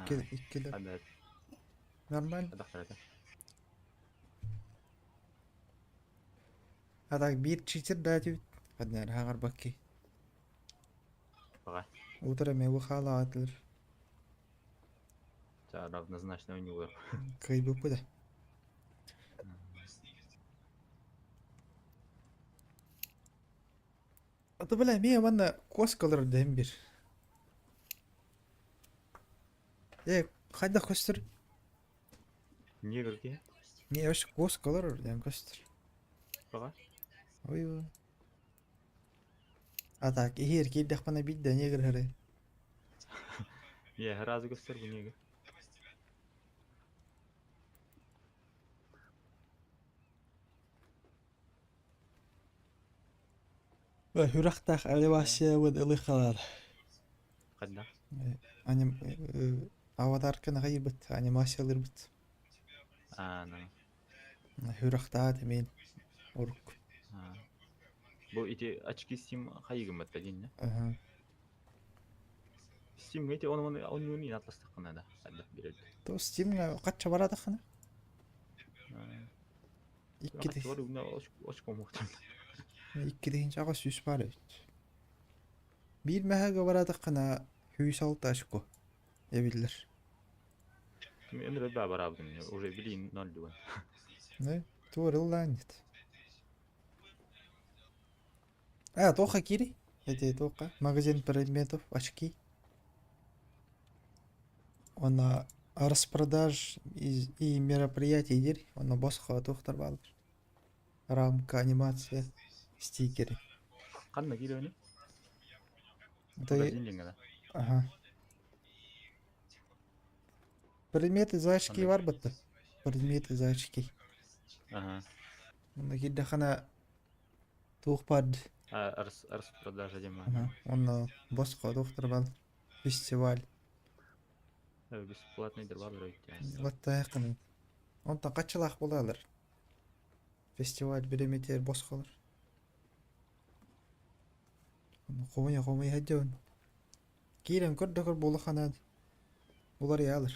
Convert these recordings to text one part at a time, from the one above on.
Икки иккилэр. Ханна Нормально. Хайдахтар этэ? А так биир читер да этибит. Ханна эрэ хаҥарбакки. Баҕа. Утро эмиэ хаалаатылар. Равнозначно ойнуулар. Кыайбыппыт да. А то бля, эмиэ манна куоскалар дэһин бир. Э, хайдах көстөр? Негр киһи. Не, вообще куоскалар диэн көстөр. Баҕа. Ой ой. А так, иһиэр киирдэхпинэ биирдэ негр хары. Я сразу көстөр бу негр. Сүрэхтээх анимациябын ылыхалар. Ханна? Аним аватарканы хайырбыт, анимациялырбыт. Аа, ну. Сүрэхтээх эмиэн урук. Бу ити очки Steam хайыгыммыт да динне. Аха. Steam ити оны оны оннуун атластаххына да хайдах билэр. То Steamга качча барадаххына? Икки Икки тыһыынча аҕыс сүүс баар эбит. Биир мэһэгэ бараатаххына 106 очко эбиллэр. Өмүрө баа бараабытын уже билиин ноль дуган. Не, туорыллаан нет. А, туохха киири? Эти туохха? Магазин предметов, очки. Уонна распродаж и мероприятий диир, онно босхо туохтар бааллар. Рамка, анимация, стикеры. Ханна киирэбиний? Это Магазин диэҥҥэ да? Ага. Предметы за очки Ханна? бар бытты. Предметы за очки. Ага. Онно киирдэххинэ туох баар А, распродажа диэн баар. Ага. Онно босхо туохтар бааллар. Фестиваль. Бесплатный баалар эбит Латтааххын. Онтон хаччылаах буолалар. Фестиваль бириэмэтигэр босхолор. Хомуйа хомуйа сылдьабын. Киирэн көр да көр буолаххына уларыйалар.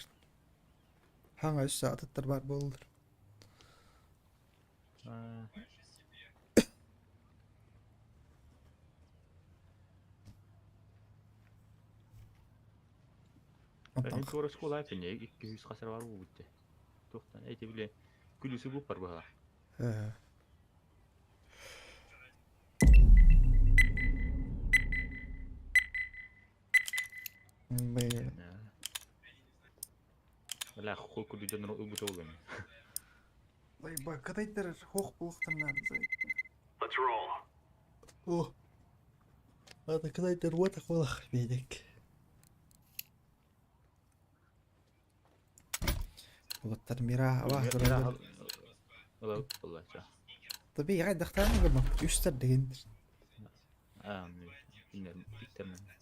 Хаҥа өссө атыттар баар буолаллар. Онтон Эн туора оскуола эппин 200 хасар бар буолбут дии. Туохтан эти били күлүсү буппар быһа. Э. Бля. Бля, хуй курдук дьоннору ылбыта буолуом. Ба кытайдар хоох буолуохтарнаан Let's roll. О, ата кытайдар уота хуолах биэдик. Улаттар мира абаа көрөлөр. Ыла буолла. Таби хайдахтаан гыммаппыт үстэр дегендир. Аа, иннер иттэрмэн.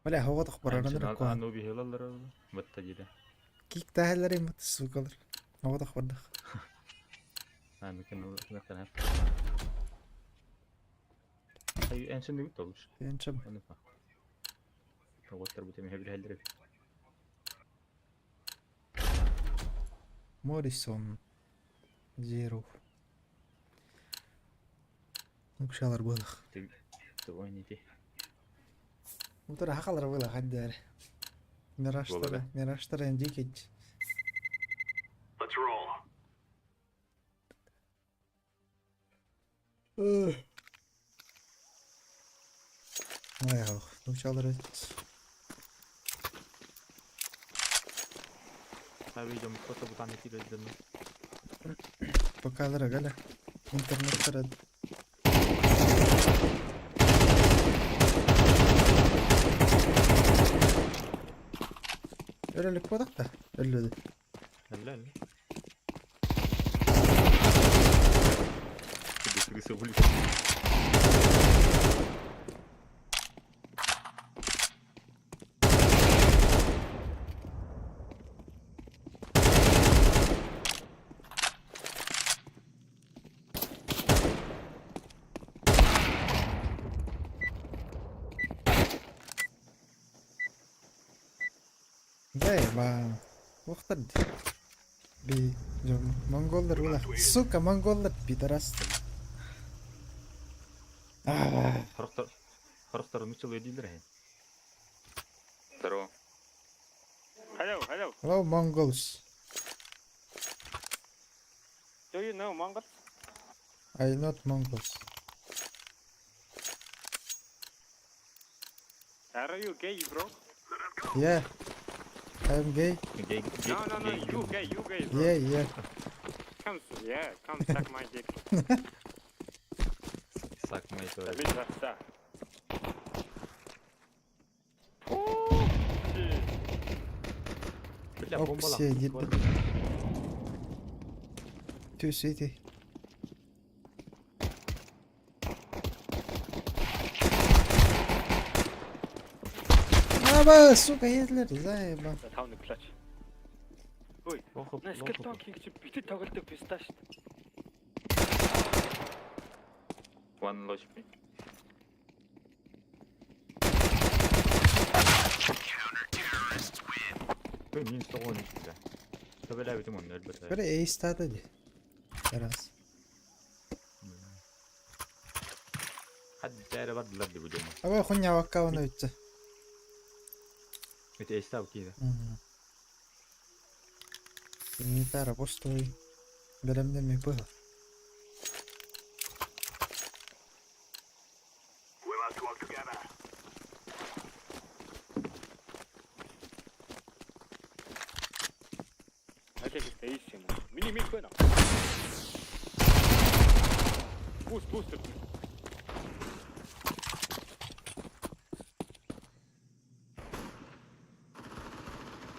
Бля, хоҕотох бараран эрэ Ану биһилаллар бытта диде. Киктаһаллар иммит сукалар. Оҕотох бардах. Аны кем нактан. Ай эн сендүгүт толуш. Энчем. Аны па. Тоҕоттор бу темеһе билэллэр эбит. Моррисон. Зеров. Укшалар буолах. Твой Утара хахалар буолах хайдары. Мираштара, мираштара индикет. Let's roll. Ой, нучалар эт. Видео фото бутан киирдин. Покалара галя. Интернеттара. Өлөлүк буолах да? Өллөдү. Әллә әллә. Крыса вылез. Заебал. Уохтар би монголлар була. Сука, монголлар пидорасты. Хорохтор хорохтор нуччалыы дииллэр эһин. Здорово. Hello, hello. Hello, Mongols. Do you know Mongols? I not Mongols. Are you gay, bro? Yeah. I'm gay. Gay, gay, No, no, no. gay. You gay, bro. Yeah. Come, yeah, come suck my dick. Suck my toy. Обидно, О, Бля, Оп, бомбалаах. все, дед. Two city. Аба, сука, Гитлер, заеба. Тав нэг clutch. Ой, Лохоп, на лохоп. Skeleton King чи битэд тоглодог писта шүү дээ. One low HP. Ой, минус тоҕо он үс бля. Төбөлөөбүтүм онно өлбөтө. Бere ace тата ди. Раз. Хаддара бардылар ди бу дьоно. Аба хуйня ваккауна үтче. Ити эстав киирэ. Инвентара пустой. Беремден ми пыха. We must work together. Алиг ace юм уу? Миний мик байна. Boost, boost.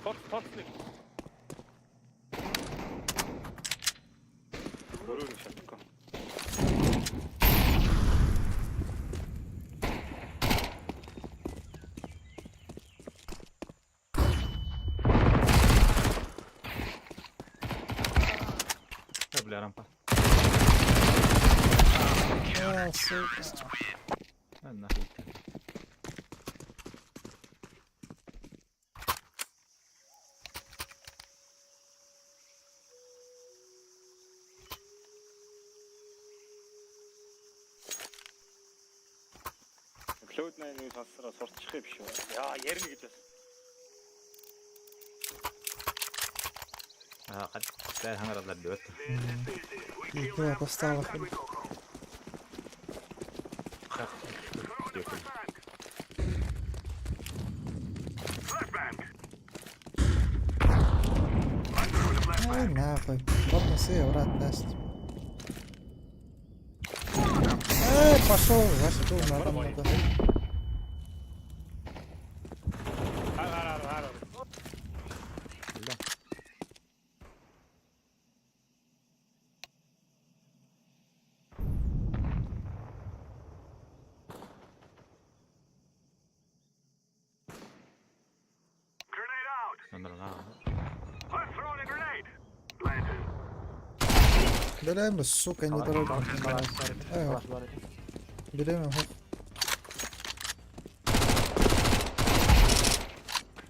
Тот, тот нэг. Өрөө нэг шатгаа. Да, бля, рампа. А, сука. А, нахуй. Cloud 9-ыг сонссороо сурчих юм шүү. Яа, ярина гэж бас. Аа, хаддара хангараллар ди бат. Икки поставах. Ай, нахуй. Ладно, все, брат, даст. Эй, пошел, Вася, тут на там надо. Хар хар хар хар. Бля. Grenade out. Онор наа. Let's throw in a grenade. Planted. Берем, сука, не дорога. Эй, берем его.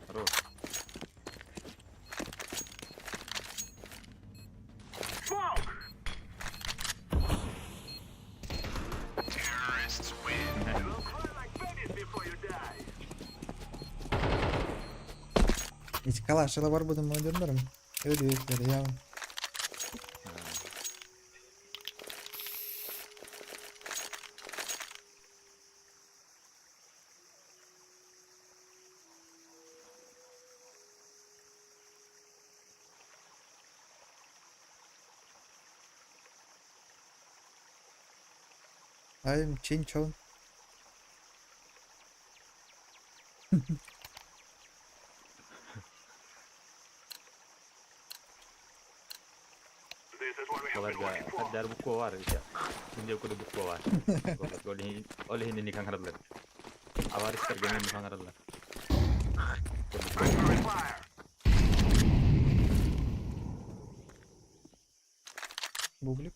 Хорош. Smoke. Terrorists win. You'll cry like babies before you die. Эти калаш, бар будем модернером. Öyle я. I'm Chinchon. This is what we have been Баларга working for. хаддара буква бар ити. Инде куда буква бар. Олихин олихин ини хангараллар. Аваристар гэнэ хангараллар. Throwing fire. Бублик.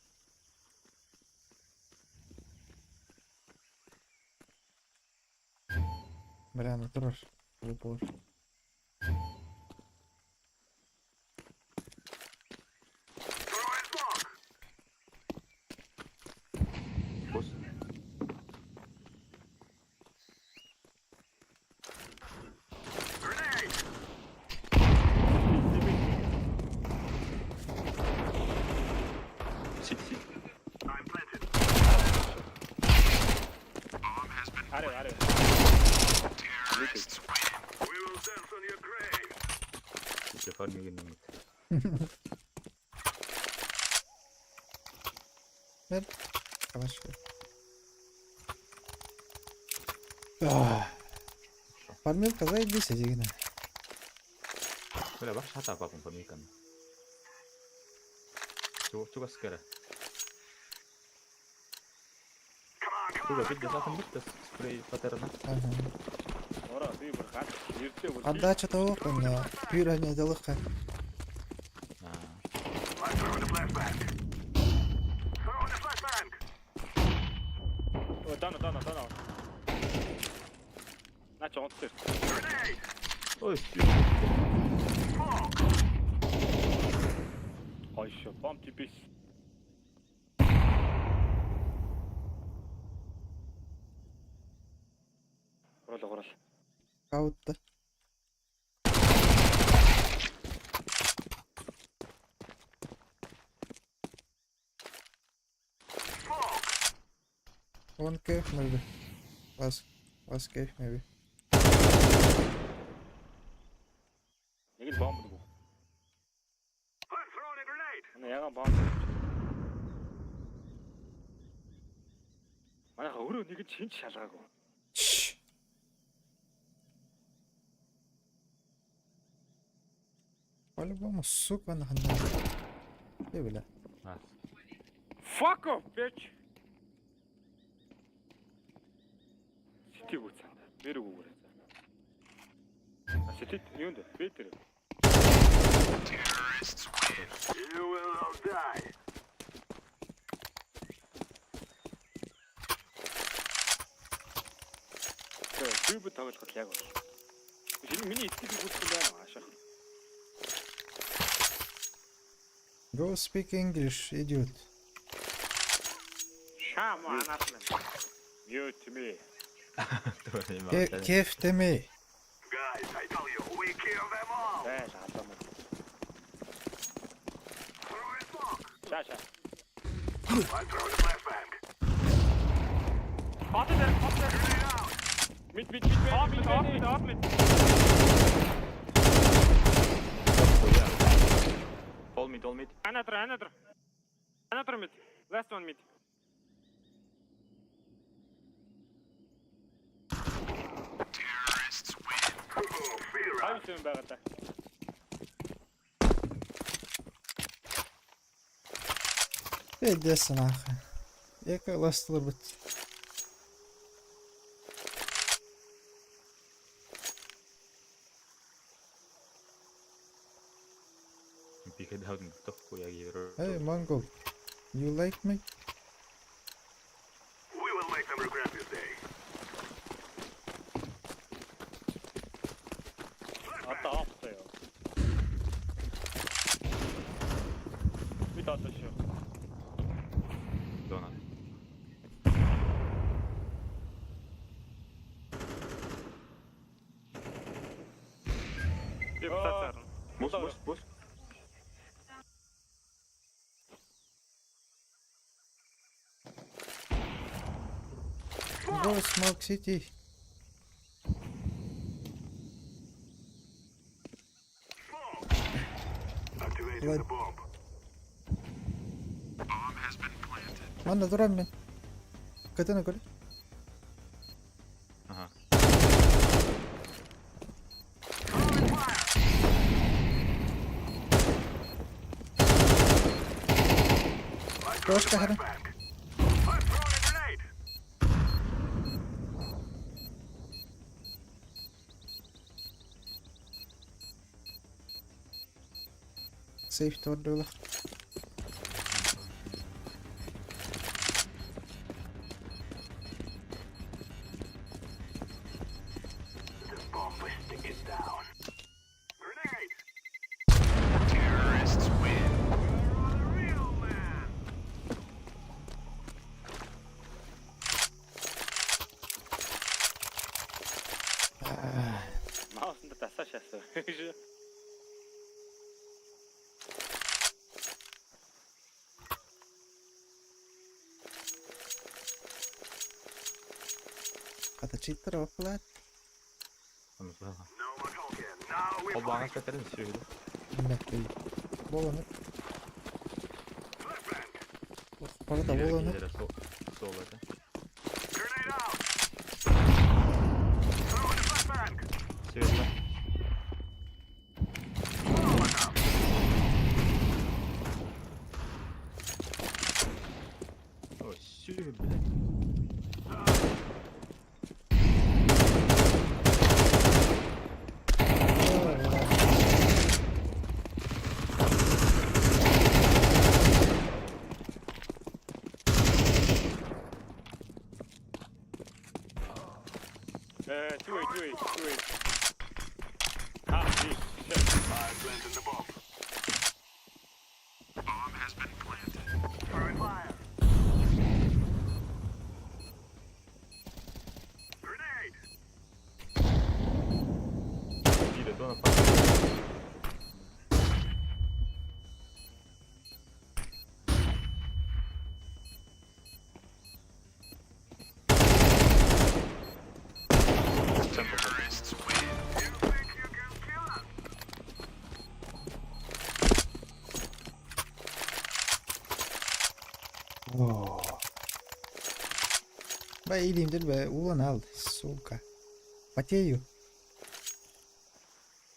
Бля, ну тоже выпал. Арай, арай. We will dance on your grave. Фармигин нэмэт. Бер. Калаш. Аа. Фармилка заебись, дигина. Бля, багш хата папам фармикан. Чугас кэрэ. Come on, come Туга on, бид let's дасахан go. бит спрей патерна. Ага. Ороо би бүр ганц эрдээ бүр. Отдача того, на пюре далыха. Аа. I'm throwing a flashbang. Throwing a flashbang. Өө дана дана дана. Наа чи онцтой. Grenade. Ой. Smoke. Ойшо, бомб типис. Гурал гурал. Каутта. Smoke. One cave maybe. Last last cave maybe. Нэг л бомб нэг. I'm throwing a grenade. Манай ягаан бомб. Манайха өөрөө нэг нь шинж шалгаагүй. Чш. По-любому, сука, нахана. Э, бля. Аа. Fuck off bitch. Ситиг үцэн. Нэр үгүүрээ. А ситиг юунд бэ тэр. You will all die. Тэр би тоглоход яг бол. Шинэ миний итгэл үүсгэн байна аашаа. Go speak English, idiot. Шаам анаасна. Mute me. Кеф теме. Guys, I tell you, we kill them all. Зайл алаа мэн. Throwing smoke. Шаа шаа. I'm throwing a flashbang. Хот дээр хот дээр. Grenade out. Мид мид мид мид мид мид мид. All mid, all mid. Another another. Another mid. Last one mid. Oh, fear Хоёр юм байгаа даа. Пиздец нахуй. Яка last бит. Би хэд хавд тохгүй яг ерөө. Hey, Mongol. You like me? We will make them regret this day. Одоо офтой юу. Мид одоо шүү. Дона. Би буцаарна. Бус бус бус. Go smoke city. Smoke. Activating Blood. the bomb. Манна дуран мен. Катана көр. Аха. Throwing fire. I'm throwing a Точка хара. flashbang. I'm throwing a grenade. Сейф тордуулах. The bomb is sticking down. Grenade! Terrorists win. You're the real man. Маусанд дасаа шаасан. Хата читтер оплат. No more talking. Now we Ол fight. баҕас кэтэрин сүөһү. Билбэппин. Буолан Flashbang. Барыта буолан Киһилэрэ суол этэ. Grenade out. Throwing a flashbang. Сүөһү. Molotov. Ой, сүөһү, блядь. Э, 2A, 2A, 2A. Ah, B. Shit. I'm planting the bomb. Bomb has been planted. Throwing fire. Grenade. Биирэ дона пак. Terrorists win. You think you can kill us? Бай илиим бе улан ал, сука. Потею.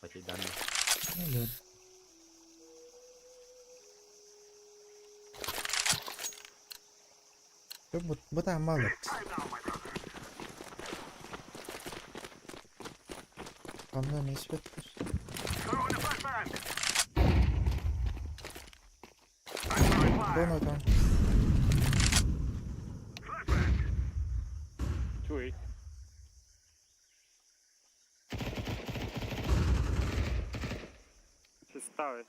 Потейдан. Ну да. Бу мало. Time now, my brother. Хамна не испеттер. Throwing a flashbang. I'm throwing fire. Доно там. Flashbang. 2A. Составит.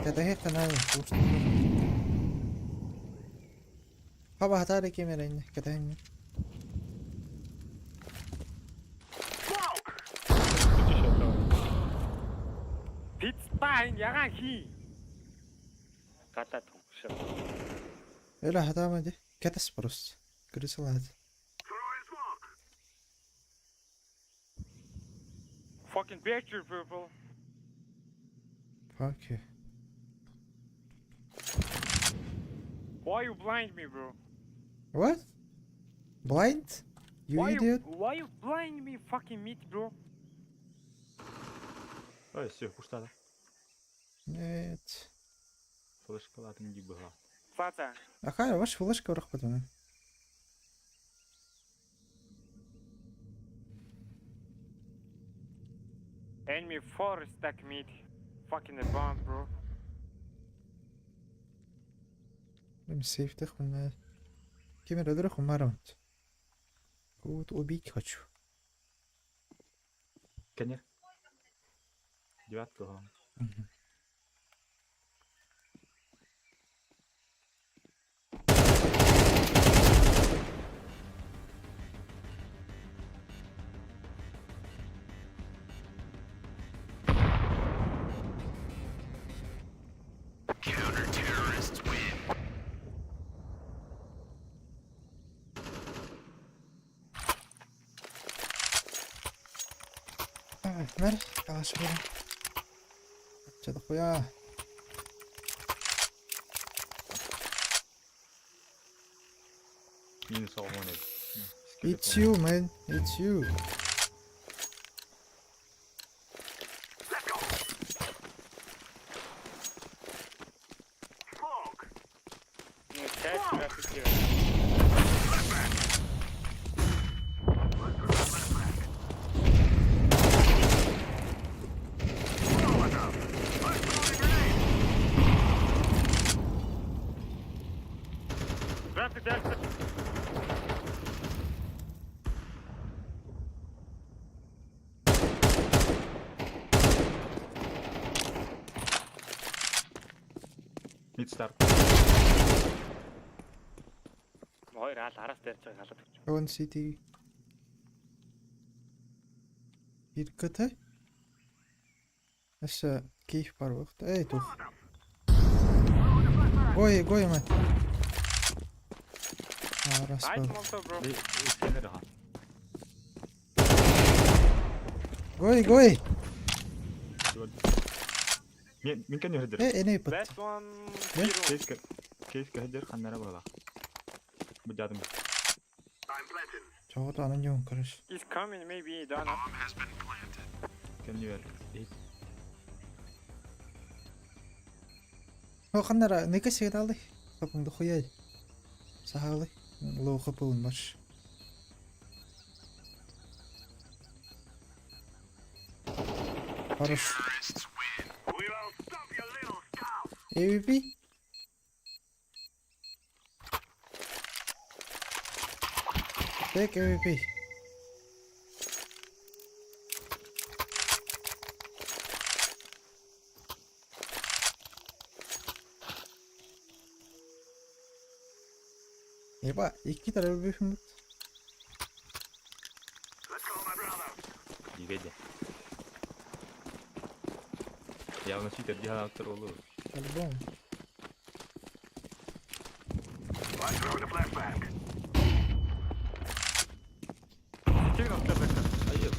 Кэтэһэ канал Хаба хатаары кемерэнне кэтэһэнне. Smoke. Пиццайн ягаан хий. Гадаа түгшээ. Эла хатаама ди. Кэтэс просто. Крысалаат. Throwing smoke. Fucking picture people. Fuck you. Why you blind me, bro? What? Blind? You why idiot. You, why you blind me fucking meat, bro? Ой, сүөһү куштада. Нет. Флешкалатын дии быһа. Фата. Ахай, ваш флешка врах потом. Enemy four stack meat. Fucking a bomb, bro. Сейф тэх Кемер өдөрөх умарам. Кого-то убить хочу. Кенер. Девятка ха. Мгм. Counter-terrorists win. Мэр, калаш буолан. Чадахуя. Минус оҕон эбит. It's you, man. It's you. Let's go. Smoke. Chat traffic here. Flashbang. Let's throw a flashbang. Molotov. I'm throwing a grenade. Traffic delta. Mid start. Хоёр хаал араас дайрч байгааг халаад өгч. One city. Иркэтэй. Аса кейф бар багт. Эй тух. Throwing a flashbang. Гой, гой мэ. Арас Найт бар. молотов, bro. Кенер ха. Гой, гой. Мин кэннигэр сылдьар. Э, эне ыппыт. Last one. Не? Hero. Кейскэ кейскэ сылдьар ханна эрэ быһыылаах. Бу дьаатым. I'm planting. Чоҕото аны ньуун короче. He's coming maybe down. Кэннигэр. Иһит. О, ханна эрэ ныка сигналый. Хапыңды хуяй. Сахалы. Лоу хапылын баш. Хорош. We will stop your little scout. AVP? Take AVP. Еба, икки тарабы бит. Let's go, my brother. Дигэ дьэ. Явно читер дии санаабыттар буолуо. Альбом. I'm throwing a flashbang. Ситиг автар байсан. Айыы.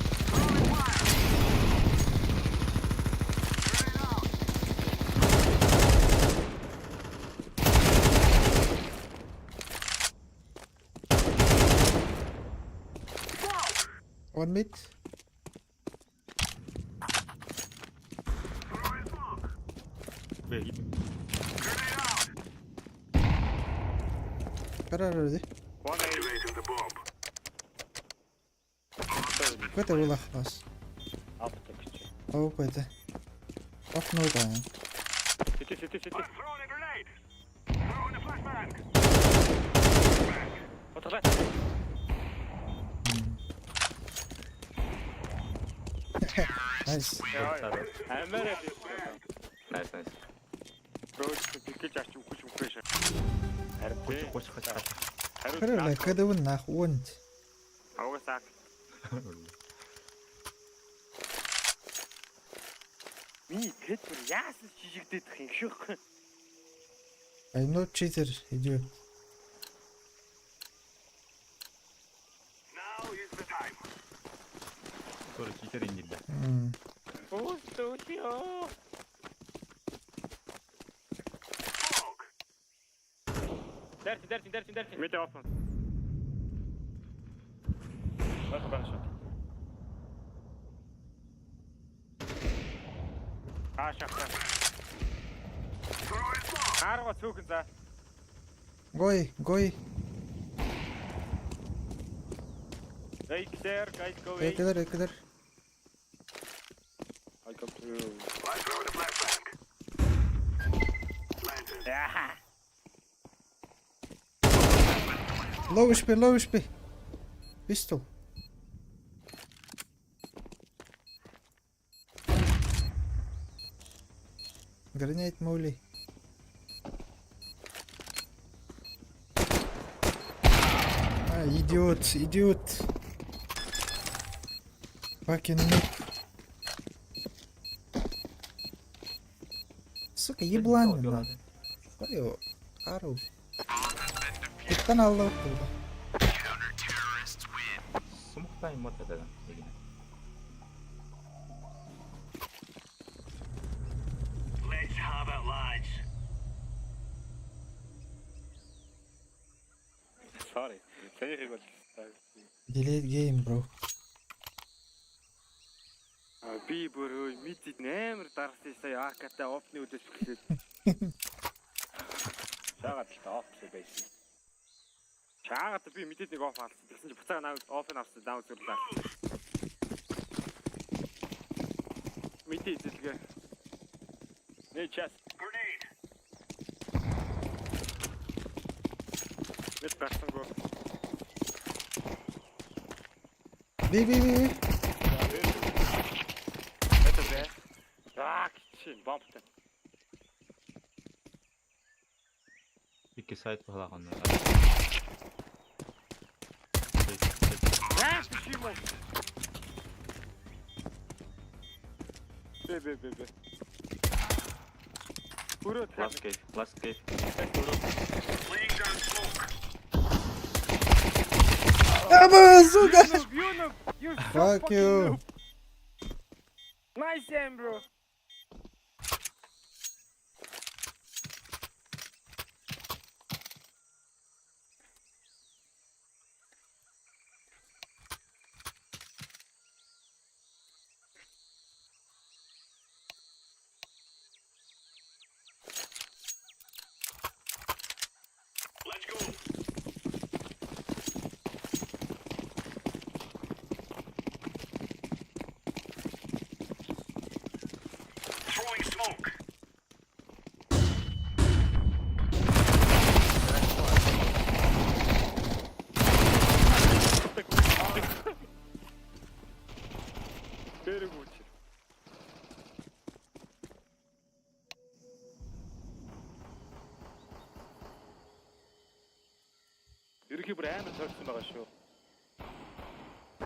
One mid. Throwing smoke. Бэ иһит. Grenade out. Karar verdi. One A. Activating the bomb. Көтө булах бас. Автар гэж. Оп это. Off no да. Сити сити сити. I'm throwing a grenade. Throwing a flashbang. Утгалаа. Nice. Амараа би. Nice, nice. Рөөч бикэж арч үхэж үхэж. Харин Кучу кучу кучу. Хариу. Karar кадыбын нах уонт. Угаасаа. Миний пэт бүр яасан жижигдээд их юм шиг. I'm not cheater, idiot. Now is the time. Тоже читер иннилля. Өөстөө. Smoke. Дэрч дэрч дэрч дэрч. Мэд open. Байх байх шүү. Аашаа. Throwing smoke. Хаарга цөөхөн за. Гой, гой. Hey there guys go away. Экелер, экелер. I come to you. I'm throwing a flashbang. Planting. Яа. Low HP, low HP. Pistol. Grenade molly. А, идиот, идиот. Fucking noob. Сука, еблан надо. Ой, ару. Иттан алла оттуда. Сумухтай мод это. Let's have it, lads. Sorry. Тэнийг бол Delete game, bro. А би бүр өө мид амар дарсан сая АК-тай опны үдээс бэхлээд. Шаагаад л та оф байсан. Шаагаад би мэдээд нэг оф авсан. Тэгсэн чи буцаага наа оф нь авсан. Наа зүрлээ. Мэдээ эзэлгээ. Нэ час. Grenade. Мэд гарсангүй. Би би би би. Это бэ. Аа чи бомбтай. Икки сайт быһыылаах онно. Яа биш юм уу? Бэ бэ бэ бэ. Өрөө Last cave, last cave. Laying down smoke. Аба, сука. You noob, you Fuck you. noob. Nice aim bro. Let's go. Throwing smoke. Дээрэг үүч. Ерөнхий бүр амар тойрсон байгаа шүү.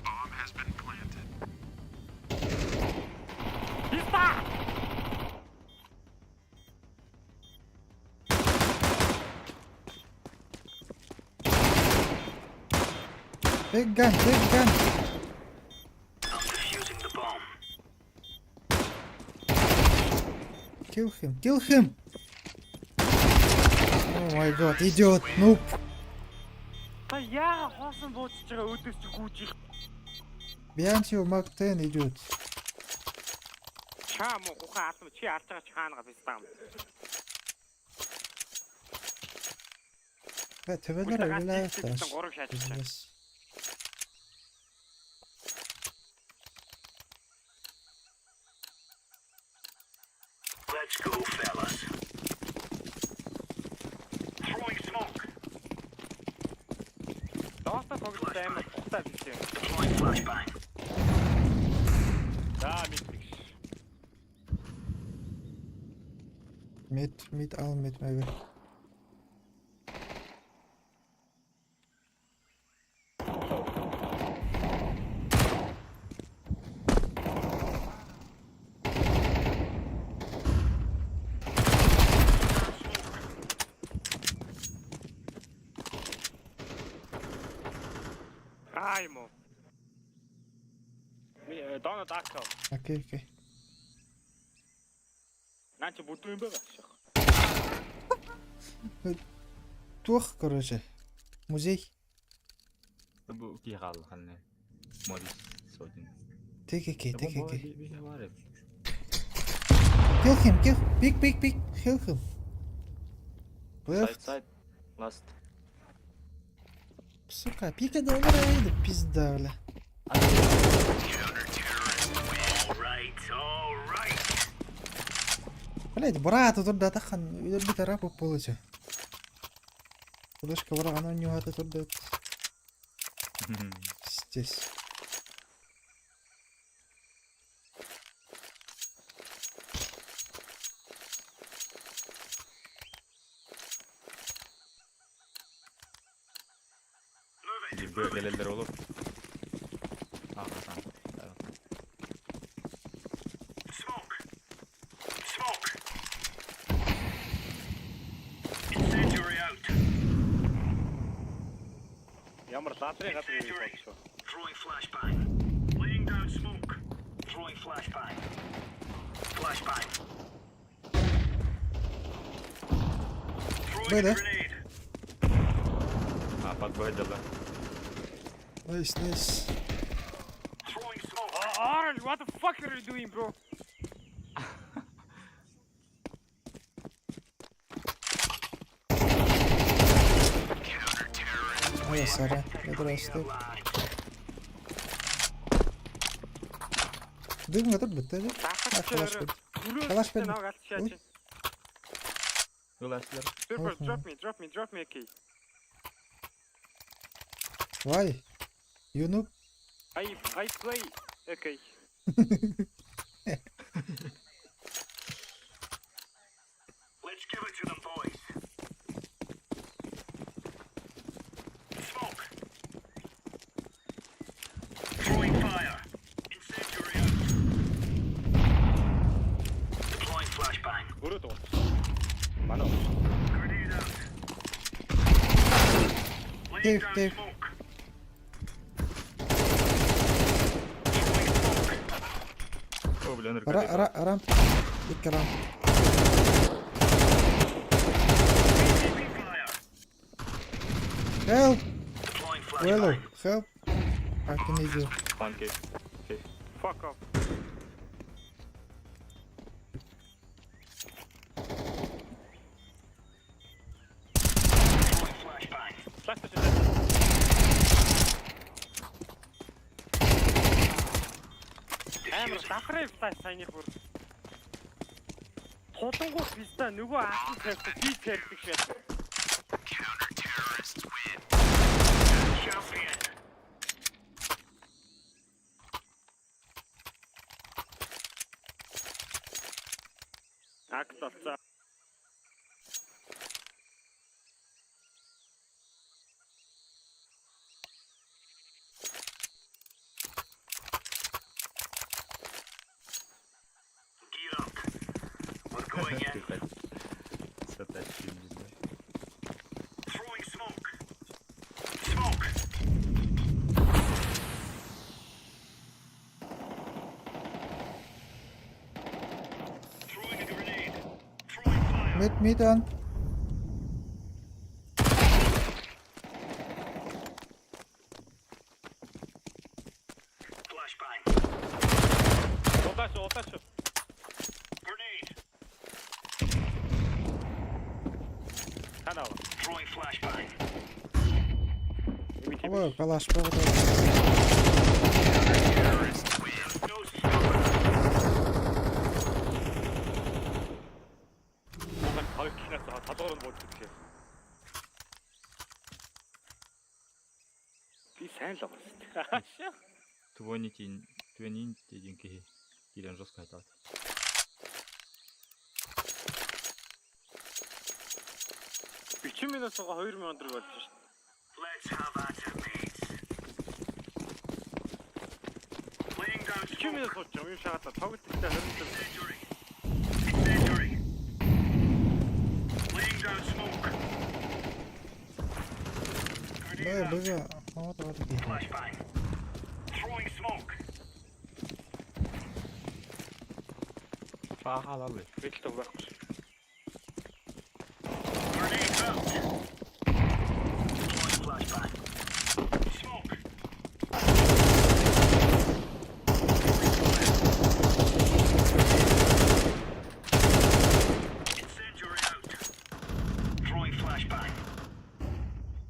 Bomb has been planted. Писта! Big gun, big gun. I'm defusing the bomb. Kill him, kill him. Oh my god, idiot, noob. Та яа хоосон буучж байгаа өөдөөс чи гүйж их Behind you, Mark 10, idiot. чаа муу гухаа алдам чи алж байгаа чи хаана писта юм. Бля, төбөлөр өлөө. Гурав шаажчих. Let's go, fellas. Throwing smoke. Доста тоглолт амар тухтай биш юм. Deploying flashbang. За мэддэг. Mid, mid, all mid maybe. Аа юм уу. Ми дооно даах. Окей, окей. Наа чи бүдүү юм байгаа шах. Тух, короче. Музей. Бу ки хаал ханна. Морис содин. ТКК, ТКК. Би хавар. Kill him, kill. Big, big, big. Kill him. Side, Left. side. Last. Сука, пика да умирает, пизда, бля. All right, all right. Блять, брат, тут да тахан, бит арапу получи. Флешка врага, она у него это тут дает. Здесь. Бу келелер олуп. Аа, сан. Smoke. Smoke. Incendiary out. Ямар ладрын газар юм бол шүү. Throwing flashbang. Laying down smoke. Throwing flashbang. Flashbang. Throwing a Böyle. grenade. Аа, бат бойдала. Nice, nice. Throwing smoke. Orange, what the fuck are you doing, bro? Ой, сара. Здравствуй. Дым готов быть, да? Даахч Калаш бэр. Наваг алдчихаа чи. Уласлар. Super, drop me, drop me, drop me a key. Why? You noob? I play a key. Let's give it to them, boys. Smoke. Throwing fire. Incendiary out. Deploying flashbang. Өөрөө дуу. Манай. Grenade out. Laying Dave, down Dave. smoke. Throwing smoke. Оо, Били Ра ра ramp. Икки ramp. Help! Willow, help! I can need you. One cave. Cave. Fuck off. Flash түшээ. Амар давхрын flash саяных бүр. Тулангуй писта нөгөө аахан тавьсан би тавьдаг шээ. Акт болцоо. Throwing smoke. Smoke. Throwing a grenade. Throwing fire. Mid mid on. Flashbang. Удаач удаач. Grenade. Танаа. Throwing flashbang. Ой, калаш правда. No stopping. Хоёр киноос талуур нь бууж идэв. Би сайн л байгаа шүү дээ. Твонити деген киһи киирэн жестко айтаат. 40 минутаас 2000 төгрөг болж шүү. Let's have at it, mates. Laying down 40 smoke. минут сууж юм шагаалаа. Тоглолт ихтэй 24. Incendiary. Incendiary. Laying down smoke. Бля, Grenade out. бля. Вот вот такие. Flashbang. Throwing smoke. Пахалалы. Мэдлэг байхгүй шүү. Grenade out. Deploying flashbang. Smoke. Incendiary out. Throwing flashbang.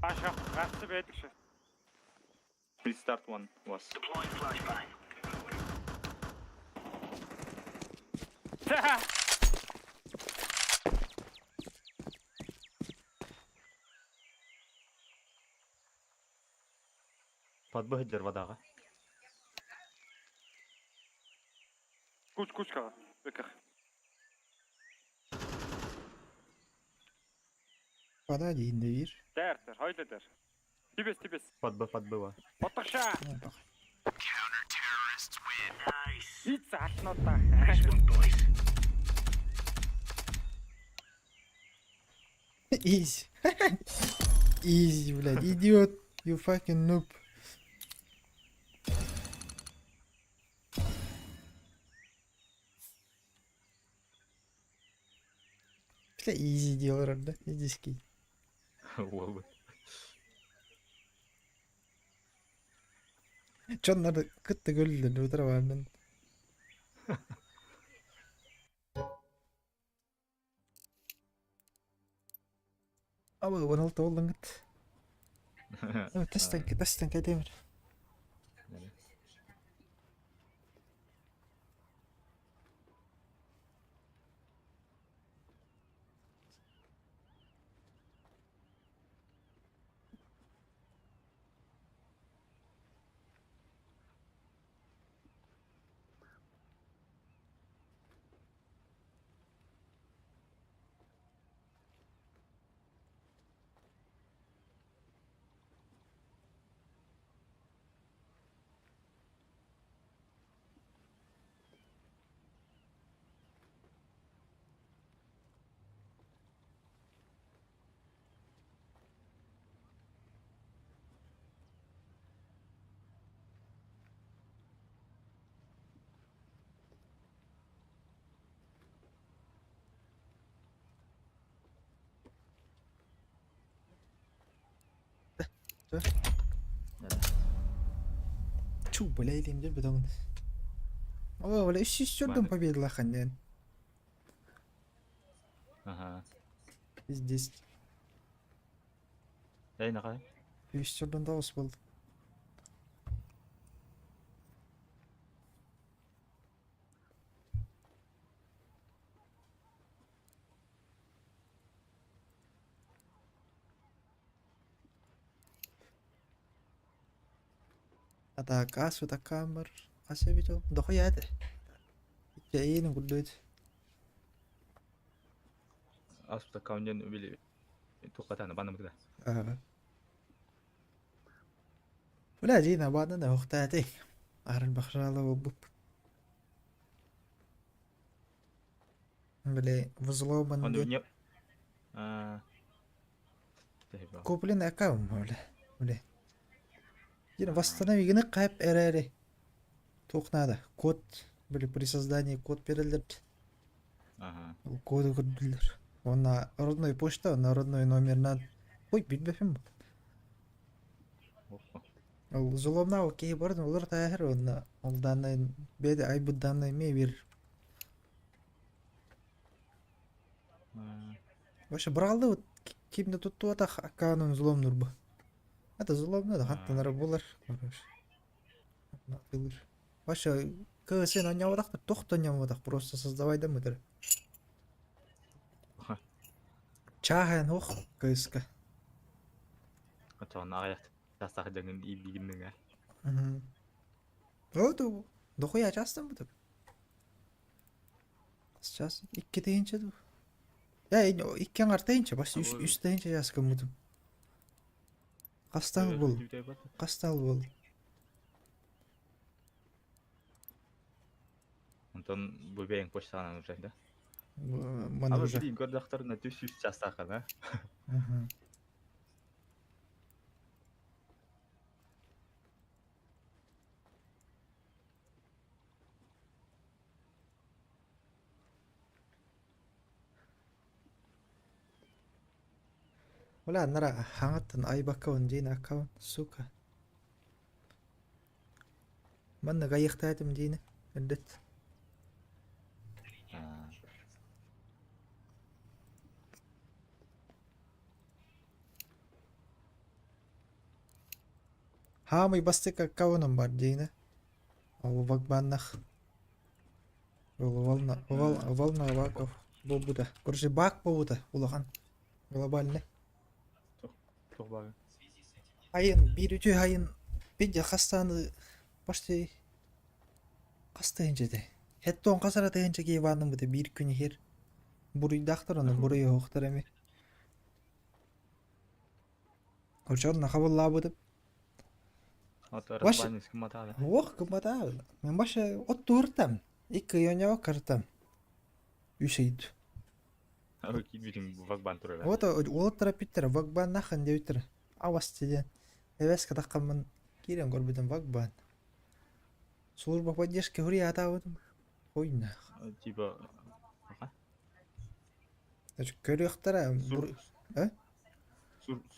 Аашаа гарцсан байдаг шүү. Please start one was. Deploying flashbang. За. Подбыһыдыр вадаға. Гүч гүч га. Бэкэх. Вода один дверь. Дээр дээр хоёлоо дээр. Тибэс тибэс. Подбы подбыва. Бодгошаа. Nice. Ийц алнуудаа. Nice one, boys. Easy. Easy, блядь. Идиот. You fucking noob. Бля, easy делал, да? Иди Уолбы. Чон надо кытты көлдөн утыра барнын. Аба 16 болдуңут. Тестен тестен кедемир. Чу, бля, илиим бүтөҥүн. О, бля, үс үс сөрдөн победилахан диэн. Ага. Здесь. Эй, нахай. Үс сөрдөн тоҕус болды. Атака сутакамыр хас эбит ол дохуя этэ Иккиэйин курдуйт Ас сутакам диэн били туоххатааны баннаммыта. Бля Дина баанна охтаатый Арын бахрала буолбуп Били взломан Ону диэн не а купленный аккаунт бля бля Дина восстанови гына кайып эрээри туох надо код били при создании код берилер Ага. Ол коду көрдүлэр уонна родной почта уонна родной номерынан ой билбэппин ол взломнаабыт киһи барытын олор тааһар уонна ол дааннайын бэйэтэ айбыт дааннай эмиэ биир вообще быраҕыллыбыт ким да туттубатах аккаунун взломнуур бу это взломно да хантан эрэ булар короче Вообще КСН оонньообатах туох да оонньообатах просто создавайдаммыт эрэ Чааһын уох КСка Оччоҕуна аҕыйах чаастаах дьоҥҥун иилиигин ээ. Оо дохуя чаастаммытым. Сейчас икки тыһыынча дуу? Ээ икки аҥар тыһыынча, бас үс үс тыһыынча чаас гыммытым. Хастаал буол? Хастаал буол? Онтон бу бэйэҥ почтаҕынан уже да? Маны Ама уже. билигин көрдөхтөрүнэ түс үс чаастааххын а? Бля, нара хаҥаттан айбаккабын диин аккаунт, сука. Манна гайыхтаатым диини эрдэт. Хаамый бастык аккаунум бар диини. Ол вагбаннах. Волна, волна баков буолбута. Короче, бак буолбута улахан глобальный. Туох баҕа? Айын биир үтүө айын бидде хастааны почти хас тыһыынча этэ. Хеттон хас эрэ тыһыынча киһи бааннаммыта биир күн иһэр. Буруйдаахтар ону буруй оһохтор эми. Очон хабыллаабытым. Ваш Ох, кымматаа. Мен баша от тууртам. Икки ыйоньоҕо кыртам. Үс ыйд. Киирбитиҥ вагбан турара. Вот уолаттара эппиттэрэ вагбаннахын диэбиттэрэ. Авас диэн. Эбэс катаххаммын киирэн көрбүтүм вагбан. Служба поддержки хуруйаатаабытым. Хуйнах. Типа Көрүөхтэрэ э?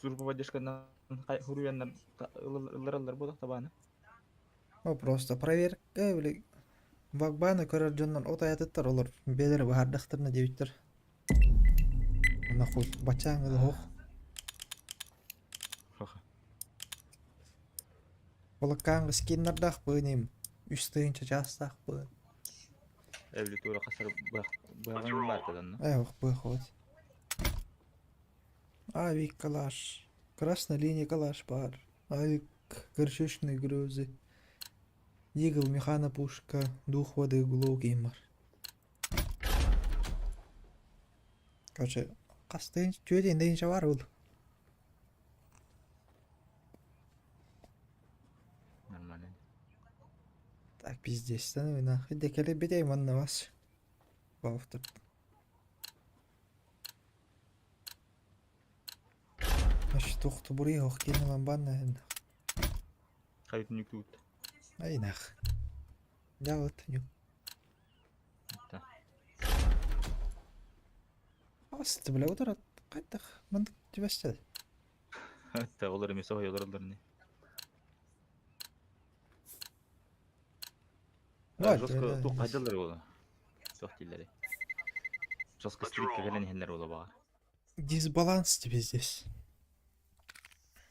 Служба поддержканан хуруйаннар ыллараллар буолуох табааны. Ну просто проверка били вагбаны көрөр дьоннор от айатыттар олор бэйэлэрэ быһаардахтарына диэбиттэр. Нахуй бачааҥ ылыһох. Балыккааҥ скиннардаах быыним үс тыһыынча чаастаах быын. Эбили туора хасар быһаҕын баартаданна. Э ох быах вот. Авик калаш. Красная линия калаш бар. Авик горчичные грозы. Дигл механа пушка дух воды глоу геймер. Короче, хас тыһыынча түөрт тыһыынча баар ол. Нормально. Так пиздец, да нахуй декеле манна бас. Бафтыр. Значит, тухту бури хох кинулан банна. Хайт нүктут. Ай нах. Я вот ню. Да. Аст бля утара кайтах мандык түбэстэ. Та олар эмиэ соһуйалар не. Вот, Жестко да, туох хайдаллар буолла. Суох дииллэри. Жестко стрикка кэлэн иһэллэр буолла баҕар. Дисбаланс тебе здесь.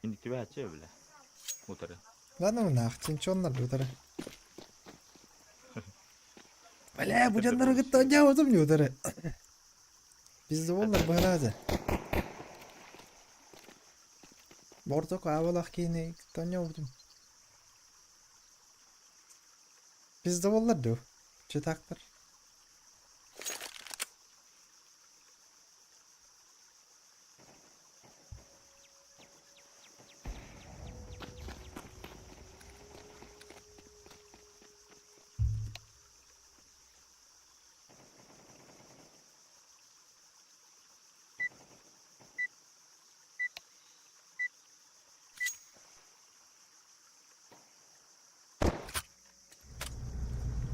Инник түбээччи бля. Утары. Ладно, нах, чоннар утары. Бля, бу дьоннору кытта оонньообутум не утары. Bizde олар быһалаады. Бордок аабалах киини кытта оонньообутум. Bizde олар ду. Читактар.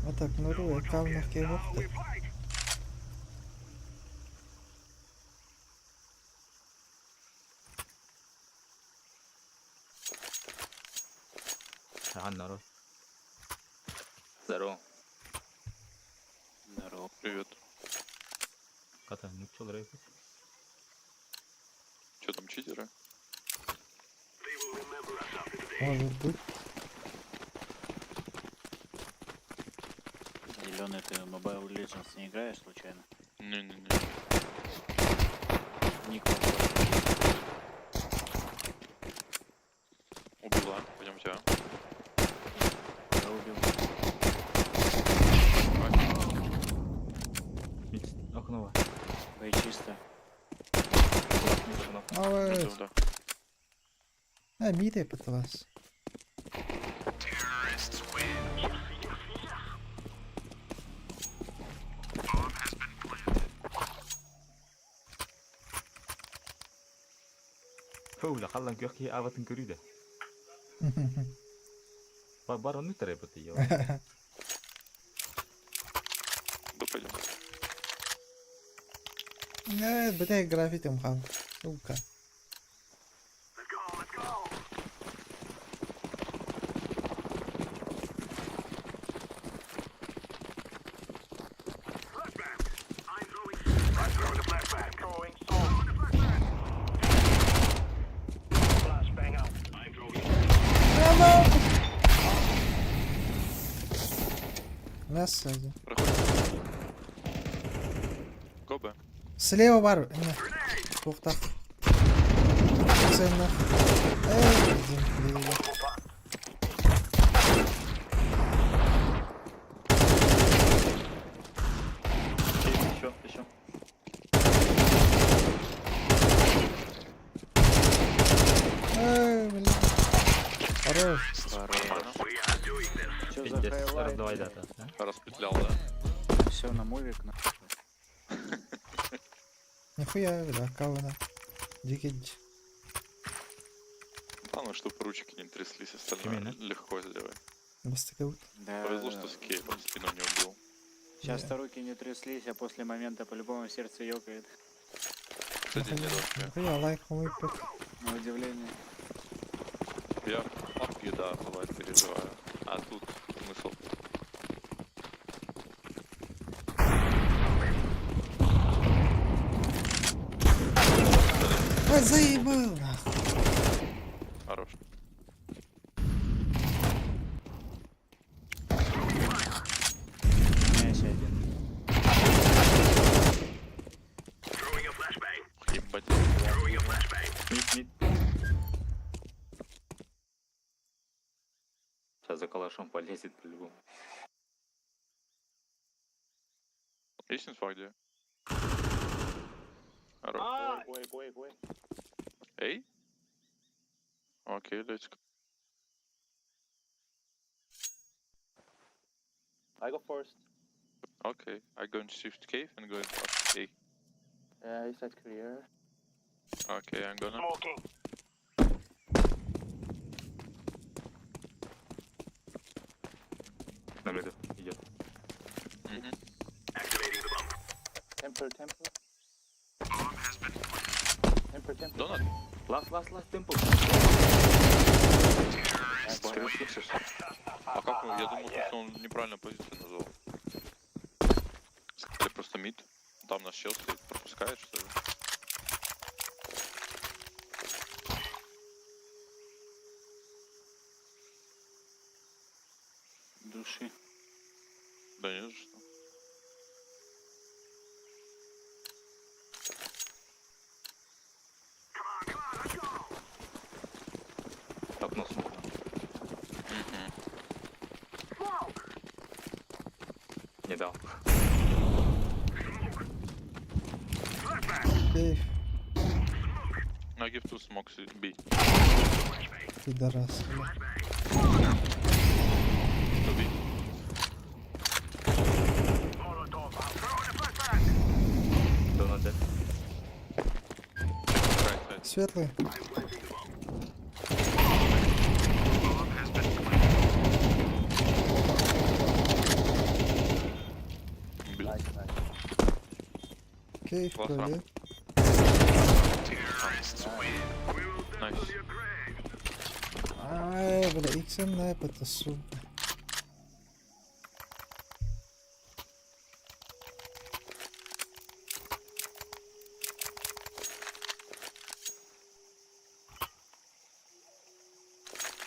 А так, ну ру, кавнах Now кевохты. we fight. Сахан народ. Здорово. Здорово. Привет. Ката, нуччалар эбит. Че там, читеры? They will remember us after today. Может быть. Зеленый, ты в Mobile Legends не играешь случайно? Не-не-не. Ник похож. Убила. Пойдем тебя. Я убил. Микс окно. Ой, чисто. Микс окно. Ой, Идем, да. а, мире пыталась. Фу, халлан көх киһи аабатын көрүүдэ. Бар оннук тарайбыт ё. Да пойдем. Не, бля, граффити мхан. Сука. Let's go, let's go. Flashbang. I'm throwing. I'm throwing a flashbang. Throwing smoke. Throwing a flashbang. Flashbang out. I'm throwing. Мясо. один. Проходим. Го Б. Слева бар. Не. Туохтах. Ценно. Эй, один, лево. Еще, еще. Эй, блин. Хорош. Нормально. We are doing this. Че за Пиздец, highlight? раздавай дата. Распетлял, да? Все на мувик, на. Нихуя, бля, кавана. Дикий. Главное, чтобы ручки не тряслись, остальное Именно. легко сделать. Бастакаут. Да. Повезло, что с кейпом спину не убил. Сейчас-то руки не тряслись, а после момента по-любому сердце ёкает. Кстати, не вообще. Нихуя, лайк мой. На удивление. Я папки, да, бывает, переживаю. А тут смысл. Ой, заебал, нахуй. Хорош. У меня еще один. Throwing a flashbang. Ебать. Throwing a flashbang. Мид, мид. Сейчас за калашом полезет по-любому. Есть инфа где? Хорош. Эй? Окей, let's go. I go first. Okay, I go in shift cave and go in up A. Yeah, he said clear. Okay, I'm gonna. Smoking. На миду идет. Мгм. Activating the bomb. Temple, temple. Temple, temple. Донат? Last, last, last temple. Ты слышишь? А как он? Я думал, что он неправильно позицию назвал. Сказали просто mid. Там наш чел стоит, пропускает, что ли? Души. Да нет же что. Окно смог. Не дал. Кейв, I give two smokes B. пидорас, бля. To B. Molotov out. Throwing a flashbang. Donut dead. Right side. Светлый. Убил. Nice, nice. Кейв, Класс, пролет. Nice. Your grave. Ай, бля, XM это сука.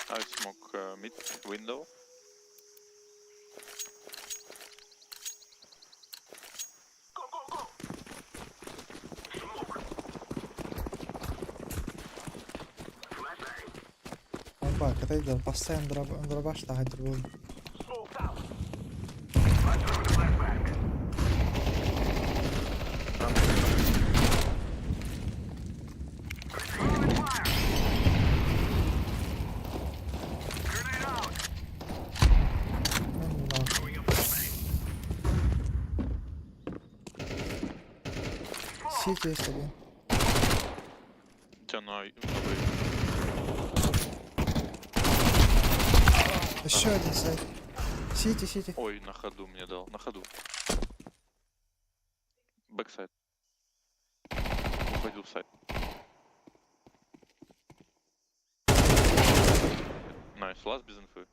I smoke mid window. Go, go, go. Smoke. Flashbang. Опа, когда постоянно дробаш тағайдыр болды. Smoke's out. I'm throwing a flashbang. Throwing fire. Grenade out. Ну, нахуй. Throwing a flashbang. Сити есть один. Тебя на B. Еще один сайт. CT, CT. Ой, на ходу мне дал. На ходу. Backsite. Уходил в site. Nice, last без инфы.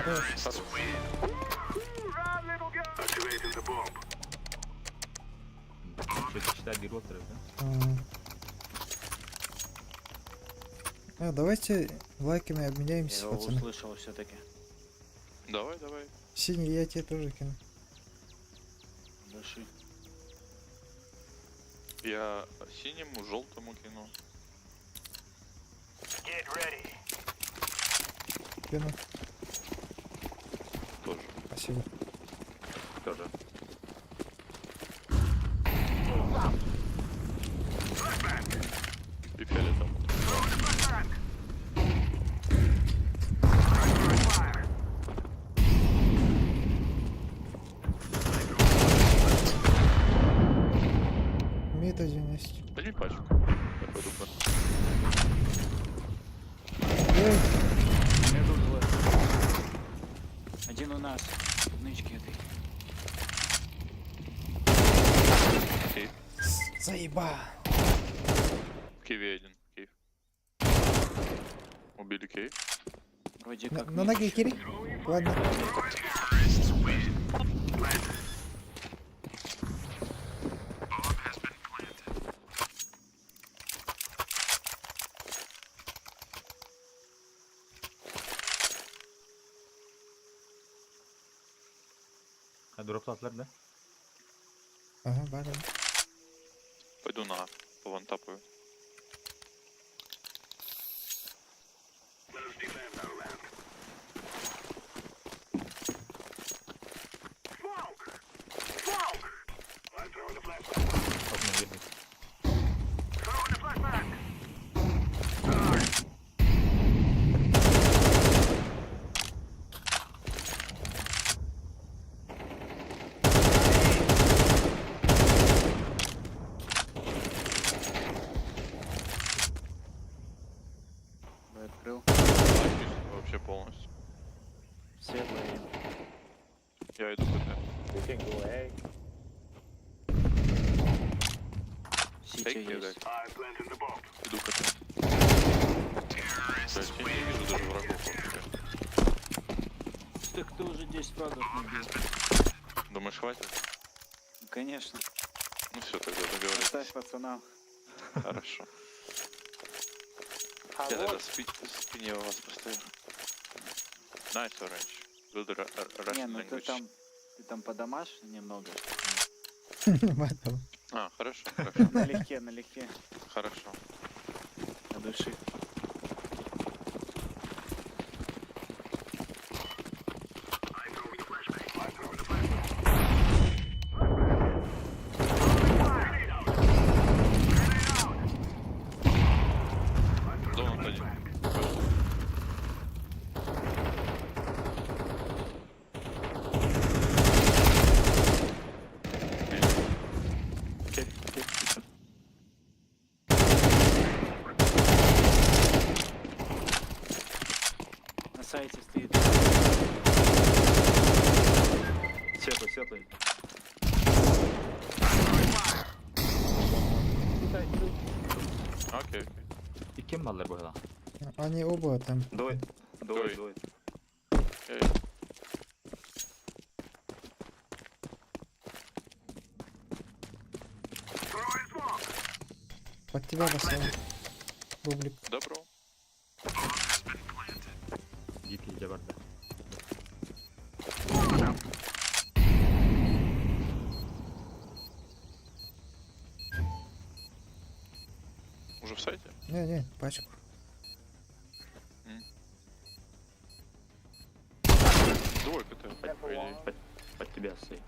Хорош. Run, little girl. Activating the bomb. Что-то читать беру, да? А. Давайте лайками Я обменяемся, его пацаны. услышал все-таки. Давай, давай. Синий, я тебе тоже кину. Души. Я синему, желтому кину. Get ready. Кину. Тоже. Спасибо. Тоже. И фиолетовому. Flashbang. I'm throwing fire. Mid один есть. Возьми пачку. Я пойду Б. Эй, Меня тут двое. Один у нас. В нычке этой. Cave. заеба. В cave е один. Cave. Убили cave. Вроде На, как на mid ноги ещё. Кири. Ладно. Ha drop attılar да? Ага, бар. Бар. Пойду на А. По вантапаю. Let us defend our land. Smoke! Smoke! I'm throwing a flashbang. Окно girdi. Throwing a flashbang. Б открыл. А, чисто вообще полностью. Светлый. Я иду КТ. We can go A. Си Сити Фейк есть. кидать. Иду к этому. Блядь, я не вижу даже врагов вообще. Так ты уже 10 фрагов набил. Думаешь, хватит? Ну, конечно. Ну все, тогда договорились. Оставь пацанам. Хорошо. Я тогда в спине у вас постою. Nice orange. Good Не, Russian ну ты language. там, ты там подамашь немного. Там. А, хорошо, хорошо, Налегке, налегке. хорошо. На души. Донат один. Вышел. Кеп, кеп. На сайте стоит. Светлый, светлый. Окей, окей. И кем баллар быһыылаах? Они оба там. Двое. Двое, Двое. двое. Окей. Под тебя поставил. Бублик. Добро. Дикий дьэ барда. Уже в сайте? Не-не, пачку. Двойка ты, по идее. Под тебя сей.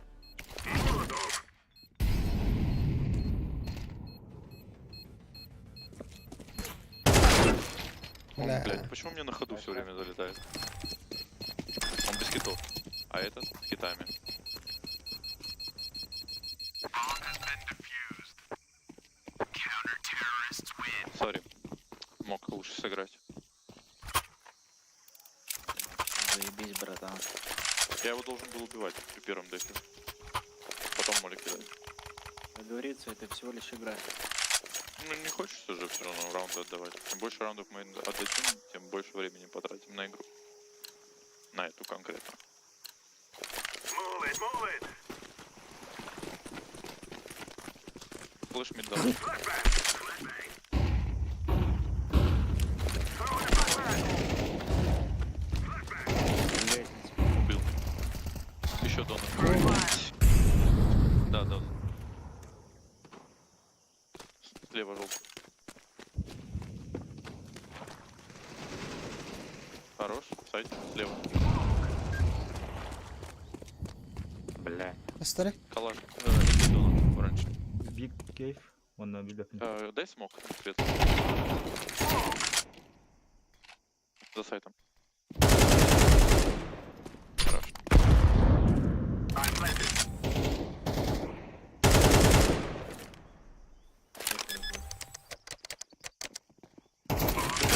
Он, Бля. блядь, почему мне на ходу все время залетает? Он без китов. А этот с китами. Sorry. Мог лучше сыграть. Заебись, братан. Я его должен был убивать при первом дефе. Потом молик кидать. Как говорится, это всего лишь игра. Ну не хочется же все равно раунды отдавать. Чем больше раундов мы отдадим, тем больше времени потратим на игру. На эту конкретно. Move it, move it. Flash mid дал. Лестница. Убил. Еще донор. Да, донор. Слева желтый. Хорош, сайт, слева. Бля. Старый. Калаш. Это донор, оранж. Big cave. Он на билет. Дай смок, светлый. За сайтом. Хорош. Да,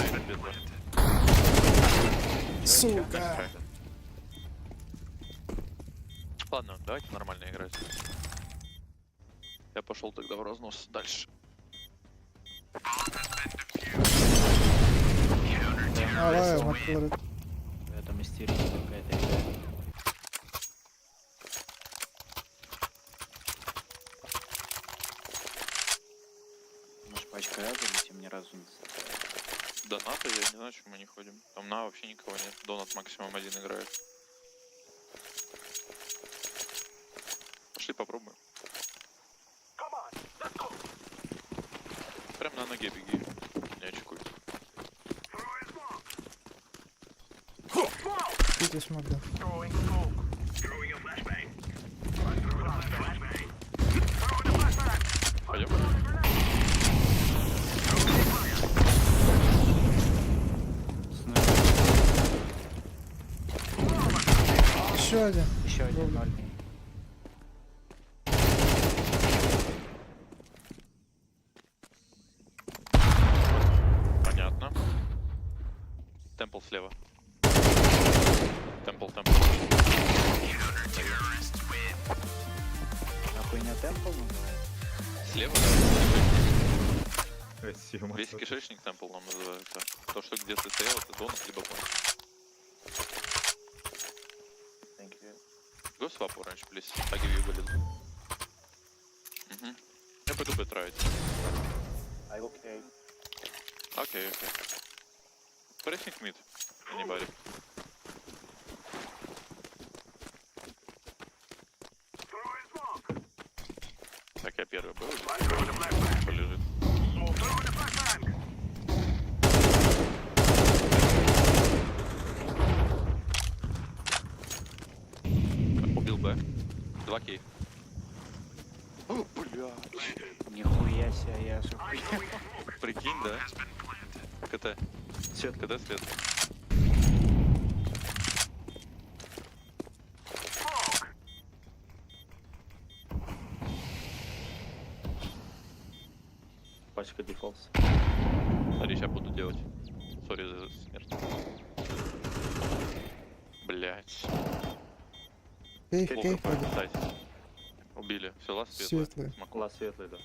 это беда. Сука. Ладно, давайте нормально играть. Я пошел тогда в разнос дальше. Алай, матлары. В этом истерика какая-то игра. Может, пачка раза летим, ни разу не заставили. Доната я не знаю, чем мы не ходим. Там на вообще никого нет. Донат максимум один играет. Пошли попробуем. Прям на ноге беги. Не очкуй. Пить смог, да. Пойдем. Еще один. Еще один ноль. Понятно. Темпл слева. Темпл, темпл. А хуйня темпл называется? Слева, да. Спасибо. Весь кишечник темпл нам называется. То, что где ты стоял, это донат либо пончик. Thank you. Go swap orange, please. I give you bullet. Угу. Я пойду Б травить. I go cave. Окей, окей. Pressing mid. Anybody. Throwing smoke. Так, я первый был. I'm throwing a flashbang. Полежит. Smoke. Throwing a flashbang. Убил Б. Два кей. О, бля. Нихуя себе, я же I'm throwing smoke. Прикинь, да? КТ. Свет. КТ свет. Smoke. Пачка дефолс. Смотри, сейчас буду делать. Сори за смерть. Блять. Кейв, Плохо кейв вроде. кстати. Убили. Все, лаз светлый. Светлый. Смоку. Лаз светлый, да.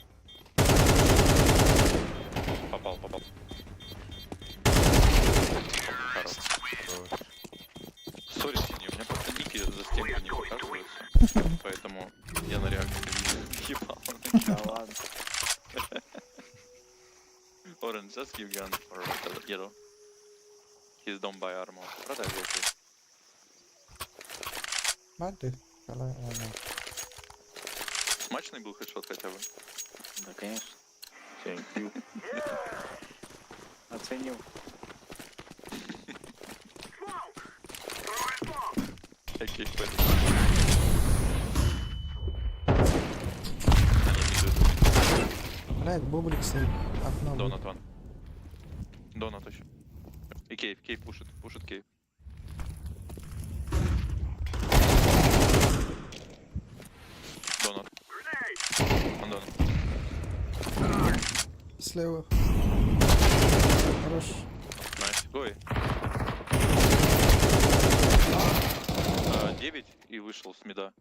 Попал, попал. Хорош. Хорош. Сори, синий, у меня просто ники за стенкой не показываются. Поэтому я на реакции ебал. Да ладно. Orange, just give gun for yellow. He's don't buy armor. Продай желтый. Мады. Ладно. Смачный был хедшот хотя бы. Да, конечно. Thank you. Оценил. Smoke. Throwing smoke. Окей, пойду. Они идут. Блядь, бублик стоит. Окно. будет. Донат ван. Донат еще. И кейв, кейв пушит, пушит кейв. Донат. Grenade. Он донат. Слева. Хорош. Nice. Гой. 9 и вышел с мида.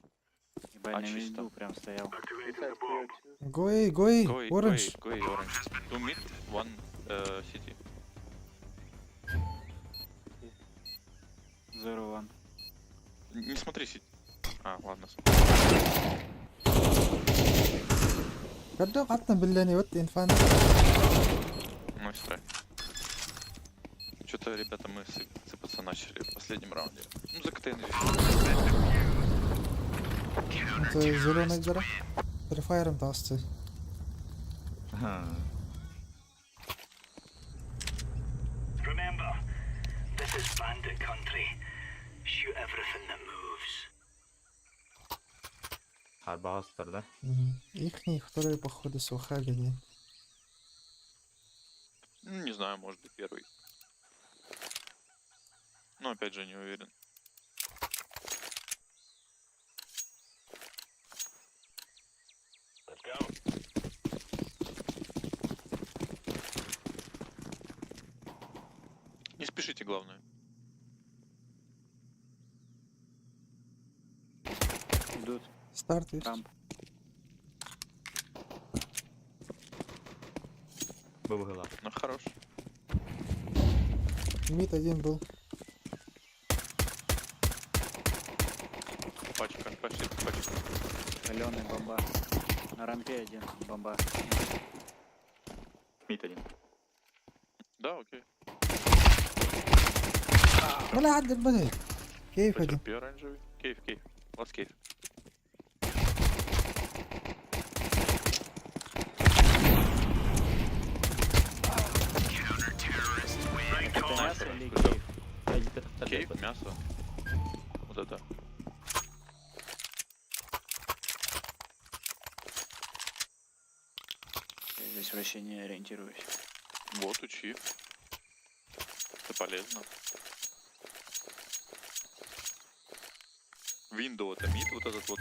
Ебать, А на чисто. миду прям стоял. Activating Inside the bomb. clear two. Гой, гой, Гой, оранж. гой, гой, orange. Two mid, one city. Zero one. Не смотри сити. А, ладно. Когда хатна биллени вот инфан. Ну, сестра. Что-то, ребята, мы сыпаться начали в последнем раунде. Ну, за КТ Это зеленый дыра. Префайром тасты. Ага. Remember, this is bandit country. Shoot everything that moves. Харбастер, да? Ихний, второй, походу, с Ухагани. Ну, не знаю, может быть, первый. Но опять же, не уверен. Let's go. Не спешите, главное. Идут. Старт есть. Рамп. Выбыла. Ну, хорош. Мид один был. Пачка, пошли, пачка. Зеленый бомба. На рампе один бомба. Мид один. Да, окей. Бля, адды, бля. Кейв один. Потерпи оранжевый. Кейв, кейв. Ласт кейв. Это мясо или Good job. кейв? Кейв, мясо. Вот это. Я здесь вообще не ориентируюсь. Вот, учи. Это полезно. Window это мид, вот этот вот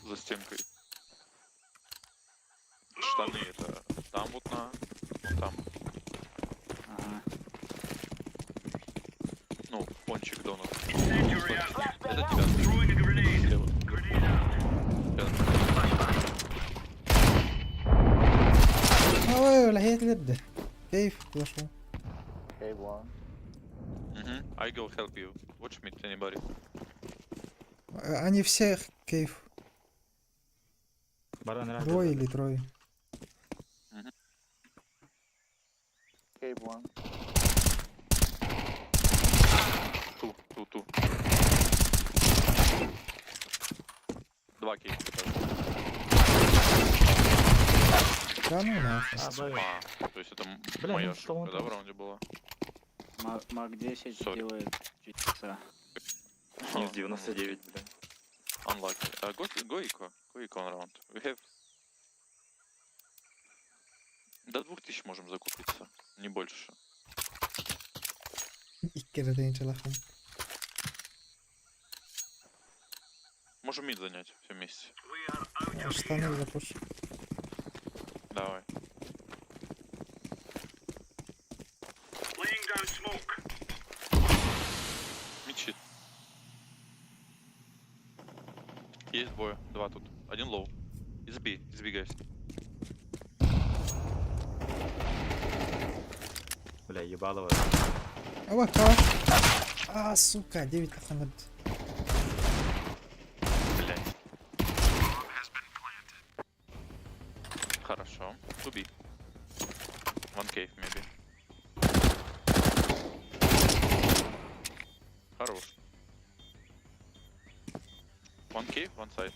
за стенкой. Штаны это там вот на, вот там. Ага. Ну, пончик донат. Incendiary out. Это тебя. Throwing a grenade. Слева. Grenade out. Рядом. Ой, бля, я ледде. Cave зашел. Cave one. Угу. I go help you. Watch mid, anybody. Они все cave. Баран раз. Двое или трое. Cave one. Two, two, two. Два cave. Да ну нахуй. А, Б. А, то есть это Бля, моя ну что он ошибка, да, в там? раунде была? Мак 10 Sorry. делает чудеса. Минус 99, бля. Unlucky. Go, go eco. Go eco on round. We have... До 2000 можем закупиться, не больше. Икки тыһыынчалаахпын. Можем mid занять все вместе. Штаны запуш. Давай. Laying down smoke. Мечит. Есть двое, два тут. Один low. Изби, изби, guys. Бля, ебалово. Ой, калаш. А, сука, 9 таханыр. Блять. Хорошо. To B. One cave, maybe. Хорош. One cave, one side.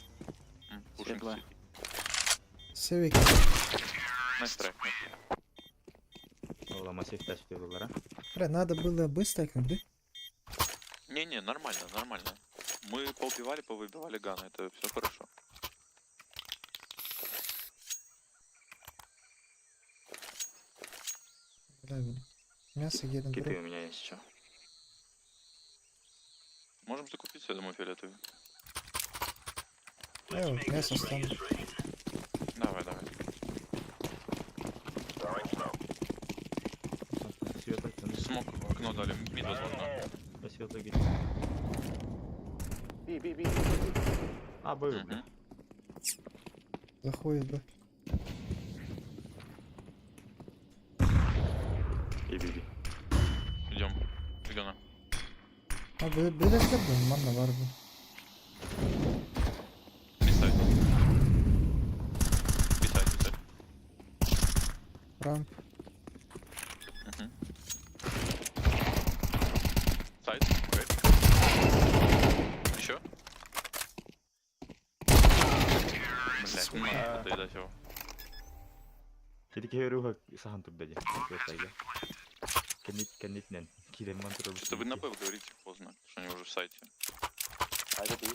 Pushing Светло. city. Севик. Nice try. Nice. Ола массив тачки было, Бля, надо было быстро как бы. Не-не, нормально, нормально. Мы поубивали, повыбивали ганы, это все хорошо. Бля, блин. Мясо едем. Киты у меня есть еще. Можем закупиться, я думаю, фиолетовый. Я вот мясо стану. Давай, давай. Светлый, Smoke в окно дали, mid возможно. светлый гид. B, B, B, B, B. А, был, бля. Мгм. Заходит, да. B, B, B. Идем. Гана. А, бля, бля, манна бар бу. B site. B site, B site. Ramp. Мгм. Site, окей. Еще? Блять, не надо доедать его. Сидики руха сахан турда ди. Кеннит кеннитнен. Кирен мантур. Что-то вы на Б говорите поздно, что они уже в сайте. I go B.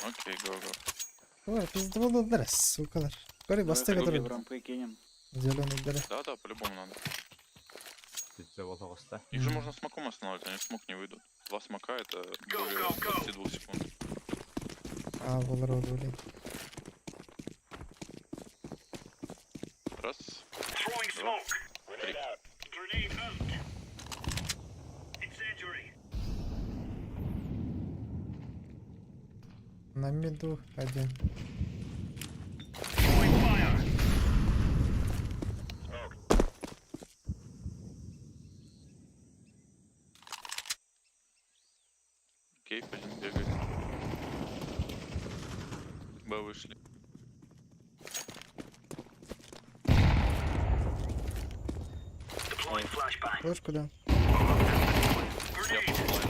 Окей, go, go. Ой, пиздоболдыр, сукалар. Көрі, баста Давай который в рампы кинем. зеленый дыры. Да-да, по-любому надо. Заволоста. Их же Мгм. можно смоком останавливать, они в смок не выйдут. Два смока это Go, более go, go. 22 секунд. А, был рот, блин. Раз, Throwing Два. smoke. три. Grenade out. Incendiary. На миду один. Throwing fire. Cave один бегает. Б вышли. Deploying flashbang. Флешку дам. Я Grenade. full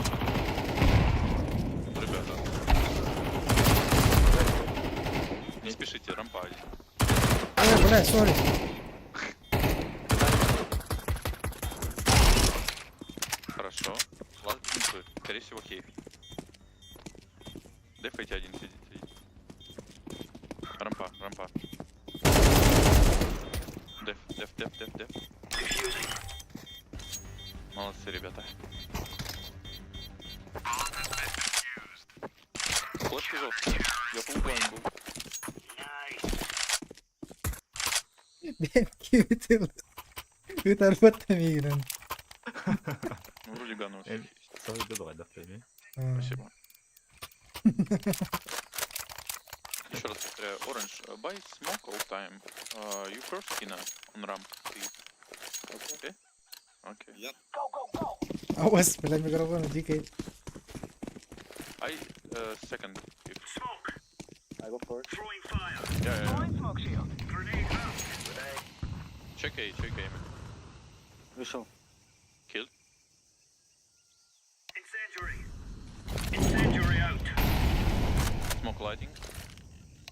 Ребята. Не спешите, рампа один. Ой, бля, sorry. Хорошо. Last без инфы. Скорее всего, cave. Дефайте один сидит, сидит. Рампа, рампа. Def, def, def, def, def. Defusing. Молодцы, ребята. Флешки жесткие. Я full blind был. Nice. Benimki bitirdi. Бит мигрен. Ну, вроде ганы у всех есть. Сойду давай, да, пойми. Спасибо. Еще раз повторяю, Orange, buy smoke all time. You first Kina on ramp. Ты. Окей? Окей. Ауэс, бля, микрофон дикий. I second. If... Smoke. I go first. Throwing fire. Yeah. Smoke shield. Grenade out. Grenade. Check A, check A. Вышел. Kill. Incendiary. Incendiary out. Smoke lighting.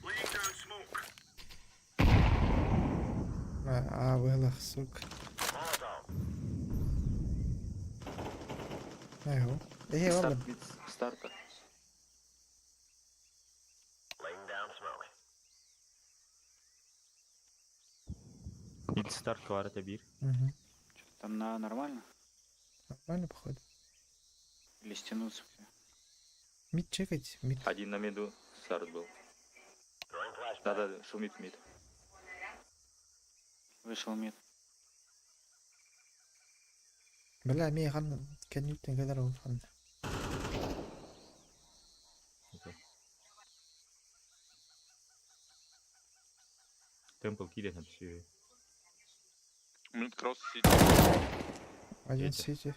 Laying down smoke. А, вылах, сука. Ого. Эй, ладно. Старт, старта. Laying down smoke. Мид старт кварта бир. Угу. Что-то там на нормально? Нормально, походу. Или стянуться? Мид чекать, мид. Один на миду старт был. Да-да, шумит мид. Вышел мид. Бля, ми хан кенюттен кадar ол хан. Темпл кидет на все. Мид кросс сити. Один Эти. сити.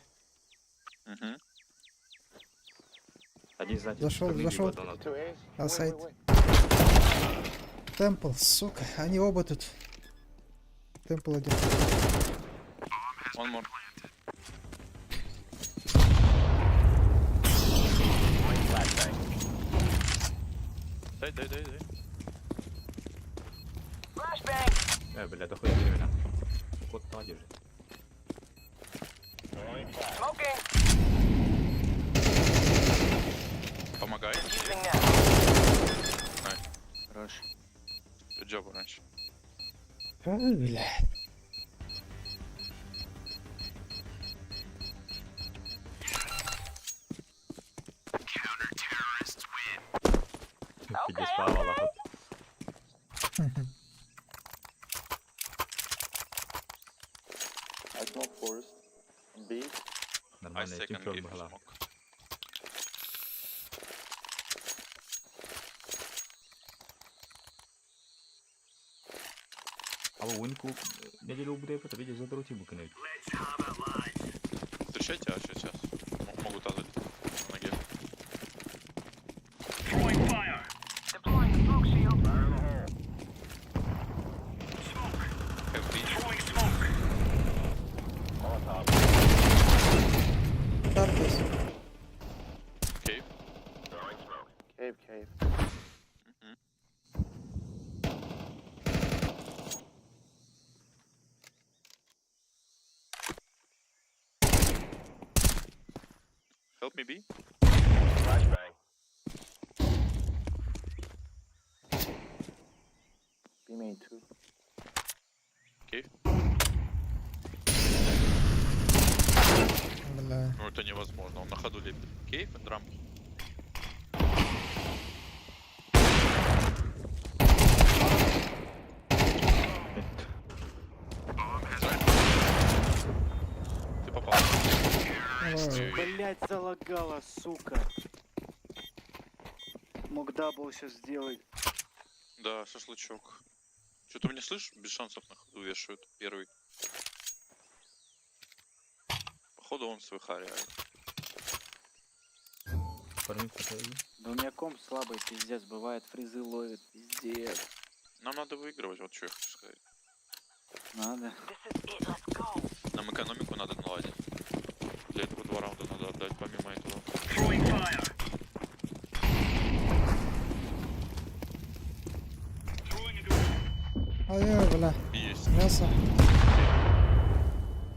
Угу. Один, знаете, Зашел, стороны зашел. либо донат. На сайт. Темпл, сука, они оба тут. Темпл один. One more. Дай, дай, дай, дай. Бля, дохуя времена. Кот та держит. Помогай. Хорош. Good job, Orange. Ой, бля. Пиздец, павала. I smoke forest. B. I Нормально, second тим give была. smoke. А вы неделю буде это видишь, задротим букнуть. Let's have it, lads. Встречайте А сейчас. Могут А залететь на ноге. Throwing fire. Deploying smoke shield. Fire in the hole. Smoke. Have B. Throwing smoke. Старт есть. Cave. Cave, cave. Help me B. B main two. Cave. Бля. Ну это невозможно, он на ходу лепит. Cave and ramp. Ты попал. Ой, Блять, залагала, сука. Мог double сейчас сделать. Да, шашлычок. Что-то меня слышишь? Без шансов на ходу вешают. Первый. Походу он с ВХ реально. Парни, смотри. Да у меня комп слабый, пиздец, бывает, фризы ловит, пиздец. Нам надо выигрывать, вот что я хочу сказать. Надо. Нам экономику надо наладить. Для этого два раунда надо отдать, помимо этого. Throwing fire. Throwing a grenade. Ай, бля. И есть. Мясо.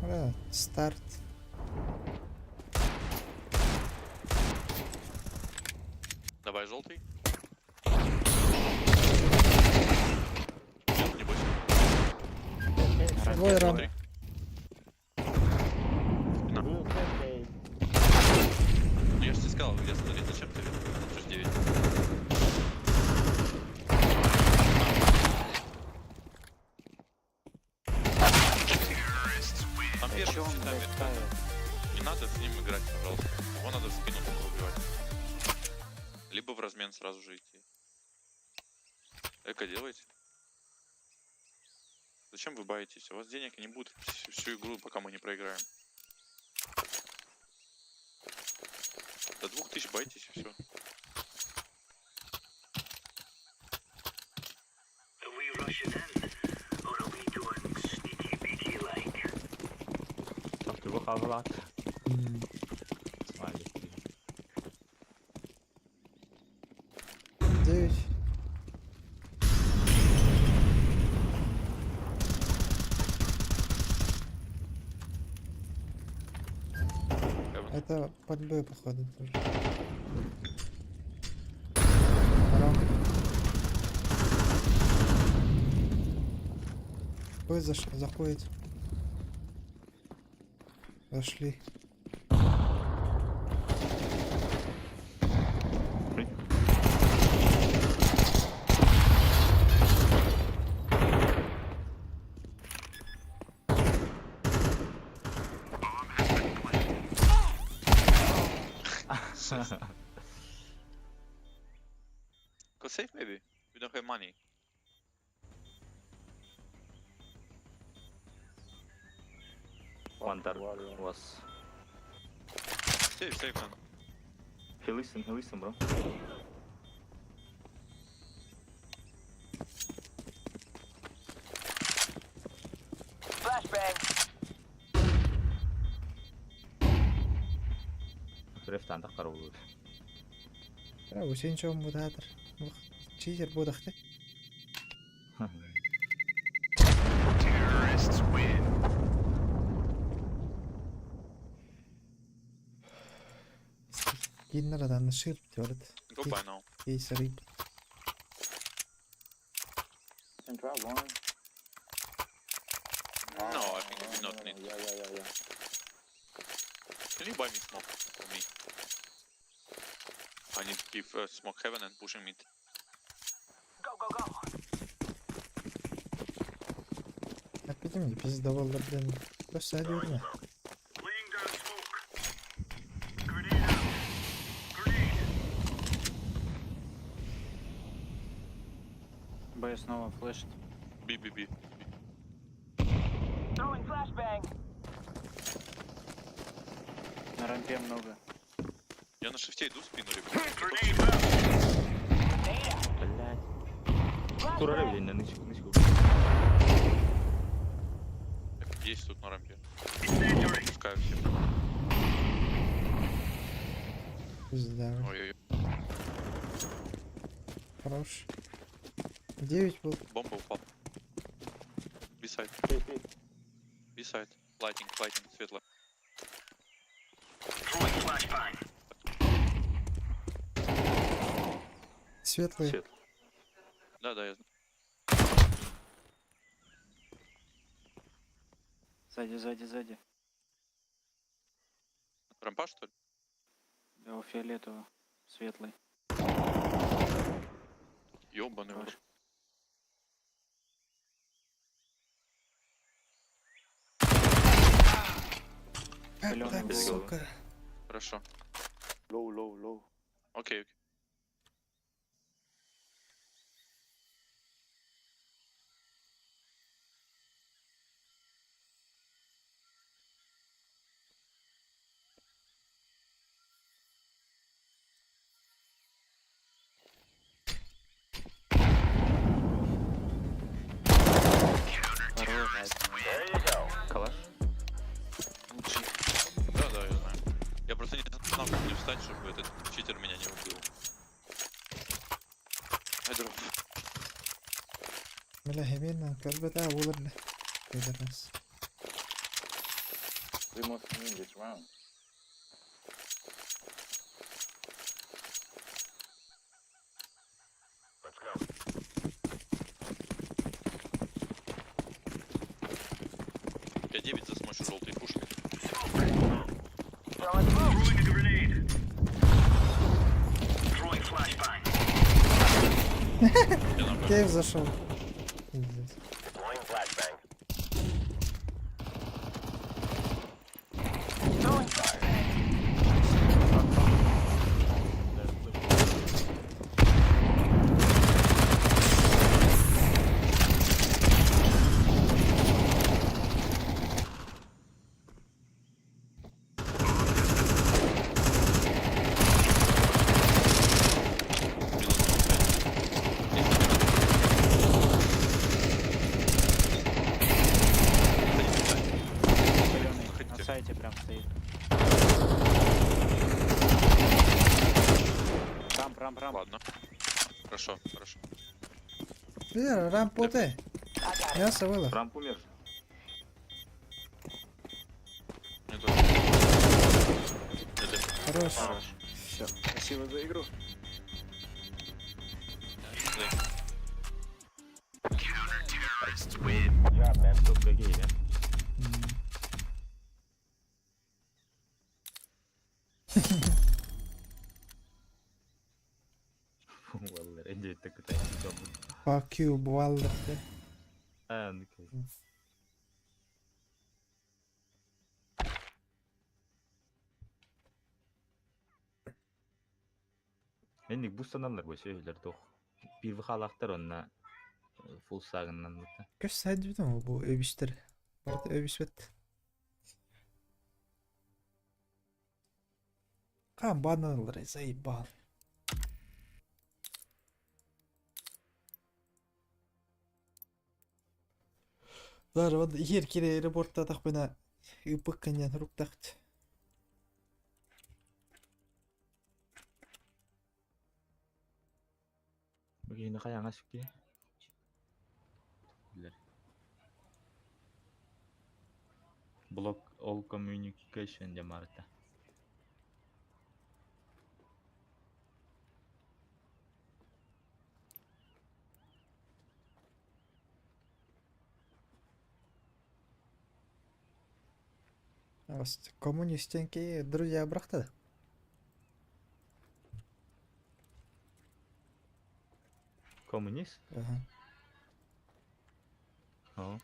Бля, старт. Давай желтый. Нет, не бойся. Двое рам. Смотри. На. Ну я же тебе сказал, где смотреть, зачем ты? Плюс 9. Там первый Чё он, всегда блядь, мертв. ставит? Не надо с ним играть, пожалуйста. Его надо в спину только убивать. Либо в размен сразу же идти. Эко делайте. Зачем вы баетесь? У вас денег не будет всю игру, пока мы не проиграем. До 2000 байтесь и все. Are we rushing in, or are we going sneaky beaky like? Тактыга кабылат. Смайлик. 9. Heaven. Это под Б, походу, тоже. Рамп. Б заходит. Зашли. Go safe maybe. We don't have money. One dark was. Save, save, man. He listen, bro. Рефтан да карабыл. А, үсенче мудатыр. Читер будахты. Terrorists win. Киннер ширп тёрт. Go buy now. Кейс рыб. And try one. No, I think we do not need. Yeah. Can you buy me smoke for me? I need to give smoke heaven and pushing mid. Go, go, go. Опять пиздовал, блин. Просто одерно. Laying down smoke. Grenade out. Grenade. Б снова флешит. B, B, B. Throwing flashbang. На рампе много. Я на шифте иду в спину, ребят. Grenade out. Блять. Турары блин, нычку, нычку. Есть тут на рампе. Incendiary. Пускаю всем. Пизда. Ой-ой-ой. Хорош. 9 был. Бомба упала. B-side. B-side. Lighting, lighting, светло. Throwing flashbang. Светлый. Свет. Да, я знаю. Сзади, сзади, сзади. Рампа, что ли? Да, у фиолетового. Светлый. Ёбаный в рот. Хорош. Как Зелёный так, был. сука? Хорошо. Low, low, low. Окей, окей. Калаш. Лучший. Да, я знаю. Я просто не знал, как мне встать, чтобы этот читер меня не убил. Айдроп. Бля, хемена, көрбөт а болар не. Пидорас. We must win this round. Let's go. Я 9 засмочу желтый пушки. Throwing a grenade. Throwing flashbang. Я на Б. Кейв зашел. Пиздец. Deploying flashbang. Рамп, рамп. Ладно. Хорошо, хорошо. Бля, рампоте. Мясо было. Рамп умер. Мне тоже. Это Хорош. Хорош. Все. Спасибо за игру. Топ ГГ, да? Валлар, энди такой Fuck you, бывало. А, ну окей. Энник бустаналар бу сөйлөр тох. Бир халактар онна фул сагыннан бутта. Көс сайдыбытым бу өбүстер. Барда өбүспет. Кан баналар заебал. Даже вот ехер кире аэропортта тахпына ыпык каньян руктахт. Бүгүн каяңа сүкки. Block all communication демарта. Коммунистенки друзья брахта. Коммунист? Ага. О,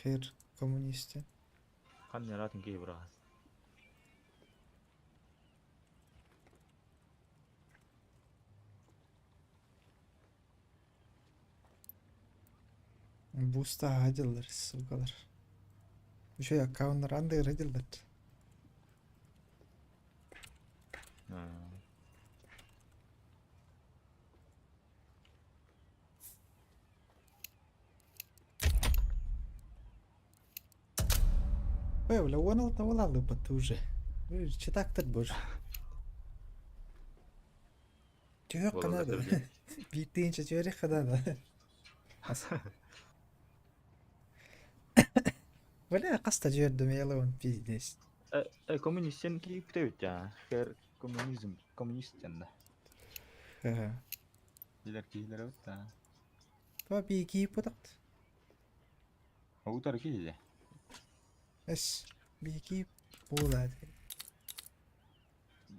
Хер коммунисты. кандай ратын кей брас. Буста хадилар, сукалар. Еще аккаунтар андыр хадилар. Ой, бля, он тавалалы уже. Читактыр боже. Чөйөк канады. Биттинче чөйрек канады. Бля, каста жөрдүм ялыбын пиздец. Э, коммунистен кей күтөбүт я. Хер коммунизм, коммунисттен да. Ага. Дилер кейлер өт да. Ба би кийип потакт. Утар кейле. Эс би кийип була.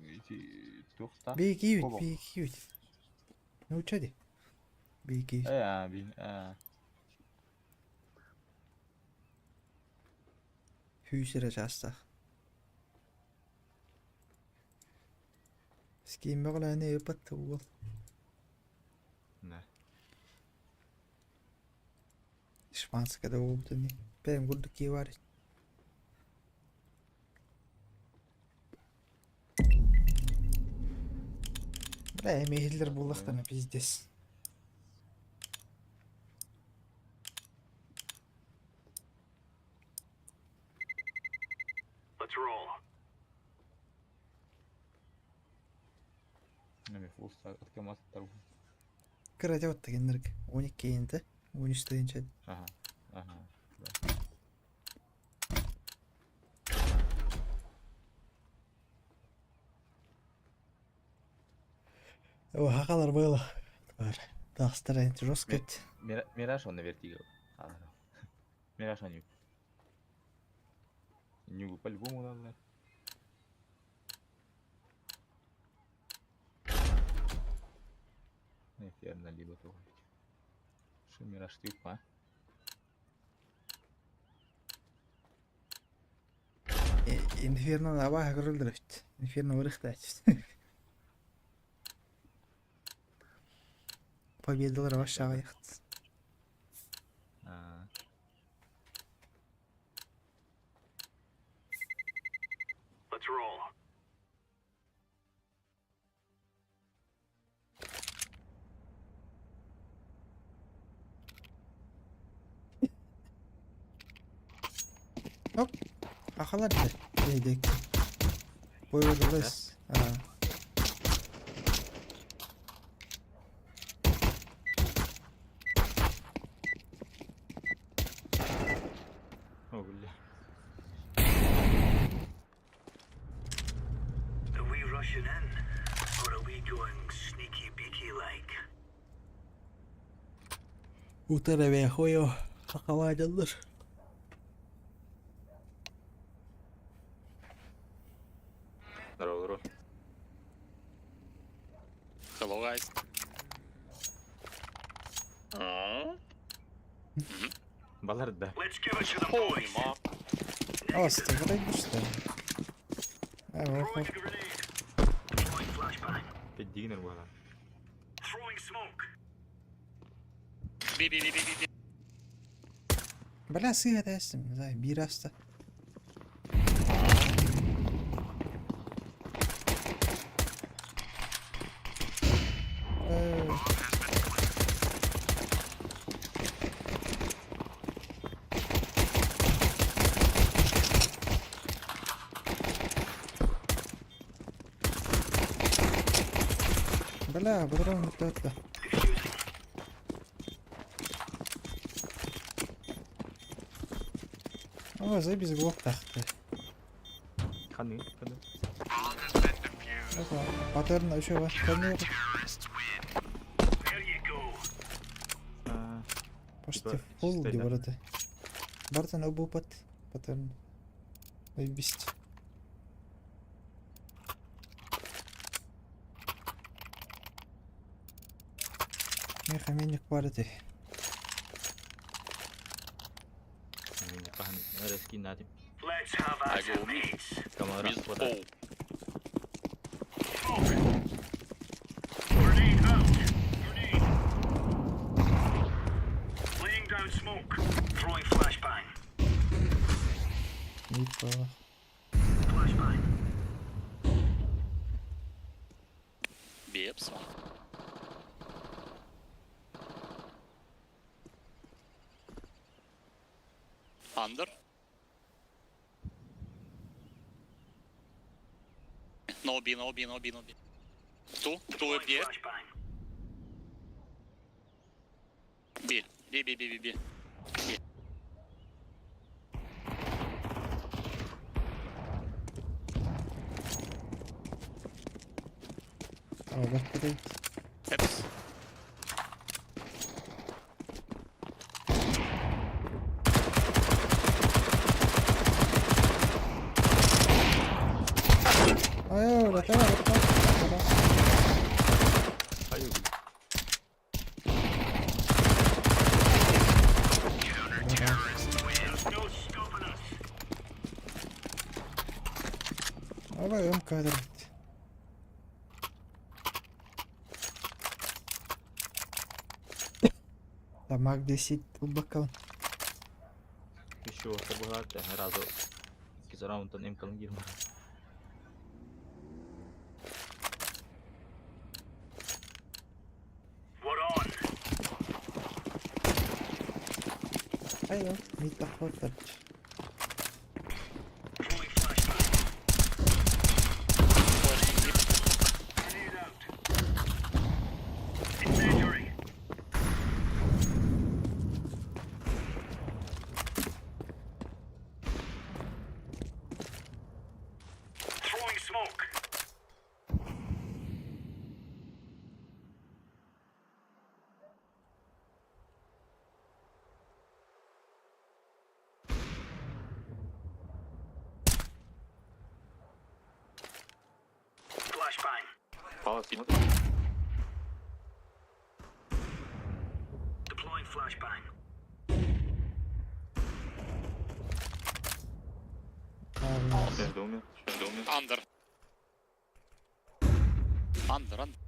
Эти тохта. Би кийит, Кобо. би кийит. Ну чеди. Би кийит. Э, би э Хүйсере жастах. Скин мөгләне өпөт угул. Не. Испанскада угул Бэм гурду кийвар. Бля, эмехиллер буллахтана пиздец. Let's roll. Неме фул саг откаматтар. Кыра жабытты кеннерг. 12 инте, 13 инче. Ага. Ага. О, хакалар было. Бар. Тахстар энти жестко. Мираж он на вертиго. Мираж он. Нюгу по-любому надо. Инферно либо то. Что Мираж ты упа? Инферно аба хагрылдыр. Инферно урыхта. Победалар ваша аяхт. А, Let's roll. Ахалар да. Дейдек. Бойводалас. А. Pushing in, or are we going sneaky beaky like? Утара бэхойо хакалаадаллар. Здорово, здорово. Hello guys. Балар да. Let's give it to the Holy boys. ma. Аста, вроде что. А, Throwing ох, a grenade. Throwing flashbang. Педигнер буолар. Throwing smoke. B B B B B B. Бля, сыга тестим, не знаю, бир аста. Э, Бля, патрон вот это. О, заебись глок тахты. Ханы, ханы. Опа, паттерн еще var. Камера. There you go. А, Почти Типа, фул чисто, да? ворота. Бартон обупат. Паттерн. Заебись. Меха миник парты. не пахнет. Раскинать. Let's have I at go it, mates. Камера. With Вот так. O. Smoke. Grenade out. Grenade. Laying down smoke. Throwing flashbang. Нипа. Flashbang. B apps one. Under. No B, no B, no B, no B. Two, two Throwing B, flashbang. B, B, B, B, B, B. B. О, господи. Apps. Ай, ой, давай, давай. Аю. There's no stopping us. Давай, МК, Тамак 10 бокал. Еще табугат разу. Кизараунд он им калнгир. We're on. Ай, не так вот. Throwing flashbang. Flashing B. Grenade out. Incendiary. Throwing smoke. Flashbang. Палас смотрит. Deploying flashbang. Между умер. Между умер. Under. Under, under.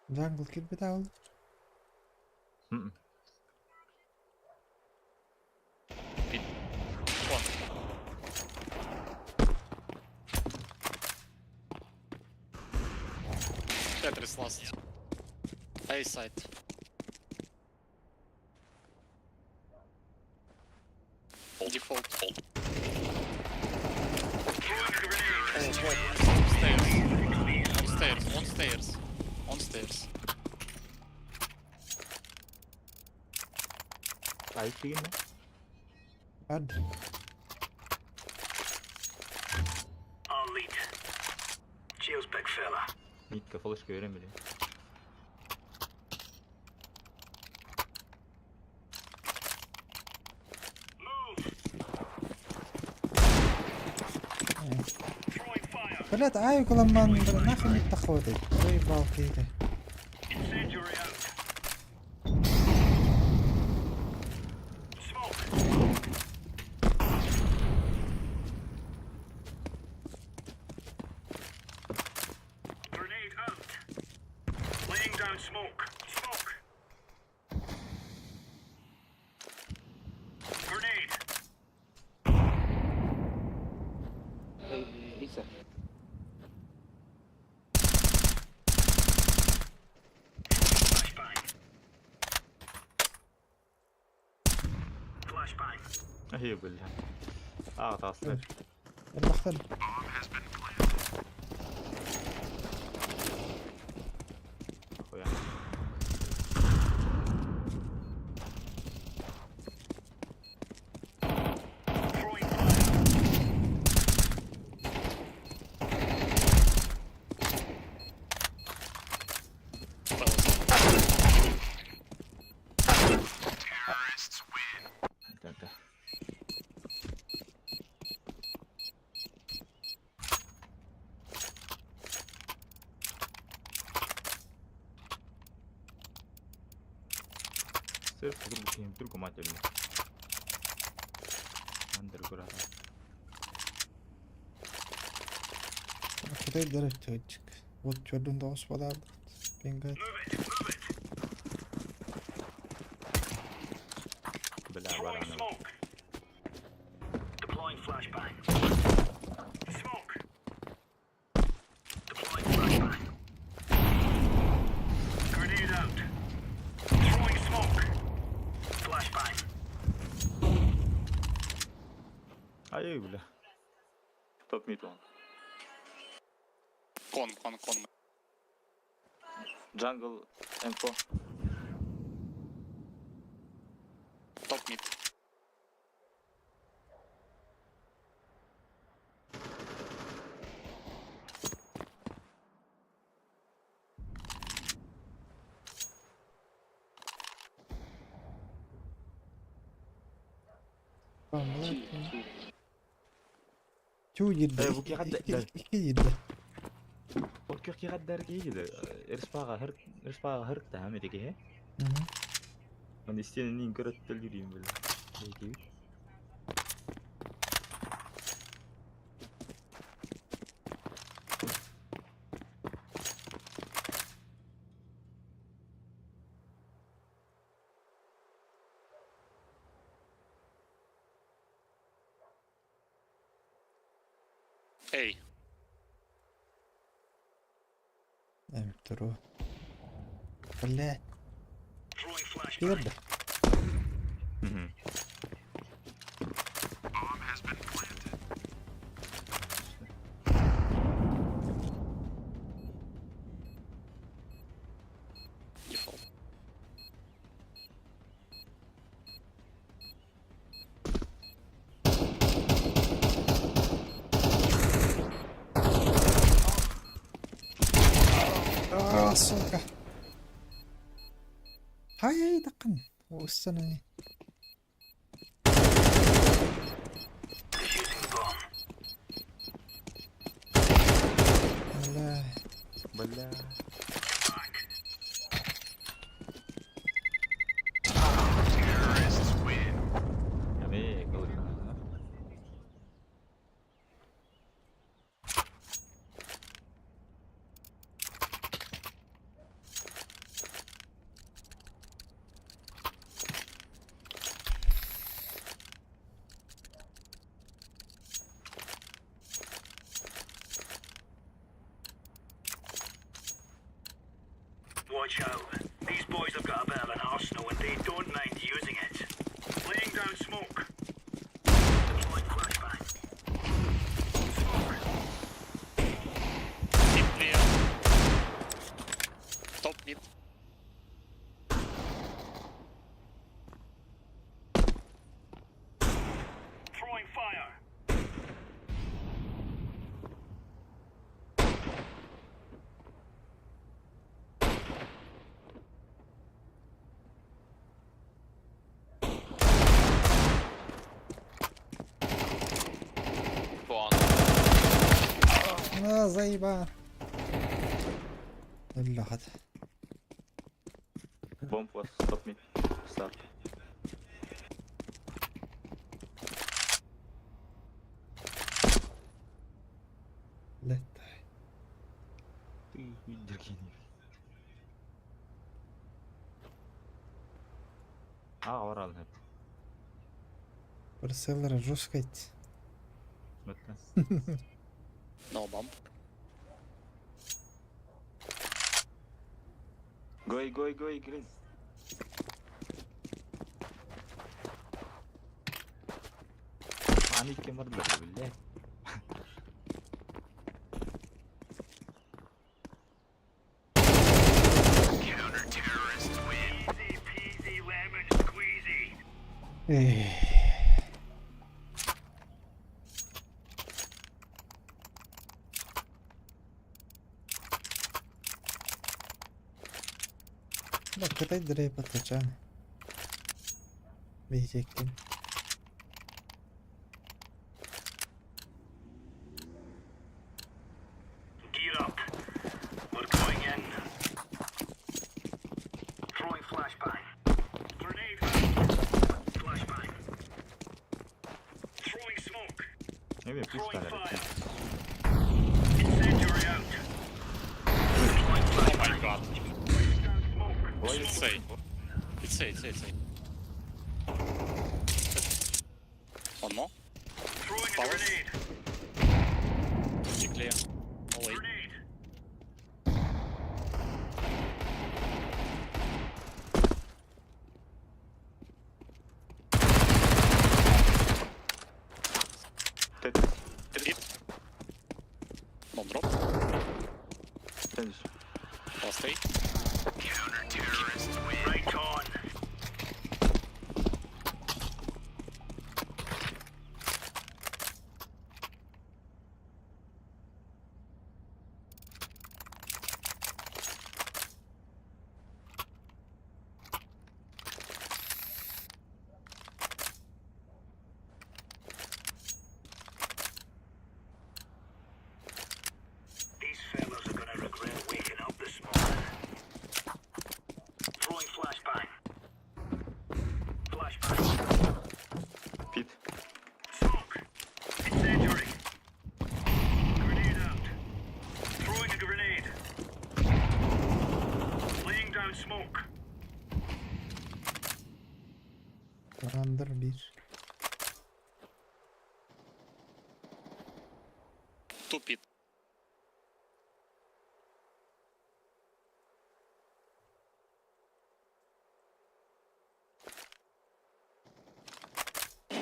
Jungle кирбит ал. М-м. One. Tetris last. A side. Default. Throwing a grenade. Oh, hold. Stairs. On stairs. On stairs. On stairs. Stairs. Айып деген бе? Ад. I'll lead. Cheers, big fella. Митка флешка берем биле. Move. Throwing fire. Блядь, ай куламан, бля, нахуй не доходит. Заебал ты это. Incendiary out. Smoke. Grenade out. Laying down smoke. Smoke. Grenade. Flashbang. Flashbang. Ай, бля. А, тасты. Бахтан. Хуя. Throwing fire. Так, так. Сыр грубо кем другу матерью. Андер Кудай дәрәчек. Вот чөрдүн догус баларды. Бенга. Move it. Move it. Бля, Throwing бараны. smoke. Deploying flashbang. Smoke. Deploying flashbang. Grenade out. Throwing smoke. Flashbang. Ай, бля. Топ мид он. Кон, кон, кон. Джангл М4. Топ мид. Тю girdi. Э, бу киһи İki, да- iki girdi. Ол киркиға дәрге Эрспаға хыр, эрспаға хыр та хам ереке. Мгм. Мен истенин көрөттөл жүрейін бля. Еке. Эй. М2. Блядь, Throwing flashbang. girdi. Мгм. Дефолт. А, сука. Хай тақын. Уссаны. Defusing the bomb. Бля. Бля. Аме, кылык. Watch out. These boys have got a bit of an arsenal and they don't mind using it. Laying down smoke. Deploying flashbang. Smoke. Mid clear. Топ А, заеба. Өллөхөт. Bomb was stop me. Stop. Летай. Ты хуйдергини. А, орал hep. Барселера жестко идти. Мөттен. No bomb. Go, go, go, green. Аны кем бар бля. Easy peasy lemon squeezy. Эй. Bak köpek direğe patlatacağım. Diyecektim. Gear up. We're going in. Throwing flashbang. Grenade out. Flashbang. Throwing smoke. Ne bileyim üç Throwing tane. fire. Incendiary out. Deploying Oh flashbang. my god. Laying down smoke. It's A. It's A, it's A, it's A. One more. Throwing a Palace. grenade. You clear. Oh wait. Grenade. Tetris. Pit. No drop. Tetris. Last A. Right on. These fellas are gonna regret waking up this morning. Throwing flashbang. Flashbang. Pit. Smoke. Incendiary. Grenade out. Throwing a grenade. Laying down smoke. Under bir. Two pit.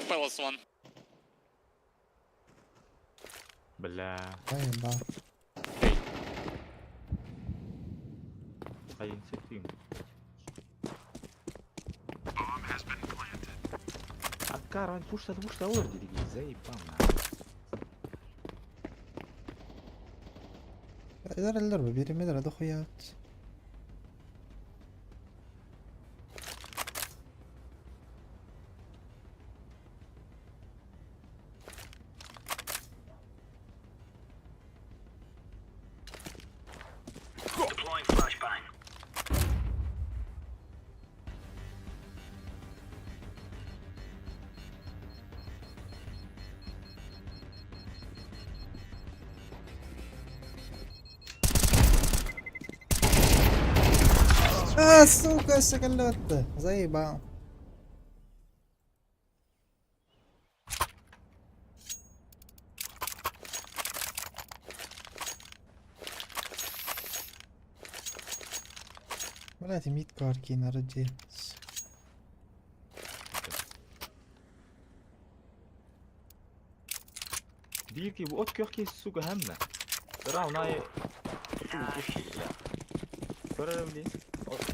Palace one. Бля. Заеба. Hayın çekeyim. Akkar, он пушта, пушта, олар dedi ki, заебал на. Eller bu birimi de хуят. Deploying flashbang. А, сука, соколет-то. Заебал. Блять, мид карки народец. Deyir ki, bu ot kök ki сука hemme. Round ay. Бля. Көрөрөм ди.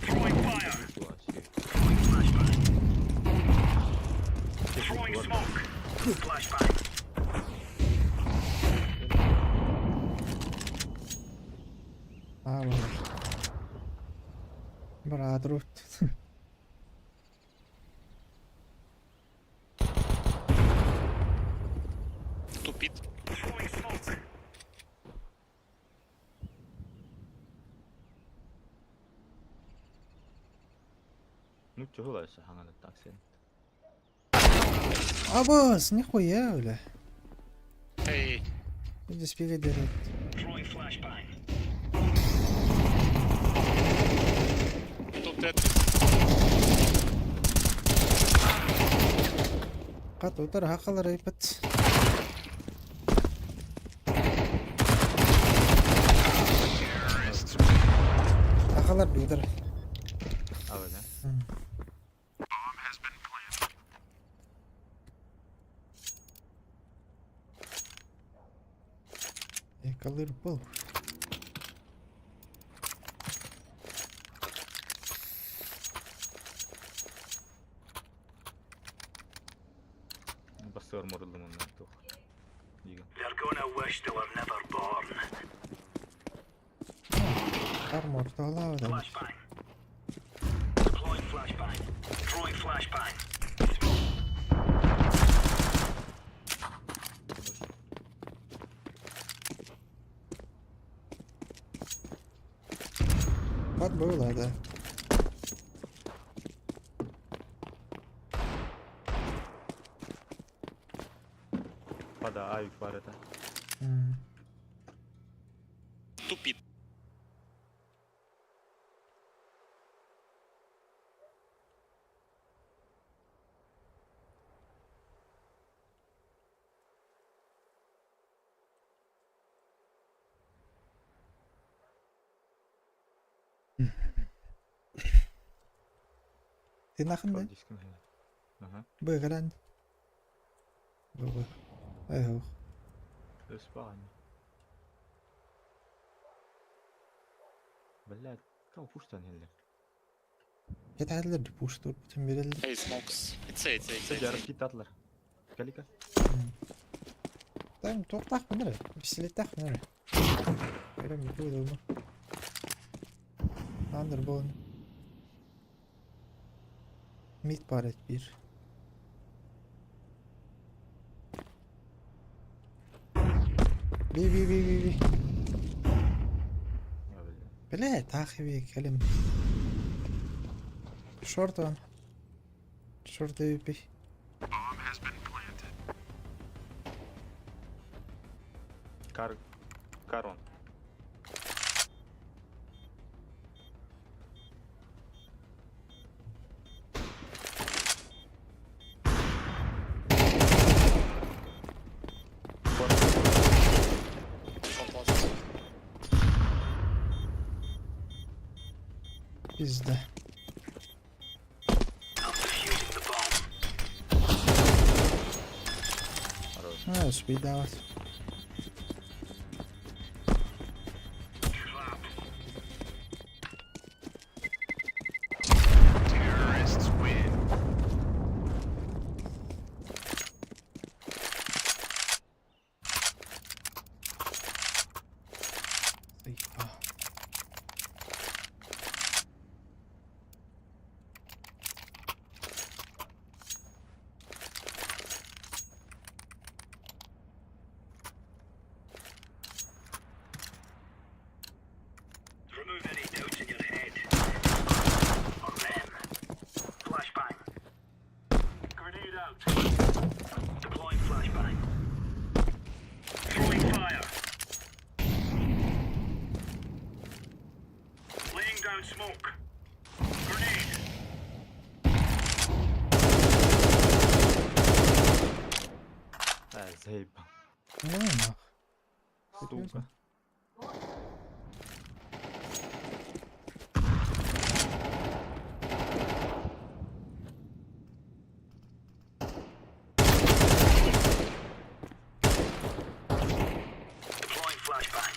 Throwing fire. Throwing flashbang. Throwing smoke. Flashbang. А, var. Брат, рут. Two pit. Throwing smoke. Ну чего өссө хаҥан акцент. Абас, нихуя, бля. Эй, Здесь передерет. Throwing flashbang. тут это. Кат утар хакалар айпат. Хакалар бүйдер. А да? Экалыр был. Бастыгар морулдум онно тух. Диген. They're gonna wish they were never born. Армор тола да. Flashbang. Deploying flashbang. Throwing flashbang. Бат было, да. Пада авик бар это. М. Тупит. Ты нахын да? Дискин. Ага. Быгран. Бы. Эх. Спальня. Блядь, там пуштан хеллер. Yeterlidir push dur bütün verildi. Эй, smokes. It's A, it's A, it's A, it's A. Сәдә китатлар. Калика. Там тоқтақ міне, пистолеттақ міне. Берем екі өдімі. Андыр болын. Mid бар et bir. Би би би би би. Я, блядь. Бля, тахи кэлим. Шорт он. Шорт AWP. Кар... Карон. Short last. Bizde. I'm defusing the bomb. Хорош. Ha, speed out. Trap. Заебал. Remove any doubts in your head. Or them. Flashbang. Grenade out. Deploying flashbang. Throwing fire. Laying down smoke. Grenade. А, заебал. Ну нах. Сука. Deploying flashbang.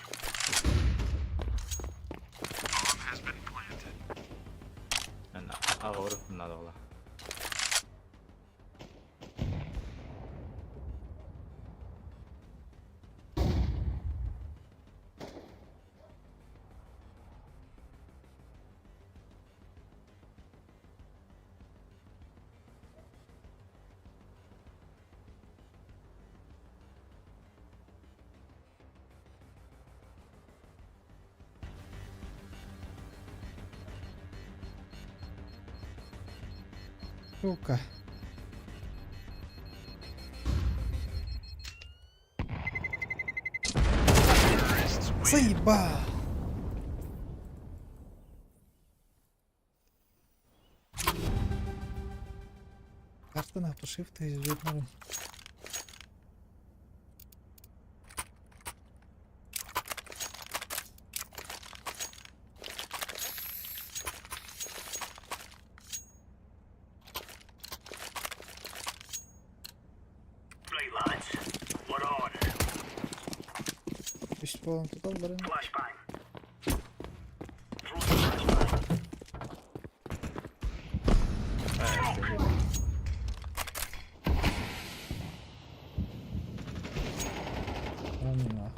Ана, агырып надо было. Сука. Заеба! Картаны автошифт izleyip Right, lads. We're on. Үс буолан туталларын. Flashbang. Throw the flashbang. Smoke. Анна.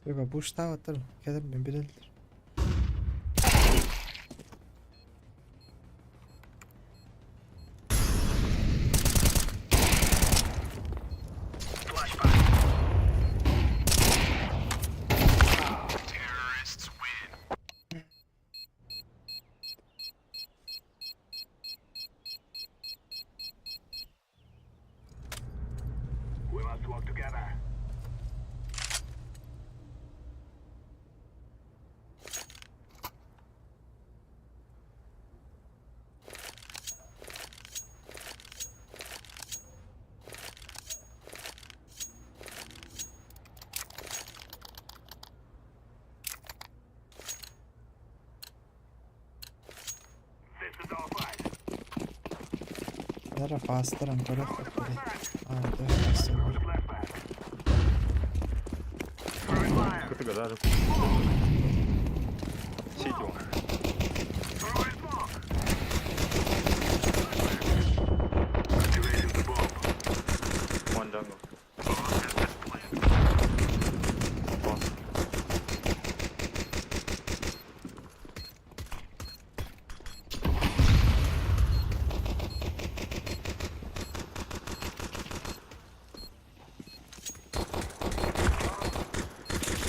Сука, буштаабаттар кэлэн билэллэр. Flashbang. We must work together. This is our fight. Дара фастаран көрөх блядь. А, да, фастер. Flashbang. Throwing fire. Кытыга даже. Сити он. Throwing smoke. Activating the bomb. One jungle. One.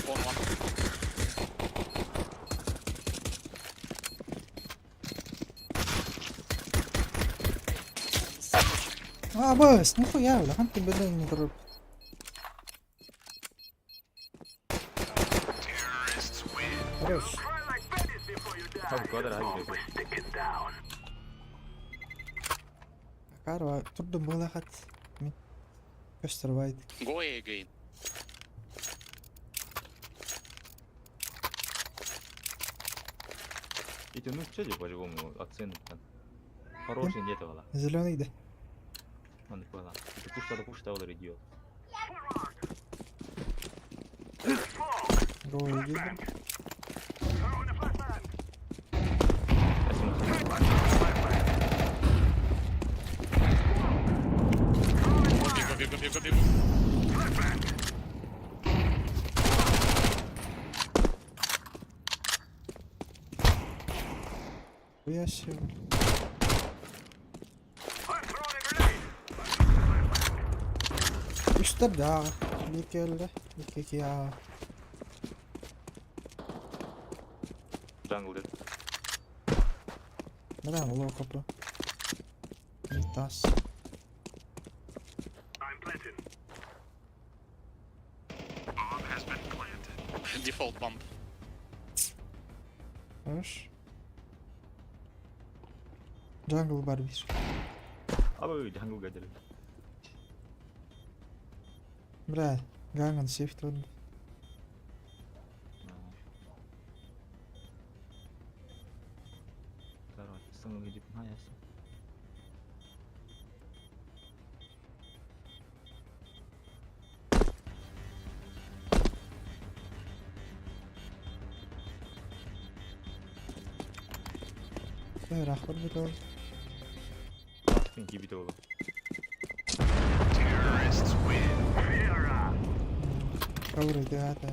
One one. А, бас, нихуя, бля, хан ты беда не троп. Хорош. Cry like babies before you die. Там квадрат Bomb где-то. is ticking down. Карва, турдум было хат. Мин. Көстөр байд. Go A again. Эти, ну что по-любому оценят там. Хороший нет вала. Зеленый да. Он понял. Это пушта, пушта, олар идиот. Голый гидр. Throwing a flashbang. Бегу, бегу, бегу, бегу. Хуя себе. I'm throwing a grenade. Үстер да. Никелле. Никекия. Jungle dead. Мына улуу копу. Тас. I'm planting. Default bomb. Хорош. Jungle бар бир. Абы jungle гадели. Бля, ганган сейф турду. Короче, сыңы гидип хаясы. Рахмат бит ол. Ластын кибит олу. Vera. Каврыгаата.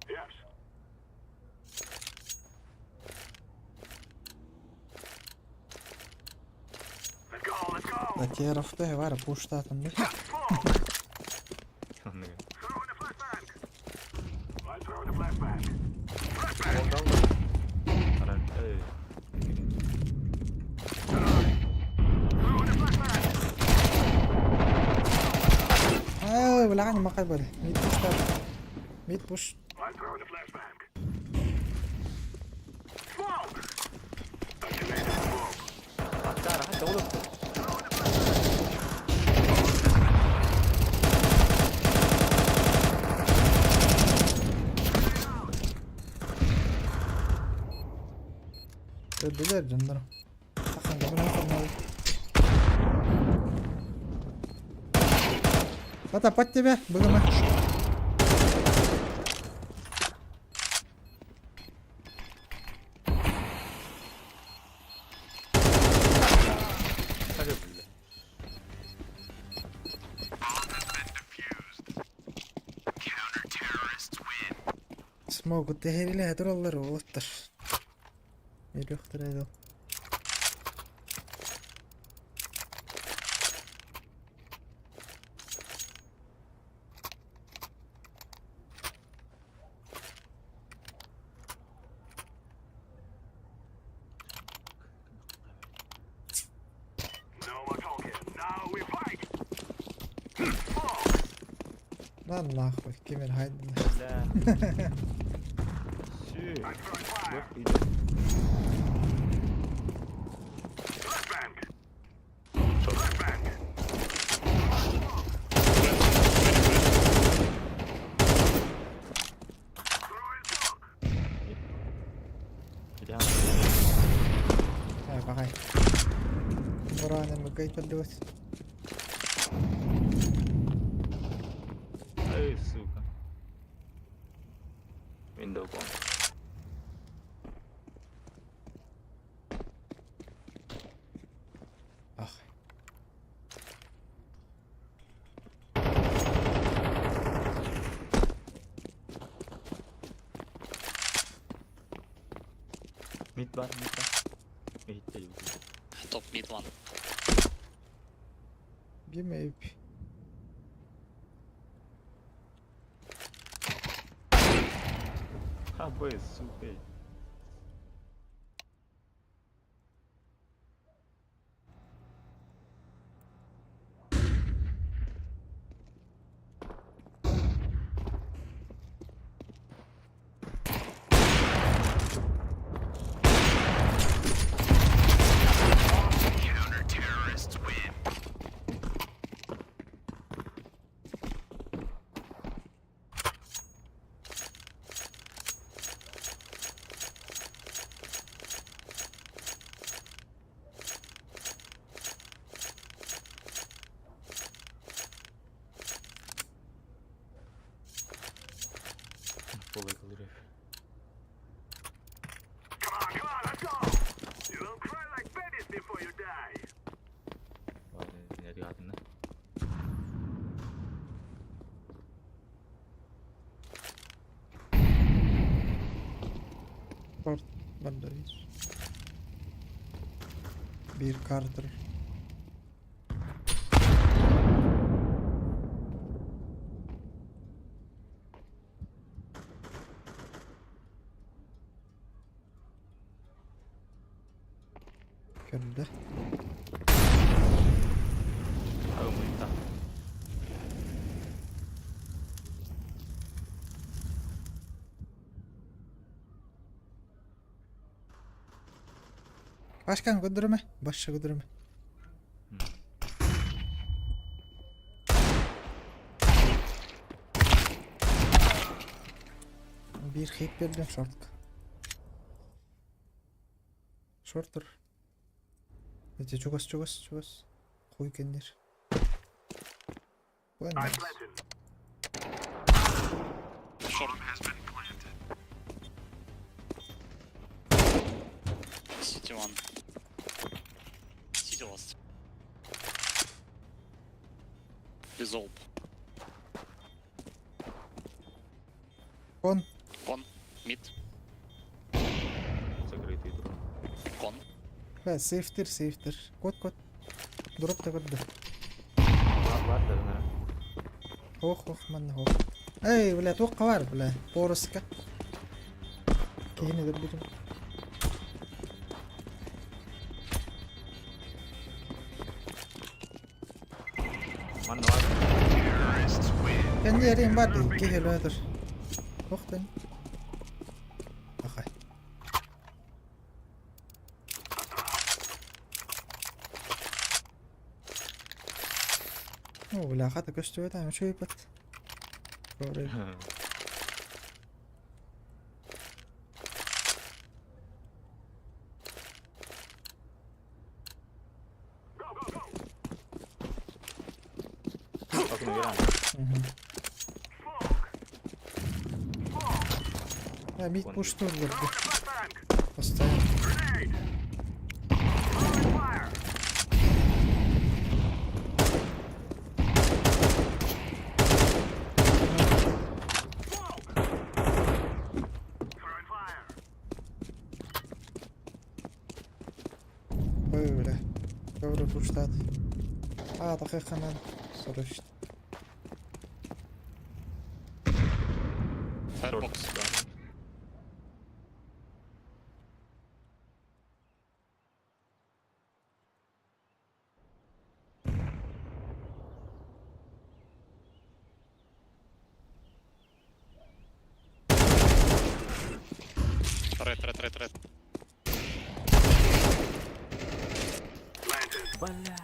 Yes. Let's go, let's go. Латеровта var pushtaatın bir. Smoke. Оннук. Throw in the flashbang. I throw in the flashbang. Аран эй. Throw in the flashbang. Ay, bilaqani maqay bari. Mid push Mid push. I throw in the flashbang. Smoke. Activated smoke. Хатаар хат олох. Öldüler canlarım. Sakın kapını açma. Ата под тебя, быгыма. Хага бля. Smoke teheriyle durallar oğuttur. Yoktur edil. No more talking. Now we fight. Smoke. Lan нахуй, кемер хайдылар. Бля. Сүү. I'm throwing fire. Yok иде. Flashbang. Flashbang. Throwing smoke. Иде. Ay bakay. Buranın mükayt öldüğüt. Эй, сука. Window bomb. Ah. Mid var, mid var. Mid değil. Top mid one. Bir meyp. Ха, бой, сука. Полый клырев. Come on, come on, let's go. You will cry like babies before you die. Ладно, рядно. Short var da bir. Bir Carter. Görüldü. А, мы там. Başkan göndürme. Başka göndürme. Bir hit berdim short. Shorttur. Эти чугас чугас чугас. Хуй кеннер. I'm planting. Short. City one. City last. Resolve. Кон. Кон. Мид. Закрытый дрон. Кон. Бля, сейфтер, сейфтер. Кот, кот. Дроп та көрдө. Бар, бар, да, да. Ох, ох, манна ох. Эй, бля, туохха бар, бля. Пороска. Киһини өлөрбүтүм. Манна бар. Кэнни эриэн бар дии, киһи өлөөтөр. Ох, тэн. Ахай. О, бля, хата көстүбэт, ами чуйбат. Окно веран. А, мид пуштурлар. Постоянно. Ой, бля. Добро пуштат. А, дақиқанан сұрышты. Firebox. Red, red, red, red. Бля.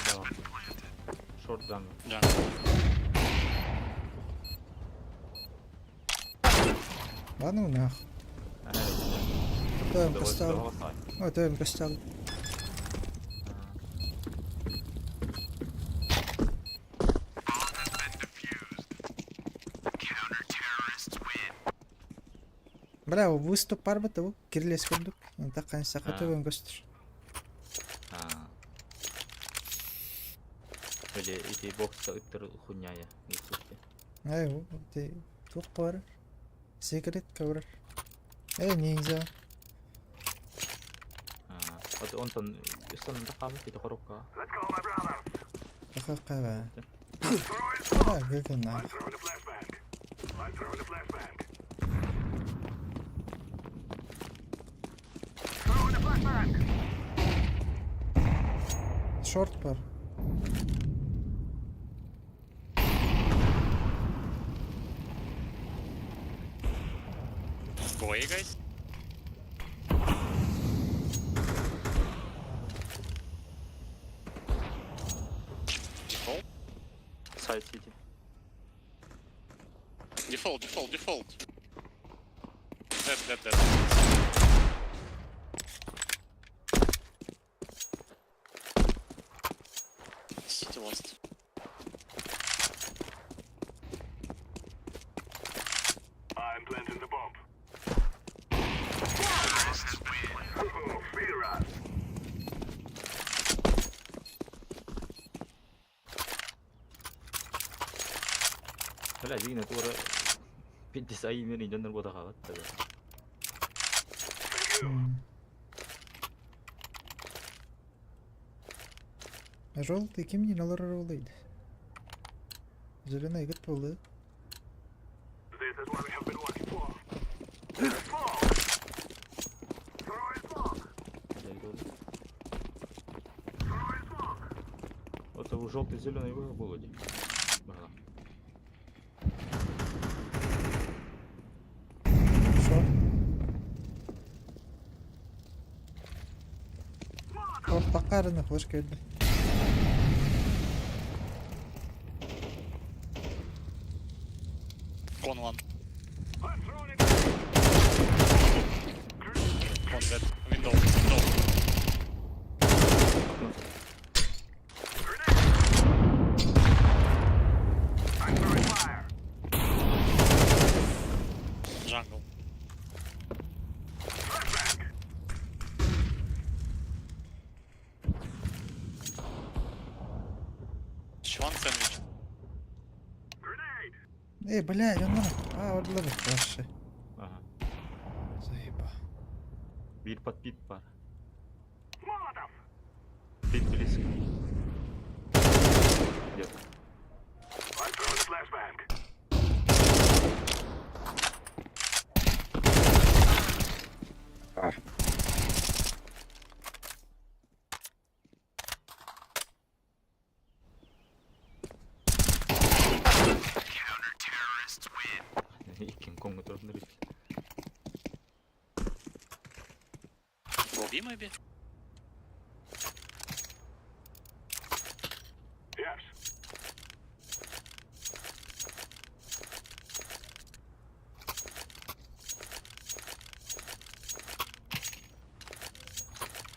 Да, Шорт дан. Да. Да ну нах. Төм көстал. Ой, төм көстал. Бля, выступ бар бит бу. Кирлес көрдүк. Таккан сака төбөн көстөр. Или ити бокса ыттыр хуйня не слушайте. Ай, бу те туох бар. Секрет кабыр. Эй, ниндзя. Вот он там сон да ти коробка. Дакка ба. А, гыгы на. Шорт бар. Go away, guys. Default. Сайд сити. Default, default, default. Dead, dead, dead. City last. I'm planting the bomb. Oh, fear us. Бля, дигне тура 50 ай мени жоннор бода калат. Желтый ким не алар олайды. Зеленый гыт болды. This is what we have been working for. Smoke! Throwing smoke! Throwing smoke! Вот у желтый зеленый было ди. Шорт. Шорт таккарына флеш келди. Con one. I'm throwing it. Con dead. Window, window. I'm throwing fire. One sandwich. Эй, блядь, он А, вот вообще. Ага. Заеба. Биир под пит бар. Пит близко. Где-то. Иккин коҥҥа турнир. Go B maybe?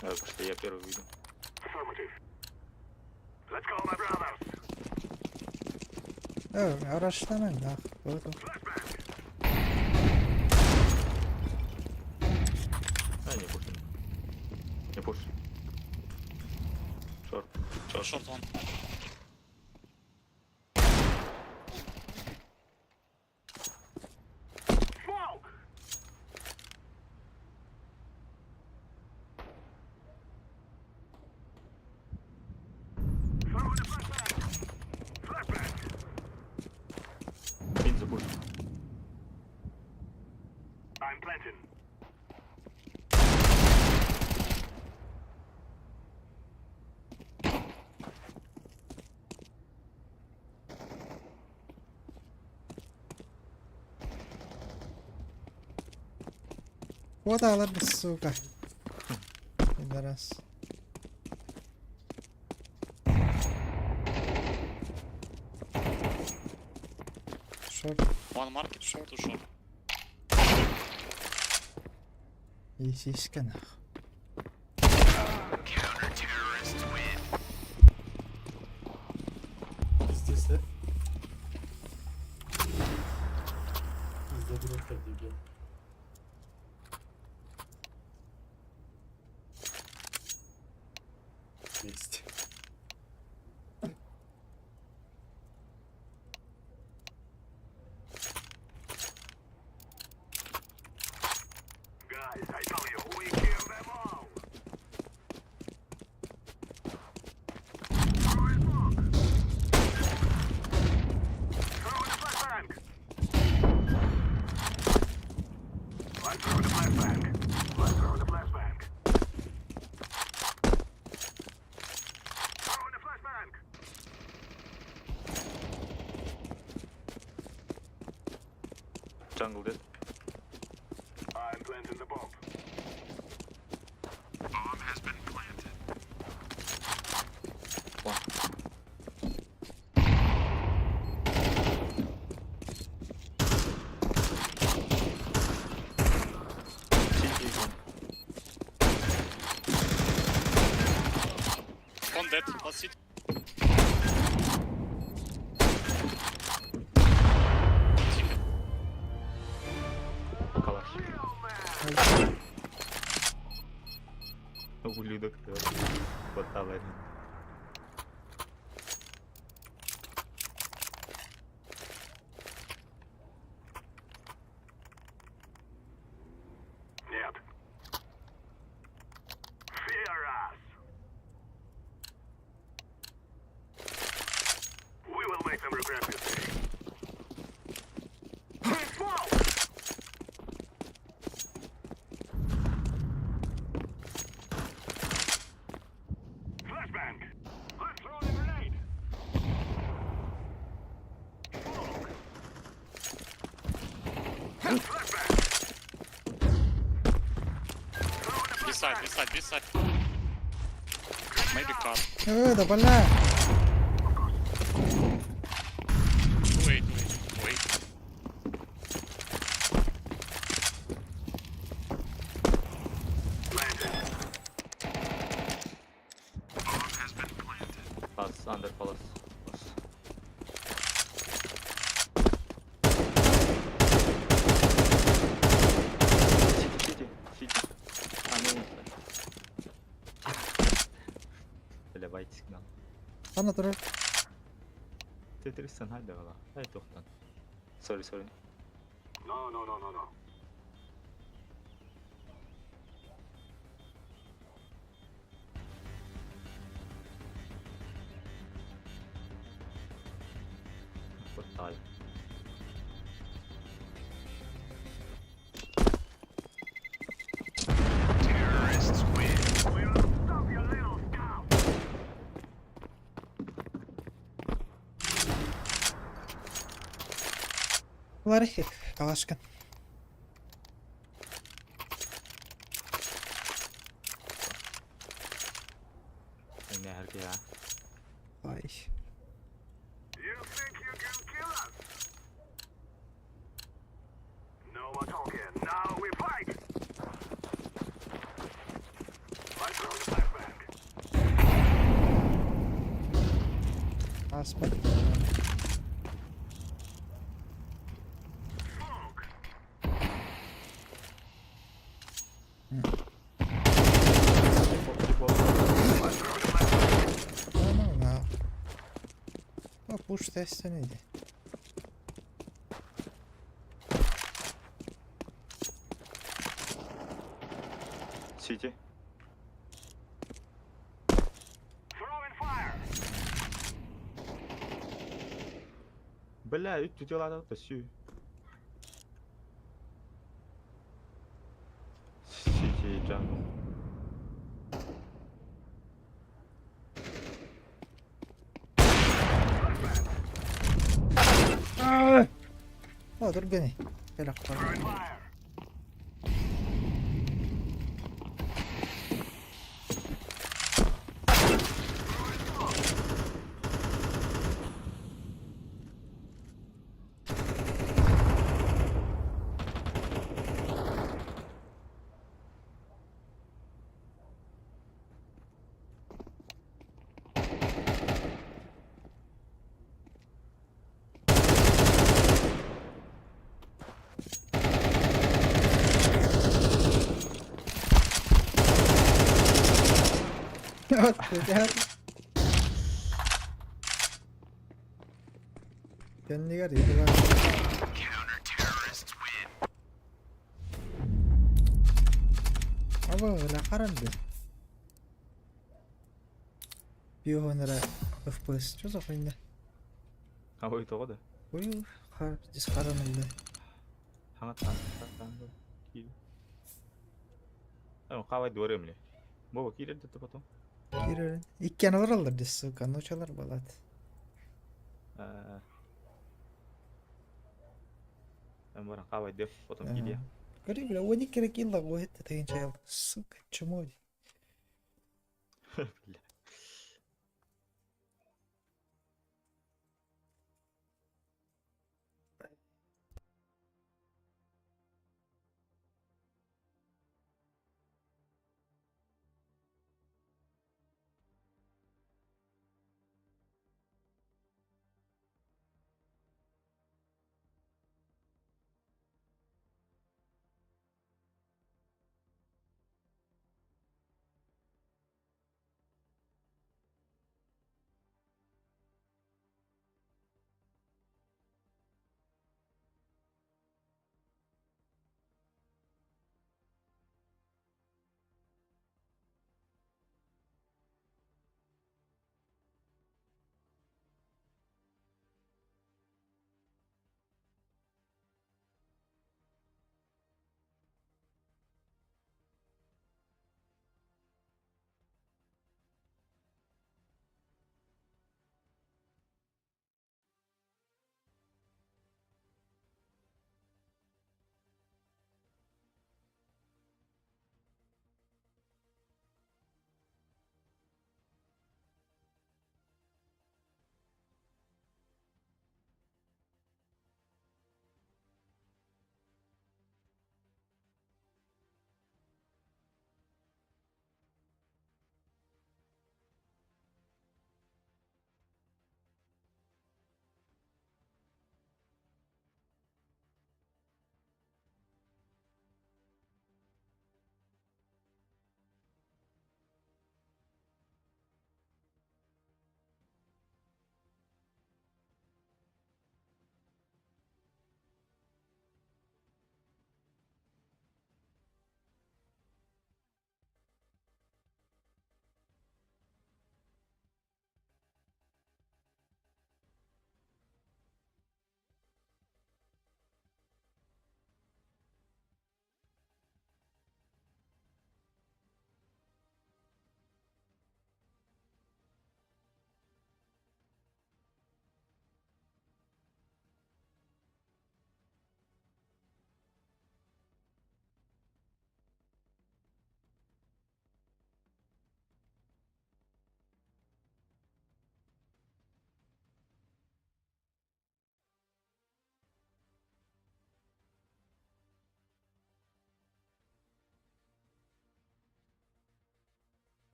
Потому что я первый выйду. Araştırmayın да. Doğru. А, не пуш. Не пуш. Шорт. Short, short one. Пин запуш. Вот алар сука. Пидорас. Short. One market, short, two short. Есиська нах. Пиздец, да? Пизда, дурак, дебил. Есть. Jungle dead. One. City one. One dead. Last city. Тихо. Калаш. Ублюдок ты. Хватало. B side, B side, B side. Maybe car. Да бля. Wait, wait, wait. Pass, under palace. Pass. City, city, city. А, не, не. Бля, вайт сигнал. Ана турар. Tetris'ten haydi valla. Haydi tohtan. Sorry sorry. No, no, no, no, no. Хватай. Terrorists win. We'll stop your little scout. Ларихик, Калашкин. Не харгия. Ай. You think you can kill us? No more talking. Now we fight. I throw the flashbang. Аспа. Smoke. Нормально. О, пуш тестен иди. Сити. Throwing fire. Бля, үт түтелады да сүй. Сити джангл. О, dur beni. Gel akbar. Throwing fire. Gel. Кэннигэр иди. Аба, ла харанды. Биохонера FPS. Что за хуйня? А ой тоҕо да. Ой, хар, здесь харанылды. Хаҥа таан киир. Ай, хавай дуорем ли. Бо киирер да потом. Кирерин. Иккен алар здесь, сука, нучалар балат. Э. Эм баран хавай деп потом киирия. Говори, бля, они кирекилла, ой, это ты чаял. Сука, чмо. Бля.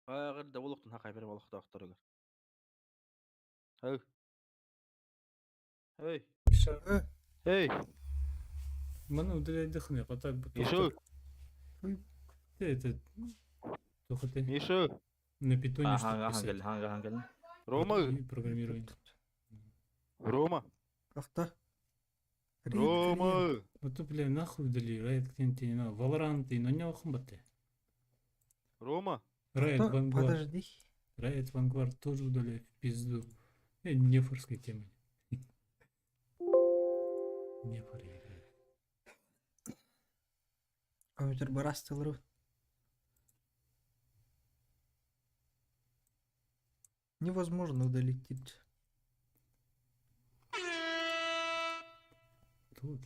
Ааҕыр да олохтон хахай бere олохтоохторугар. Эй. Эй. Эй. Маны удаляйдыхны, а так бы Миша. Это только ты Миша. на питоне Ахан что ахан писать. кэллин, ахан ахан кэллин. Рома. И программирование. Рома. Ахта. Рома. Вот то, бля, нахуй удали, Riot где не надо. Valorant, но не охмбаты. Рома. Riot Vanguard. Подожди. Riot Vanguard тоже удаляй в пизду. Нефорской темы. Нефор я играю. Компьютер барастылыр. Невозможно удалить тип. Тут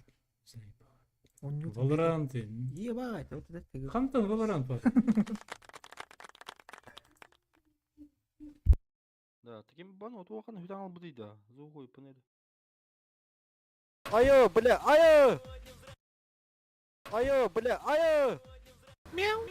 заебало. Он не Valorant. Ебать, вот это ты Хантон Valorant, пап. Да, таким бан вот охан хүтэн албыды да. Зугой панели. Айо, бля, айо! Айо, бля, айо! Мяу.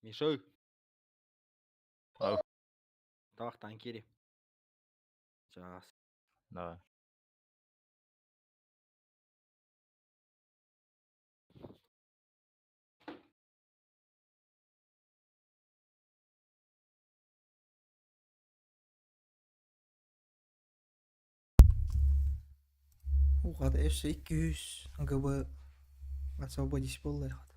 Миша. Ау. Тавах танкири. Сейчас. Давай. Угада өссө 200 ГБ освободись боллай хат.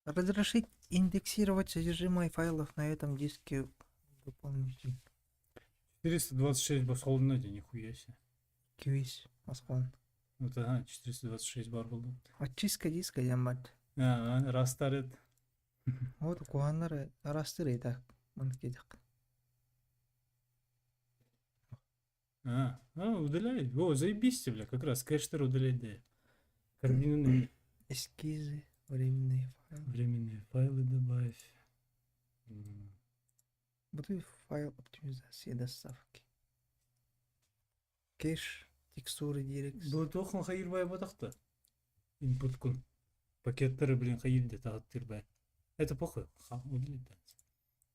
Разрешить индексировать содержимое файлов на этом диске дополнительно. 426 басқолдun эти, нихуя себе. Квиз, Москван. Вот ага, 426 бар болды. Очистка диска ямат. А, растарет. Вот куаннар арастыр и так. Манкедик. А, удаляй. О, заебись, бля, как раз кэштер удалять, да. Координаты. Эскизы, временные файлы. Временные файлы добавь. Буду файл оптимизации доставки. Кэш, текстуры дирекс. Бұл тоқын хайырбай батақты. Input кун. Пакеттері, блин, хайырды тағаттырбай. Это похуй. Ха, удалить да.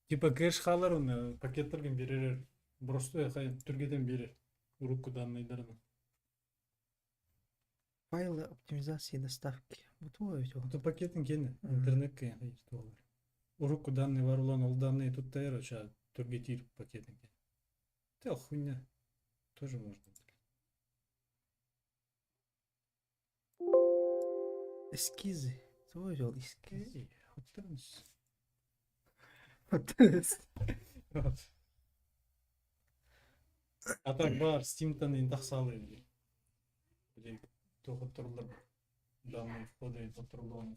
Типа кэш халар оны пакеттерген берер. Просто хай түргеден берер. Урукку данныйдарын. Файлы оптимизации доставки. Буту ведь Это пакеттин кені. Мгм. Интернетке хайыр туғалар. Урукку данный бар olan ол данные тут тайыр оча түрге тиір пакеттин кені. Те хуйня. Тоже можно. Эскизы. Твой взял эскиз. Эй, оттырмыз. Вот. А так бар, Steam-тан енді тақсалы или. Или тоғыттырылыр данные входы тоқтырылған.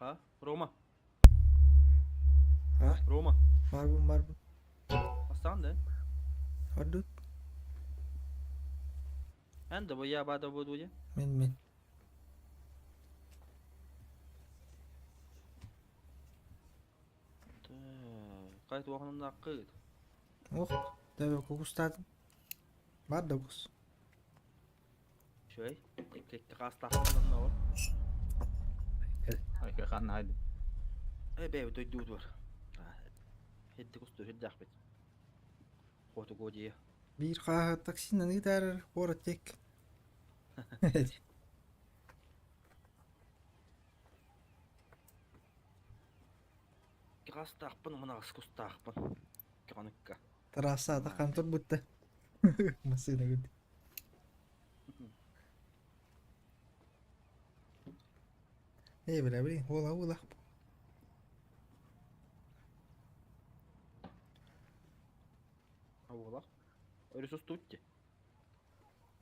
А, Рома. А? Рома. Барбын барбын. Бастаан да. Ордут. Эн да я бада буду де. Мен мен. Кайт уаханын аккыт. Ох, дәбе кукустадым. Бар да кус. Шөй. Текке кастахтан бар. Айка хан хайды. Э бе дойду бар. Хедди кусту хедди ахбет. Хоту годия. Биир хааһы таксинан ыытаарар куорат тек. Кастахпын мына кустахпын. Каныкка. Трасса таххан турбутта. Массыына күн. Э бля блин, ола ола. Аула. Өрүс устутти.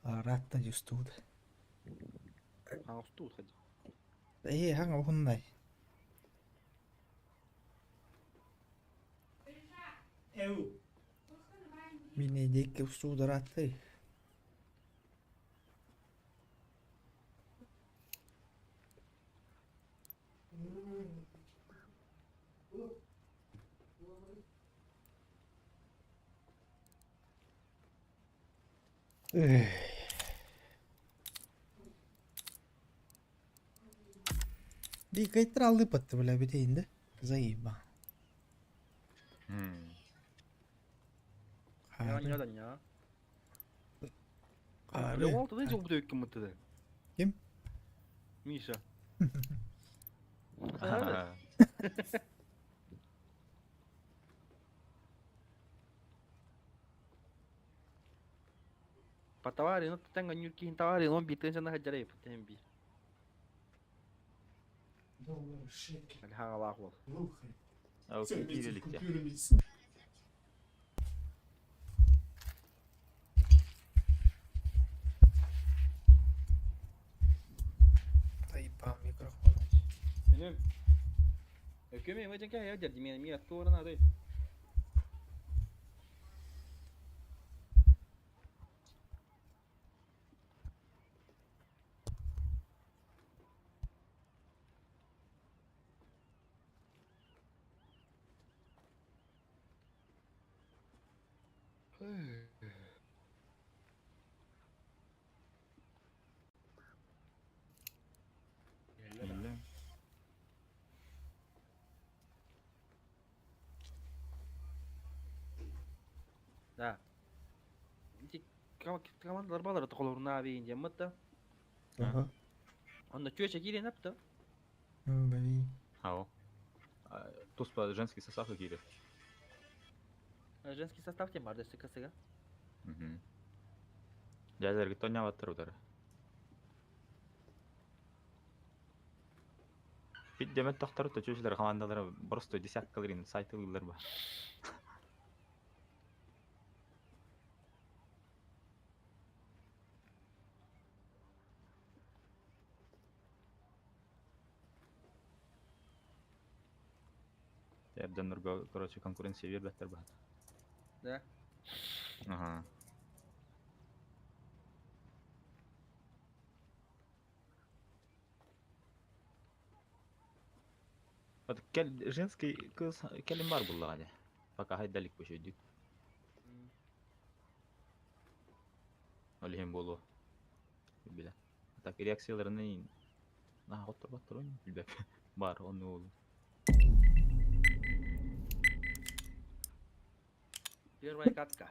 Аратта жустууд. А устут ходи. Э хаҥа уһуннай. Эу. Мине декке устуудараттай. Эх. Би кайтыр алды патты бля битейинде. Заеба. Я не Хары. да не. Хары. Бля, он туда жол бүтөк ким мытты. Ким? Миша. По товари, ну тенга нюрки товари, он битен жана хаджарай потен би. Доллары, шекель. Алхагалах бол. Слухай. Ал Всё вместе с кириликте. купюрами. Заеба микрофон. Менем. Өкөмө эме жеке я дерди мен ми атторна дой. Бля. Да. Ити командалар балар толоруна бейин жеммытта. Ага. Онда чөчө кирен апты. Блин. Ау. Туспа женский состав киирет. Женский состав тем бар десе кысыга. Мгм. Дядя тоня ваттар удары. Бит демет тохтар то чөчүлөр командалары просто десяткаларын сайтылылар ба. Эрден короче, конкуренция бербеттер ба. Да. Ага. Вот кел женский кыз келин бар буллагане. Пока хайдалик бошойдүк. Олихин болу. Биле. Так реакцияларını на оттур баттыр ойн билбеп. Бар оны болу. Первая катка.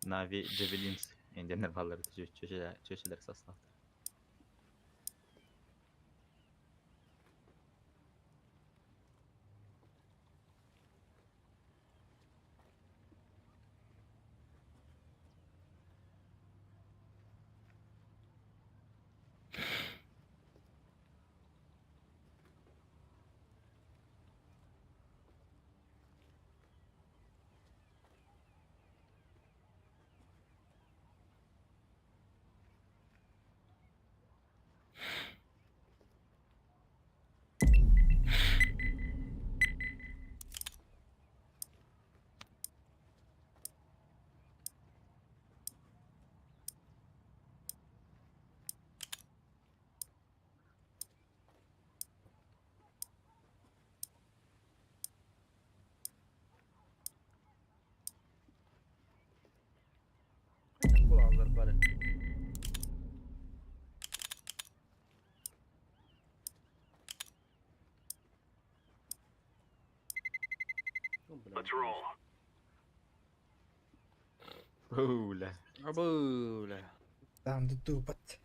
Navi Javelins энденер баллар чөчөлөр состав. Булаллар бары. Let's roll. Бля. Бля. Там тупат.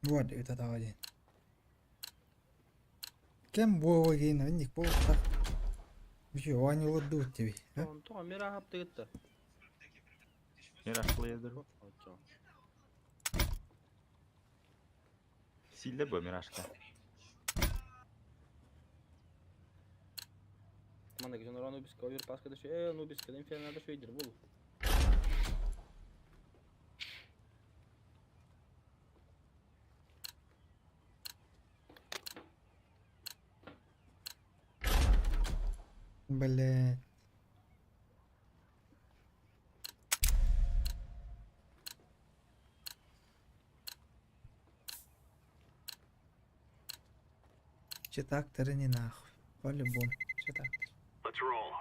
Вот это давай. Кем буова кейин инник буолта. Үчү оонньуулар дуут диби. Онтон мира хаптыгытта. Мираж плеер. Сильно бы Миражка. Маннык дьон Анубиска ойуур пааска да э Анубиска инферно да шөйдер бул. Блин. Читакторы не нахуй. По-любому. Читактор. Let's roll.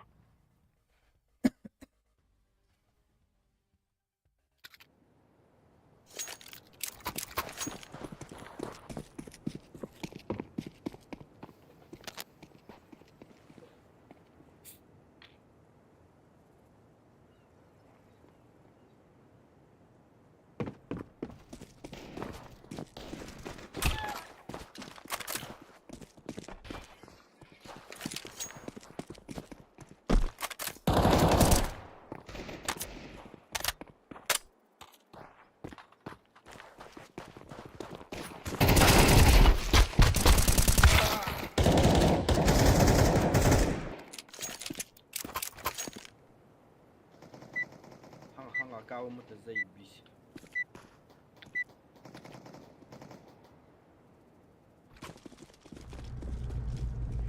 Хаҥ аккаунт заебись.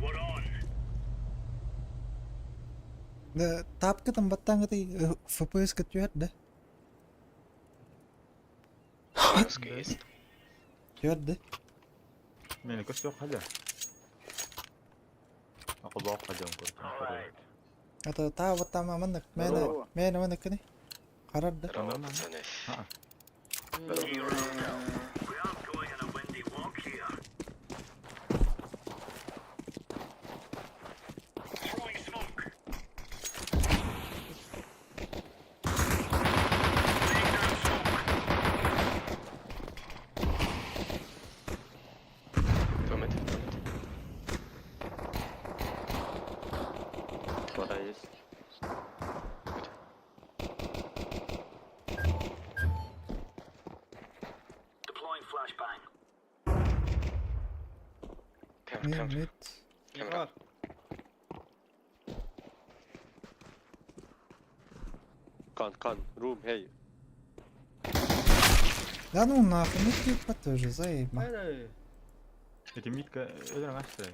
We're on. Да, тапка там баттаҥҥытай FPS түһэр да? Есть. Түһэр да? Мени көстөх халя. Акыллаах халя All right. Ата таа баттаама маннык мээнэ мээнэ маннык кини харар да? Здорово, пацаны. We aren't going on a windy walk here. Throwing smoke. Laying down smoke. Two mid, two mid. Вода есть. Good. Deploying flashbang. Camera, Мид camera, мид. camera. Con, con, room, hey. Да ну нахуй, ну типа тоже заебал. Хайда. Эти митка өлөр астырай.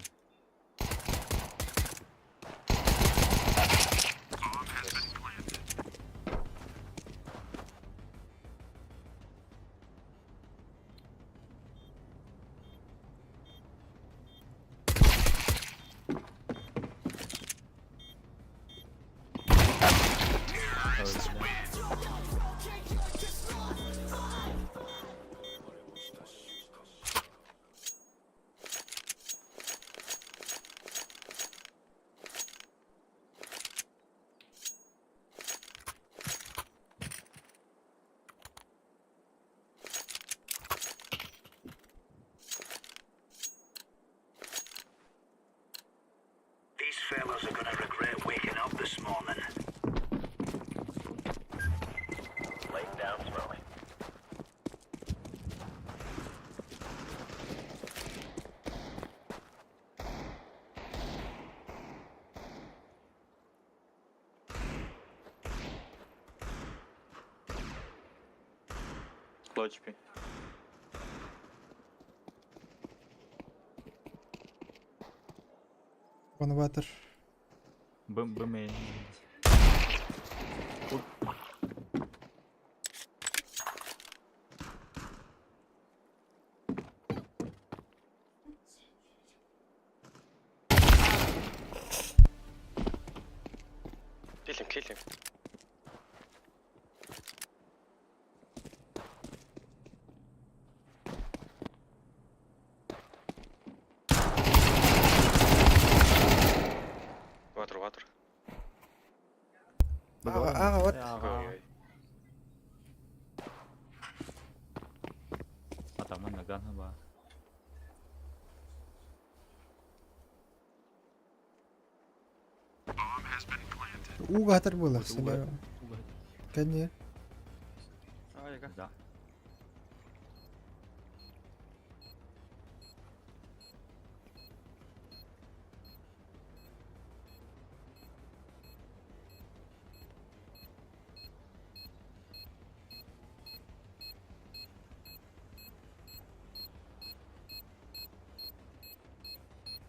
These fellas are gonna regret waking up this morning. Laying down smoke. Low HP. One water. Б Б main. Kill him, kill him. Аҕа, аҕа, вот. Ага. Атаман наган ба. Ууга хатар буолар сэлэ. Кэнниэ. Да.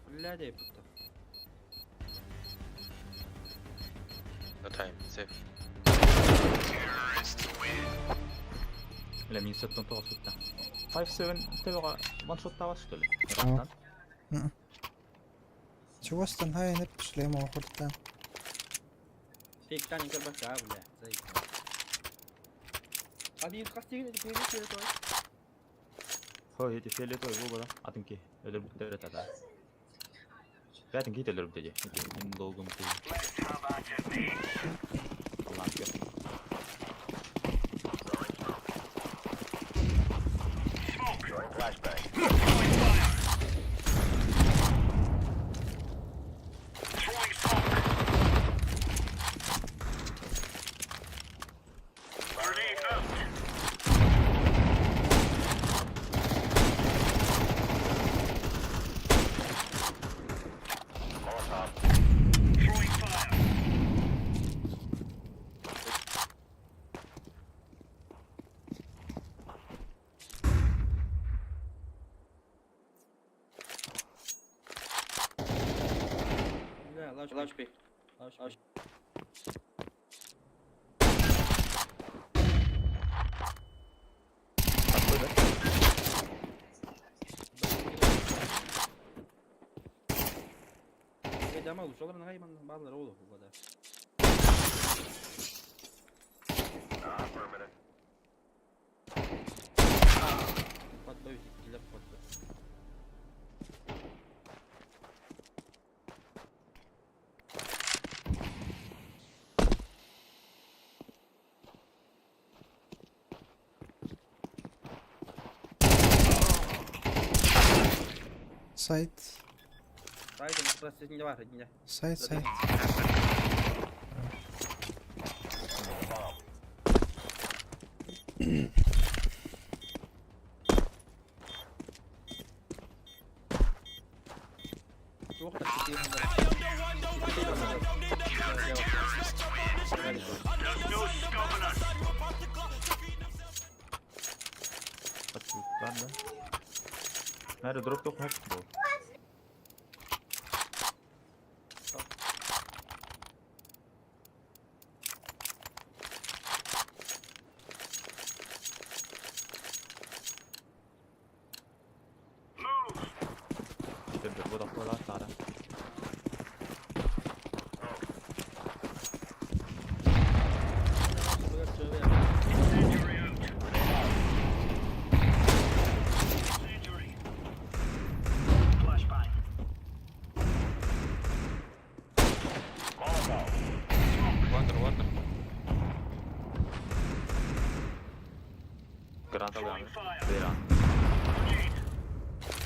Бля, дей бутта. No time, safe. Бля, минус 9 сутта. 5-7 тебеға ваншоттавас, что ли? Ага. Чугастан хайын эп шлем оҕуртан. Фейктан игр бака, бля. Заебал. А bir kaç değil, bir bir той. Хой, эти фиолетовый выбора. Атынки, өлөр бүктер тада. Бәтін кейт өлөр бүктеде. Мен долгум кей. Let's have at it, mate. Аллах көр. Smoke. Throwing fire. Throwing smoke. Grenade out. Throwing fire. Бля, лач, лач пей. Лач, лач. Дама лучше, олар нагай баллар олу бугада. Подбавить киллер подбавить. Сайт. Сайт, просто не бар, не. Сайт, сайт. Yok da bir There's no stopping us. Бар да. Наверное, дроп тоқ мөп бол. Move. Тебер бодақ қойла тара. Incendiary out. Incendiary. Flashbang. Water, water. Граната Throwing алған. fire. Бера. Grenade.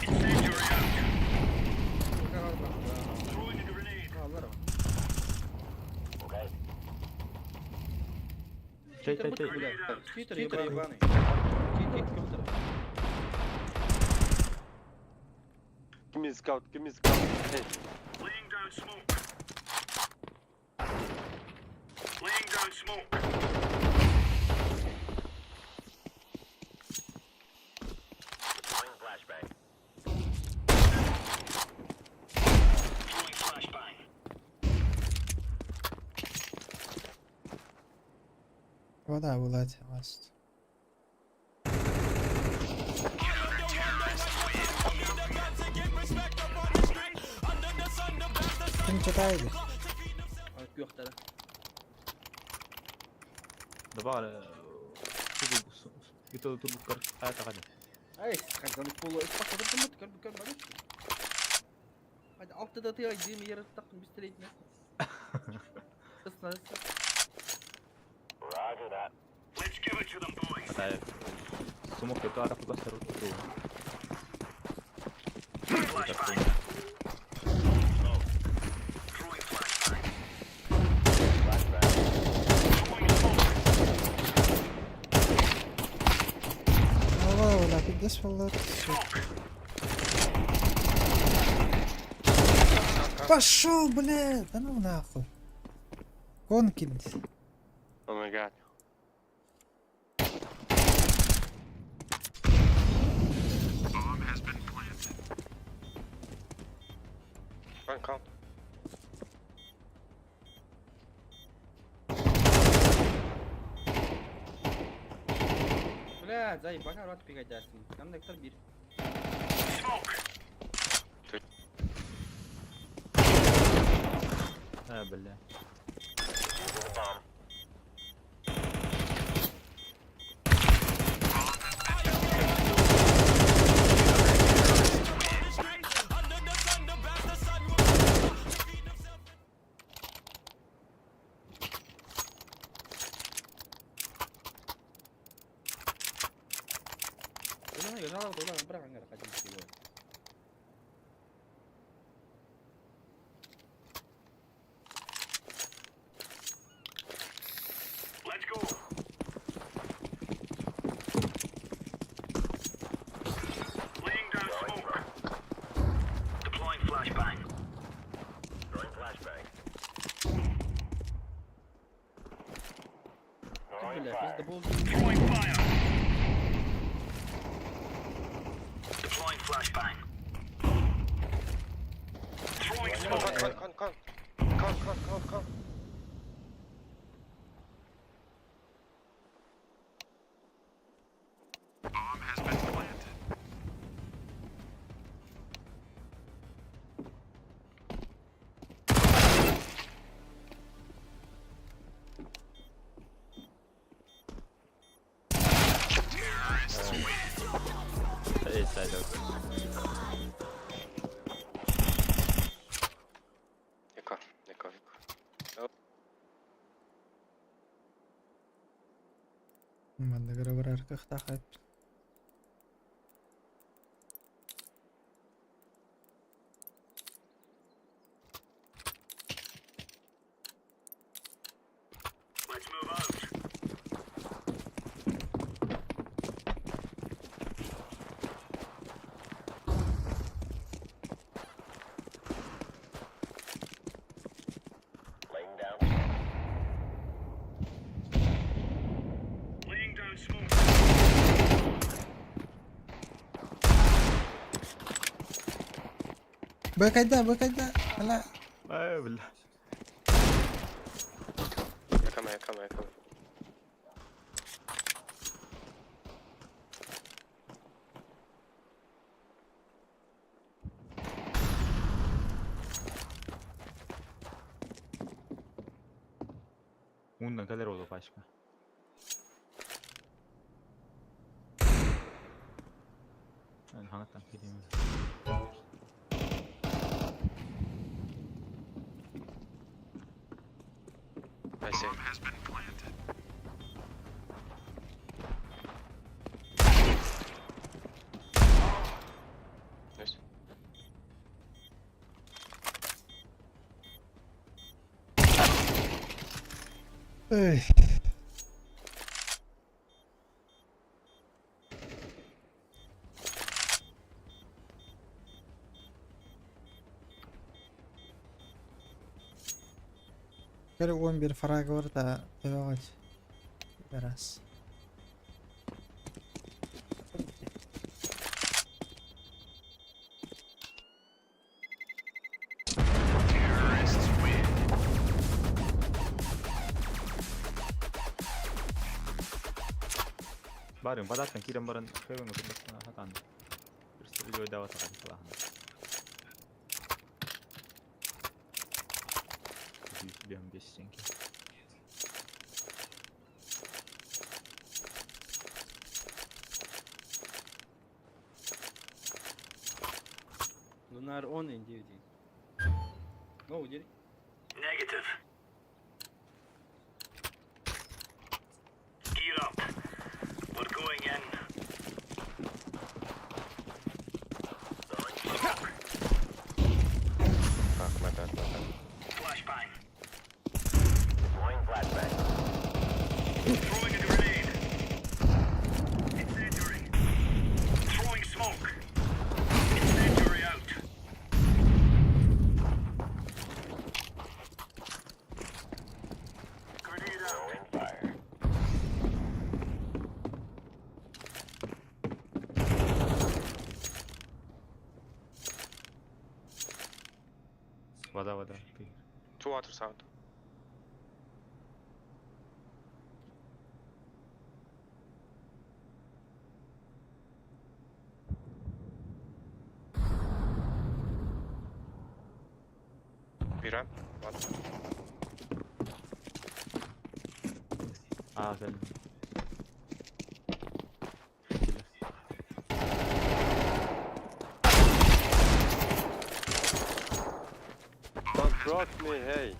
Incendiary out. Throwing a grenade. Чей, чей, чей. Читер ебаный. Читер, читер. Give me scout, give me scout. Hey. Laying down smoke. Laying down smoke. Throwing flashbang. Вода вылазь, ласт. Ким читает? Күөхтара. Добавили. Ито турбуккар ата қады. Ай, қайдан полу испақта бір көр көр бар. Hadi altta da atıyor, diyeyim yarı takım bir lira. Isna ısna. Let's give it to them, boys. Хата smoke itu arah ke seru tuh. Flashbang. Throwing flashbang. Throwing smoke. Ала, бля, пиздец, валар. Smoke. Пошел, бля! Да ну нахуй. Конкин. Oh my god. One count. Бля, заебака рот пригодятся. Там доктор бир. Smoke. А, бля. Ulan yönel ulan bırak hangi kaçın şey bu. Let's go. Laying down smoke. Deploying flashbang. Throwing flashbang. Бля, пизда Throwing fire. Deploying flashbang. Throwing smoke. Con, con, con. Con, con, con, con. Eh, side out. Яка, яка, яка. Манна грабар кахтахат. Let's move out. Laying down smoke. Бэкайда, бэкайда. Бля. А, бля. Яка, яка, яка. Undan kadar oldu başka. Ben hangattan gideyim. I see. Nice. Эй. Көр 11 фраг бар да төбөҕөт. Раз. Барым, бадаттан кирен баран хөбөңө көтөстөн хатан. Bir sürü ödeva takarı falan. 115 çünkü. Lunar 10 in DVD. No, did Negative. Вода, вода. Ты. Two water sound. B ramp. One. А, кэллим. Don't drop me, hey.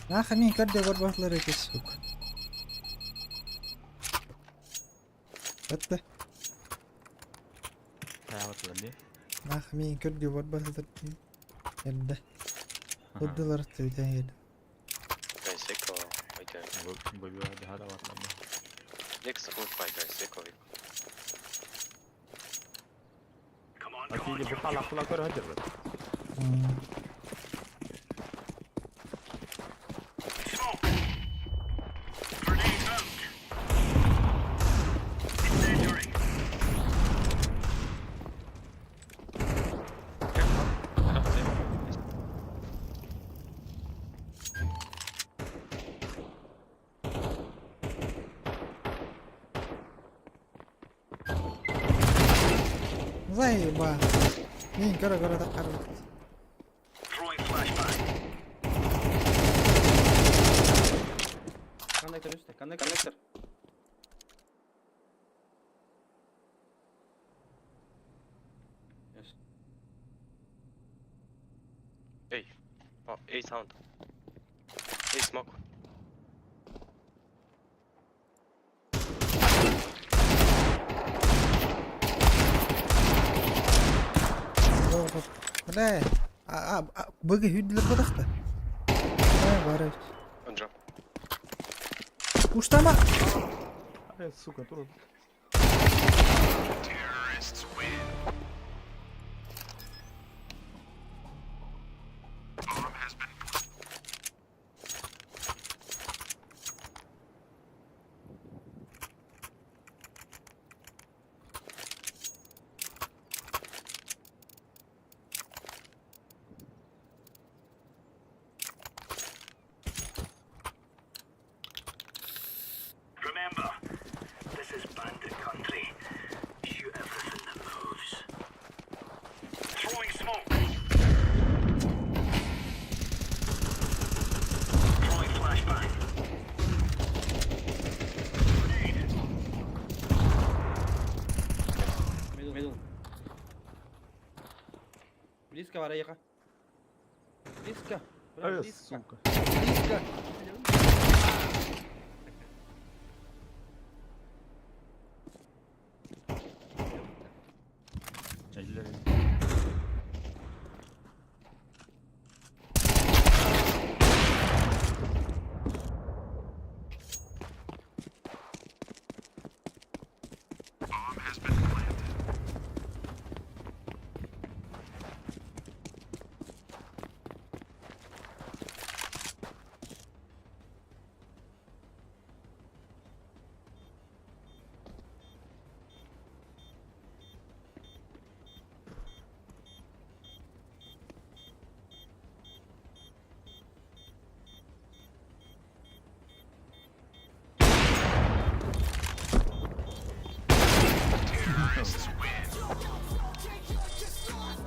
Нахамин көрдө көрбөтүлэр эти сука. Өттө. Хайаабатылар дии. Нахамин көрдө көрбөтүлэр Эрдэ. Турдулар бүтэн кэллим. Guys, echo. Wait there. Бобио дьаһаалаабатылар дии. Next good fight, guys. Echo. Come on, come on, Атили jump, бу jump. халаахтыла көрө сылдьар. Smoke. Grenade out. Incendiary. Заеба. Мин көрө көрө таххарбыт. Throwing flashbang. Коннектор үстэ, коннектор. Connector. Yes. A. Oh, A sound. A smoke. Бля. А а быгы хүдлер бодахта. Аа бары. On jump. Уштама. Э, сука, тур. Remember, this is bandit country. Shoot everything that moves. Throwing smoke. Throwing flashbang. Grenade. Middle, middle. Близко, вареха. Близко. Бля, Э, близко. сука. Близко. Эдилер.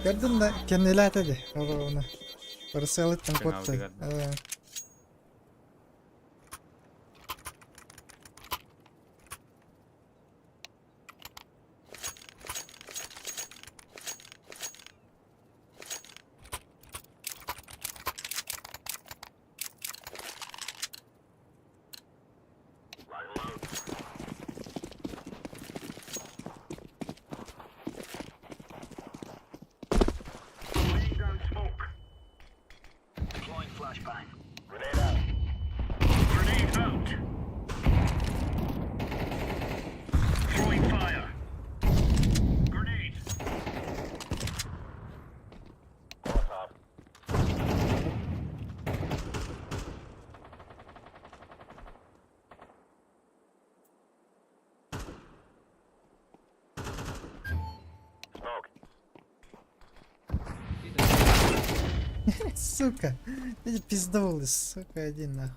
Көрдүм да кеннелээтэ ди. Оҕону. Барысыалыттан куотта. Кеннелээтэ. Сука! Эти пиздоволы, сука, один нахуй.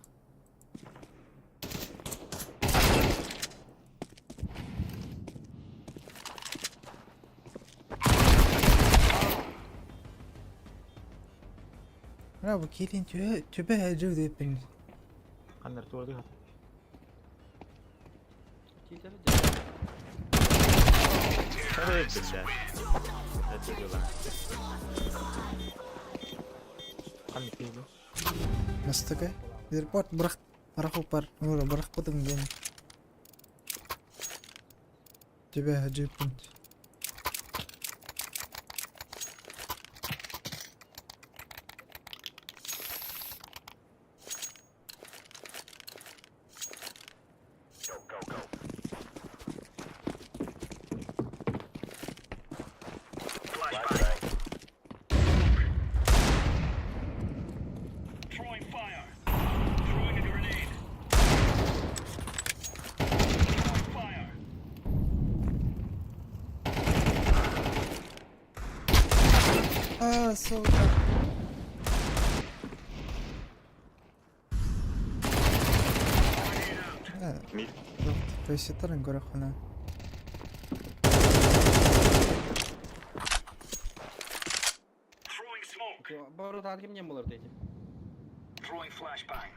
Браво, киирин түбэ дьыл диэппин. Ханнар туорды хат. Эй, бля. Это дела. Ханны киирин. Мастыка. Аэропорт бырах бырахыппар, ура бырахпытым диэн. Түбэ дьыппын. Throwing fire. Throwing a grenade. Throwing fire. А, сука. Мид. Фейситарын көрөхүнэ. Throwing smoke. Бары таар ким нем болар дейти. Throwing flashbang.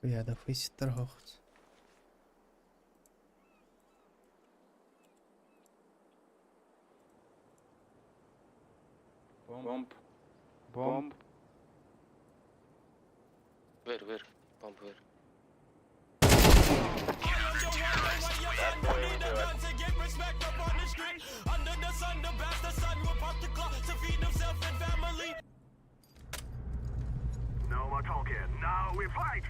Хуя да фейситар хохт. Бомб. Бомб. Where, where? Bomb where? No more talking. Now we fight.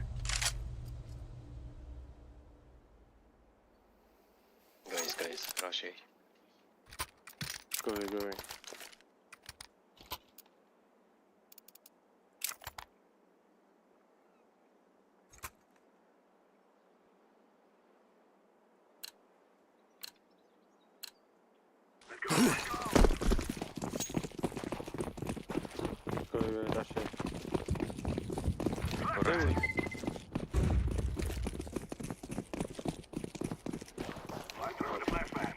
Guys, guys, rush A. Go, go. Let's go. Let's go. Go, rush A. I'm throwing a flashbang.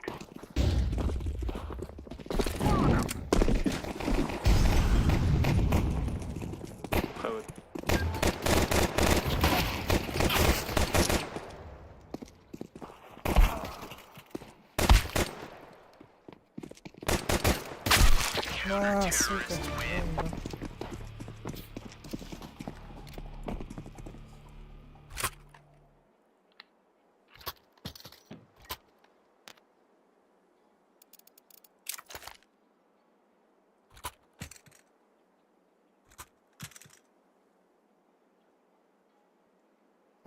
Хавает. А, сука. Бомба.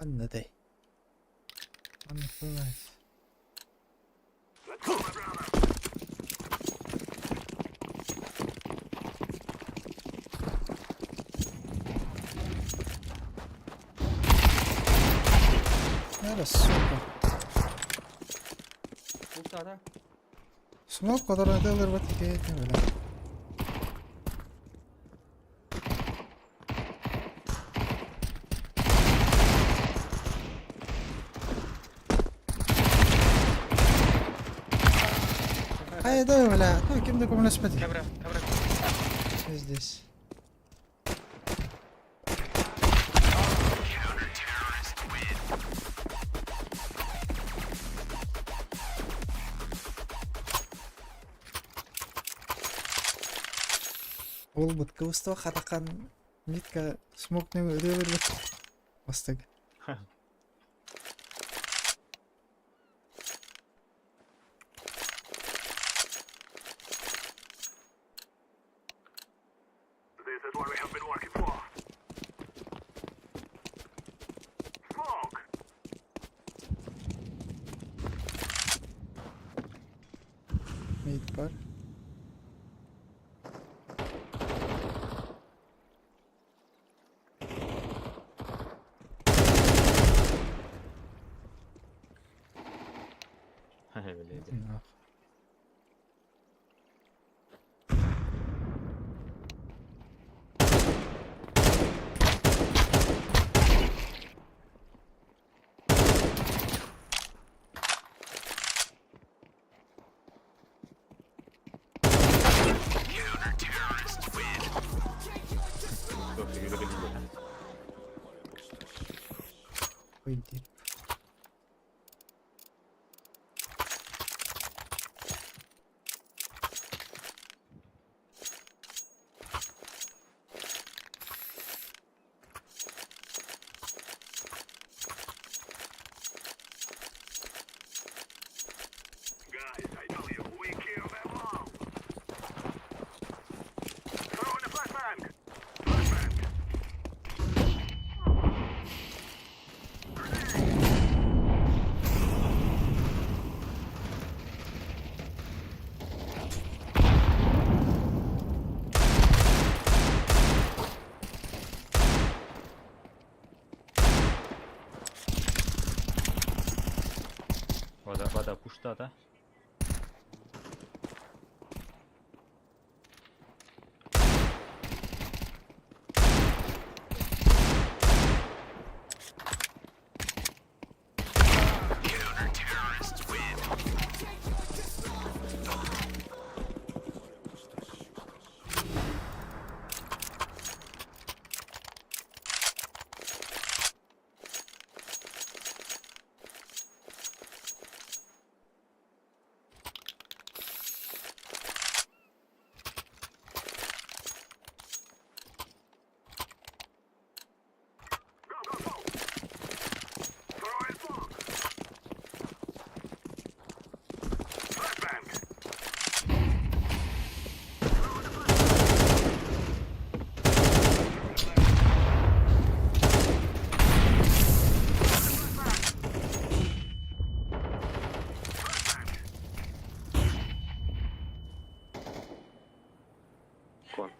Анна дай. Анна понимает. Let's go, my brother. Надо, сука. Бултара. Смок, который делает вот такие, бля. Ай, да, бля. Ну, кем таком спать? Камера, камера. Здесь. Ол бут кыбыстыба хатакан нитка смок не өдө бербет. Бастык. This is what we have been working for. Smoke. Мид бар. Блядь. Нах. Что, ты Ой, дип. Guys, I tell you, we kill them all. Throw in the flashbang. Flashbang. Вода, вода пушта, да? Go, go, go. Throw in smoke. Flashbang. Кон.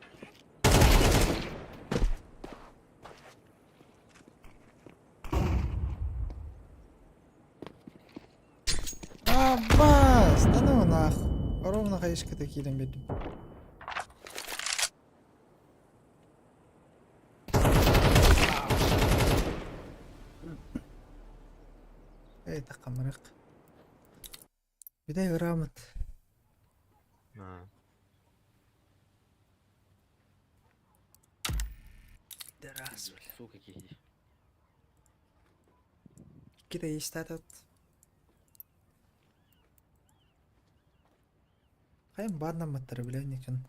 Аббас! Да ну нах. Ровно хаешка киирэн биэрдим. Эй, такамырык. Бидай ыраамыт. А. Дырас, бля. Сука киһи. Кита истатат. Хайым бааннамматтара билэн икин.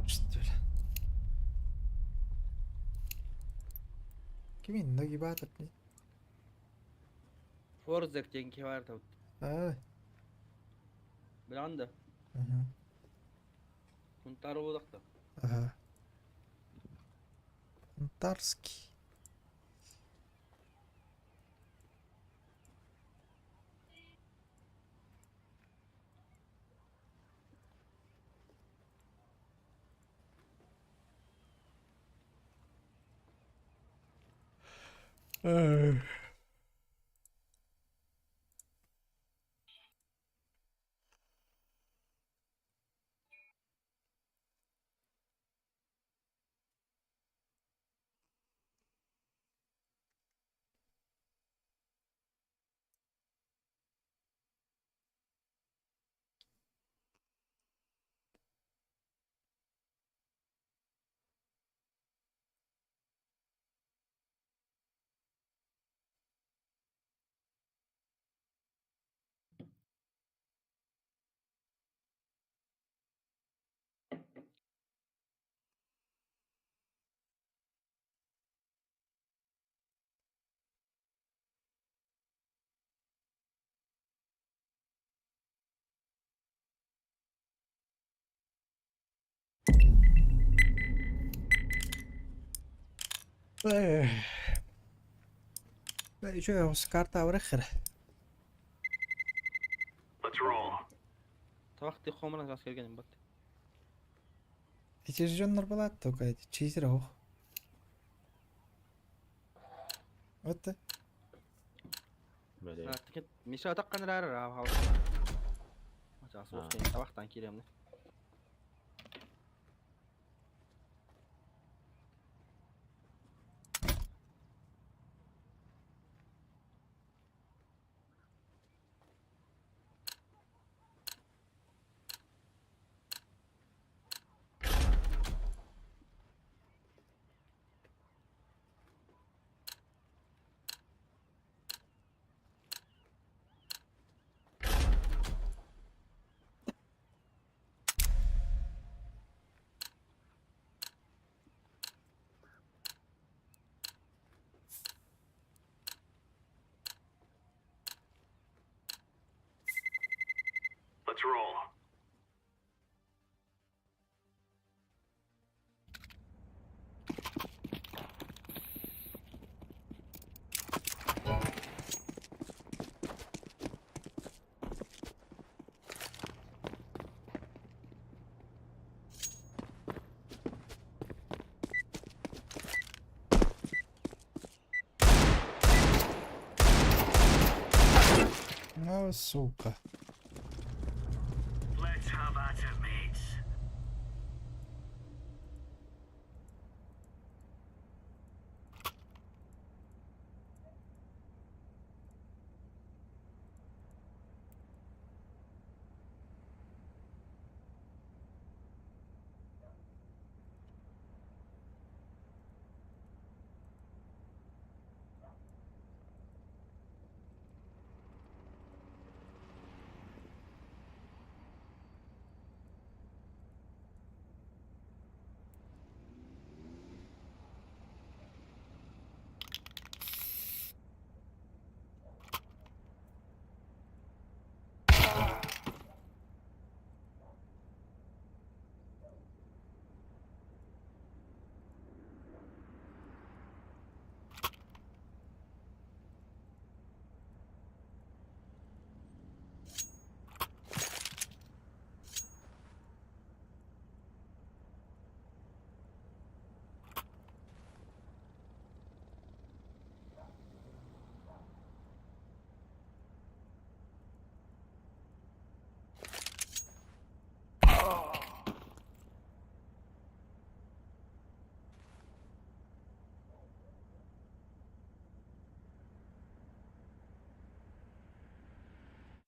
Что ли? Кимин нагибатор не? Форзак диэн киһи баар табыт. А, Билэҕин да? угу. Сунтаар буолуохта. Ага. Тарский. Үчүгэй оҕус карта абырах эрэ. Let's roll. Табах ти хомран сас кэргэним бат. Эти дьоннор балаат только эти чизер ох. Вот да. Бля, Миша атаккан эрээр аа. Ачаас табахтан киириэмне. Let's roll. Ну, сука. Let's have at it, mates.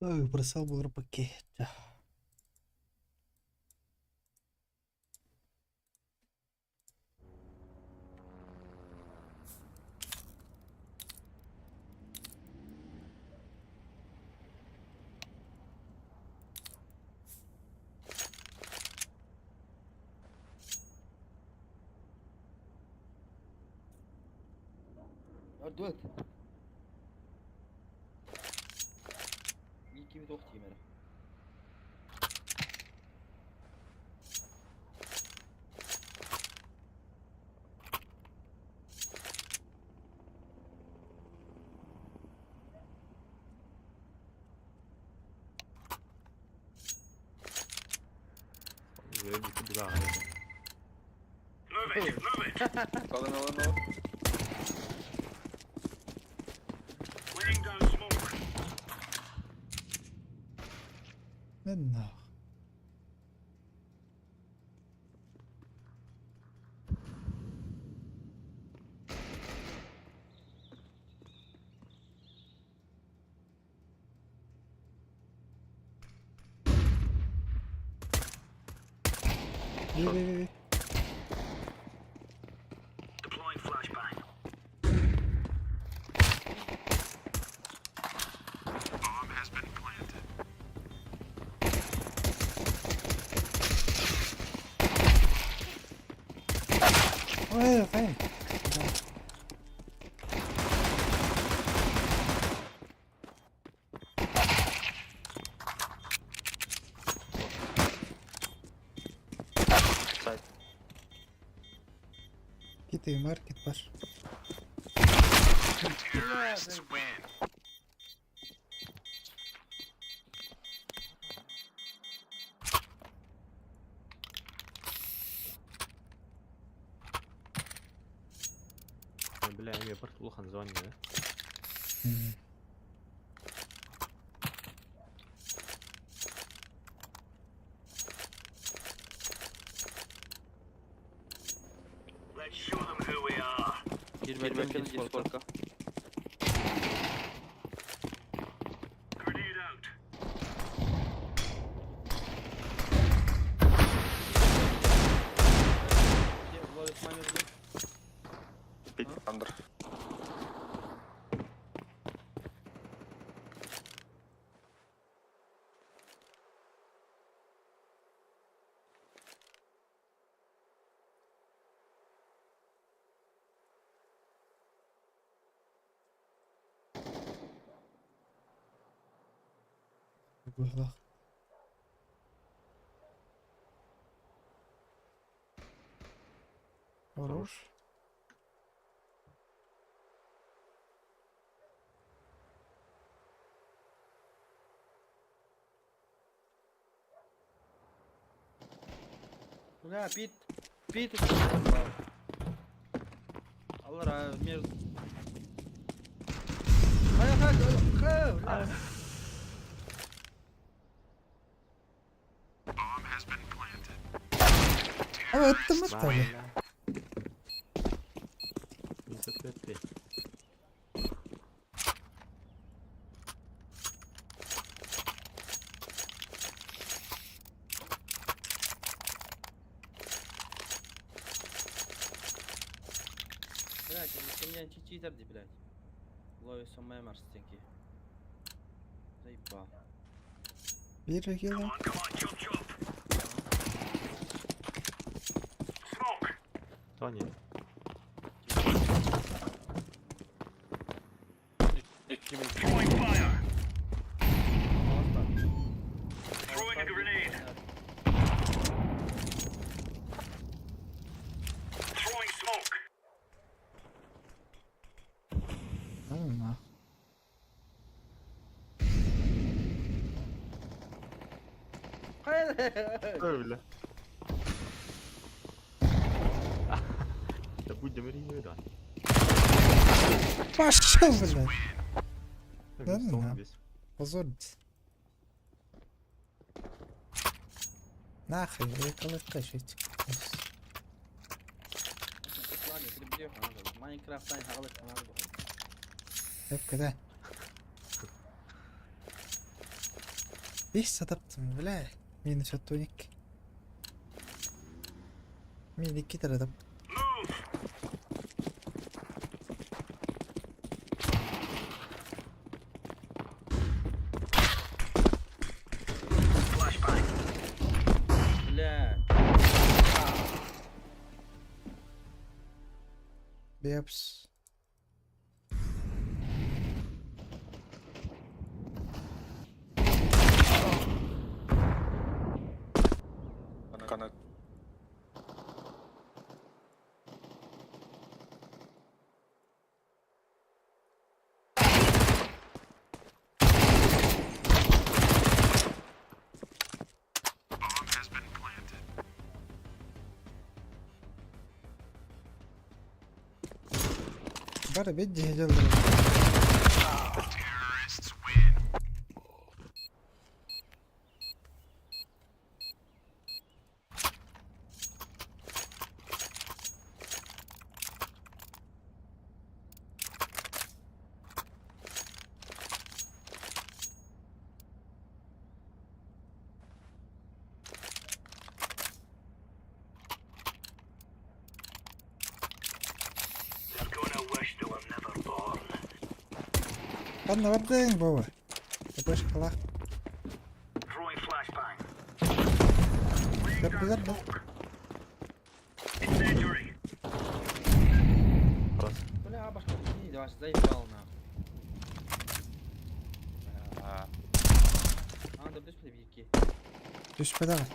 Ой, бросал был пакет. Дуэт. Кими туох тиимэрэ. Move it, move it. Laying down smoke. Не нах. Би би би. Deploying flashbang. Bomb has been planted. Ой, хай. Сайт. Китай маркет баар. Бля, эми бір улахан звание, да? Let's show them who we are. Кирбэккин дискордка. Grenade out. Андер. Быһылах. Хорош. Бля, Пит. Пит. заебал. Аллара, между. Хай, хай, хай, бля. Ama öttüm tabii. 55. Блядь, меня читер, блядь. Лови самая марстенки. Заебал. Bir Come yılan. on, come on, chop chop. Smoke. Тони. Throwing fire. Throwing a grenade. Throwing smoke. Tamam. Öyle. Да будем да. Пошел, блядь. Да ну на. Весь. Позорить. Нахуй, я колокачить. Майнкрафт Когда? Беш сатаптым, бля. Минус тоник. Мен iki таратып. Move. Flashbang. Бля. Бепс. Канат. Бары бет жеделдер. They're gonna wish they were never born. Ханна бардың баба. Баш калах. Throwing flashbang. Laying Yep, down yep. smoke. Incendiary. Раз. Бля, башка не давай, заебал нахуй. Анда түспеді бийки. Түспеді аға.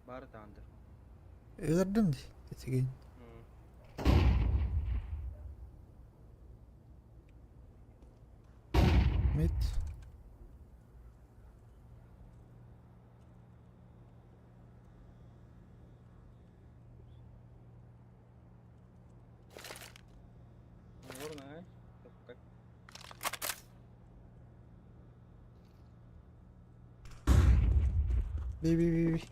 Бары да анда. Өлөрдүм ди. Этигин. Mid. B B B B.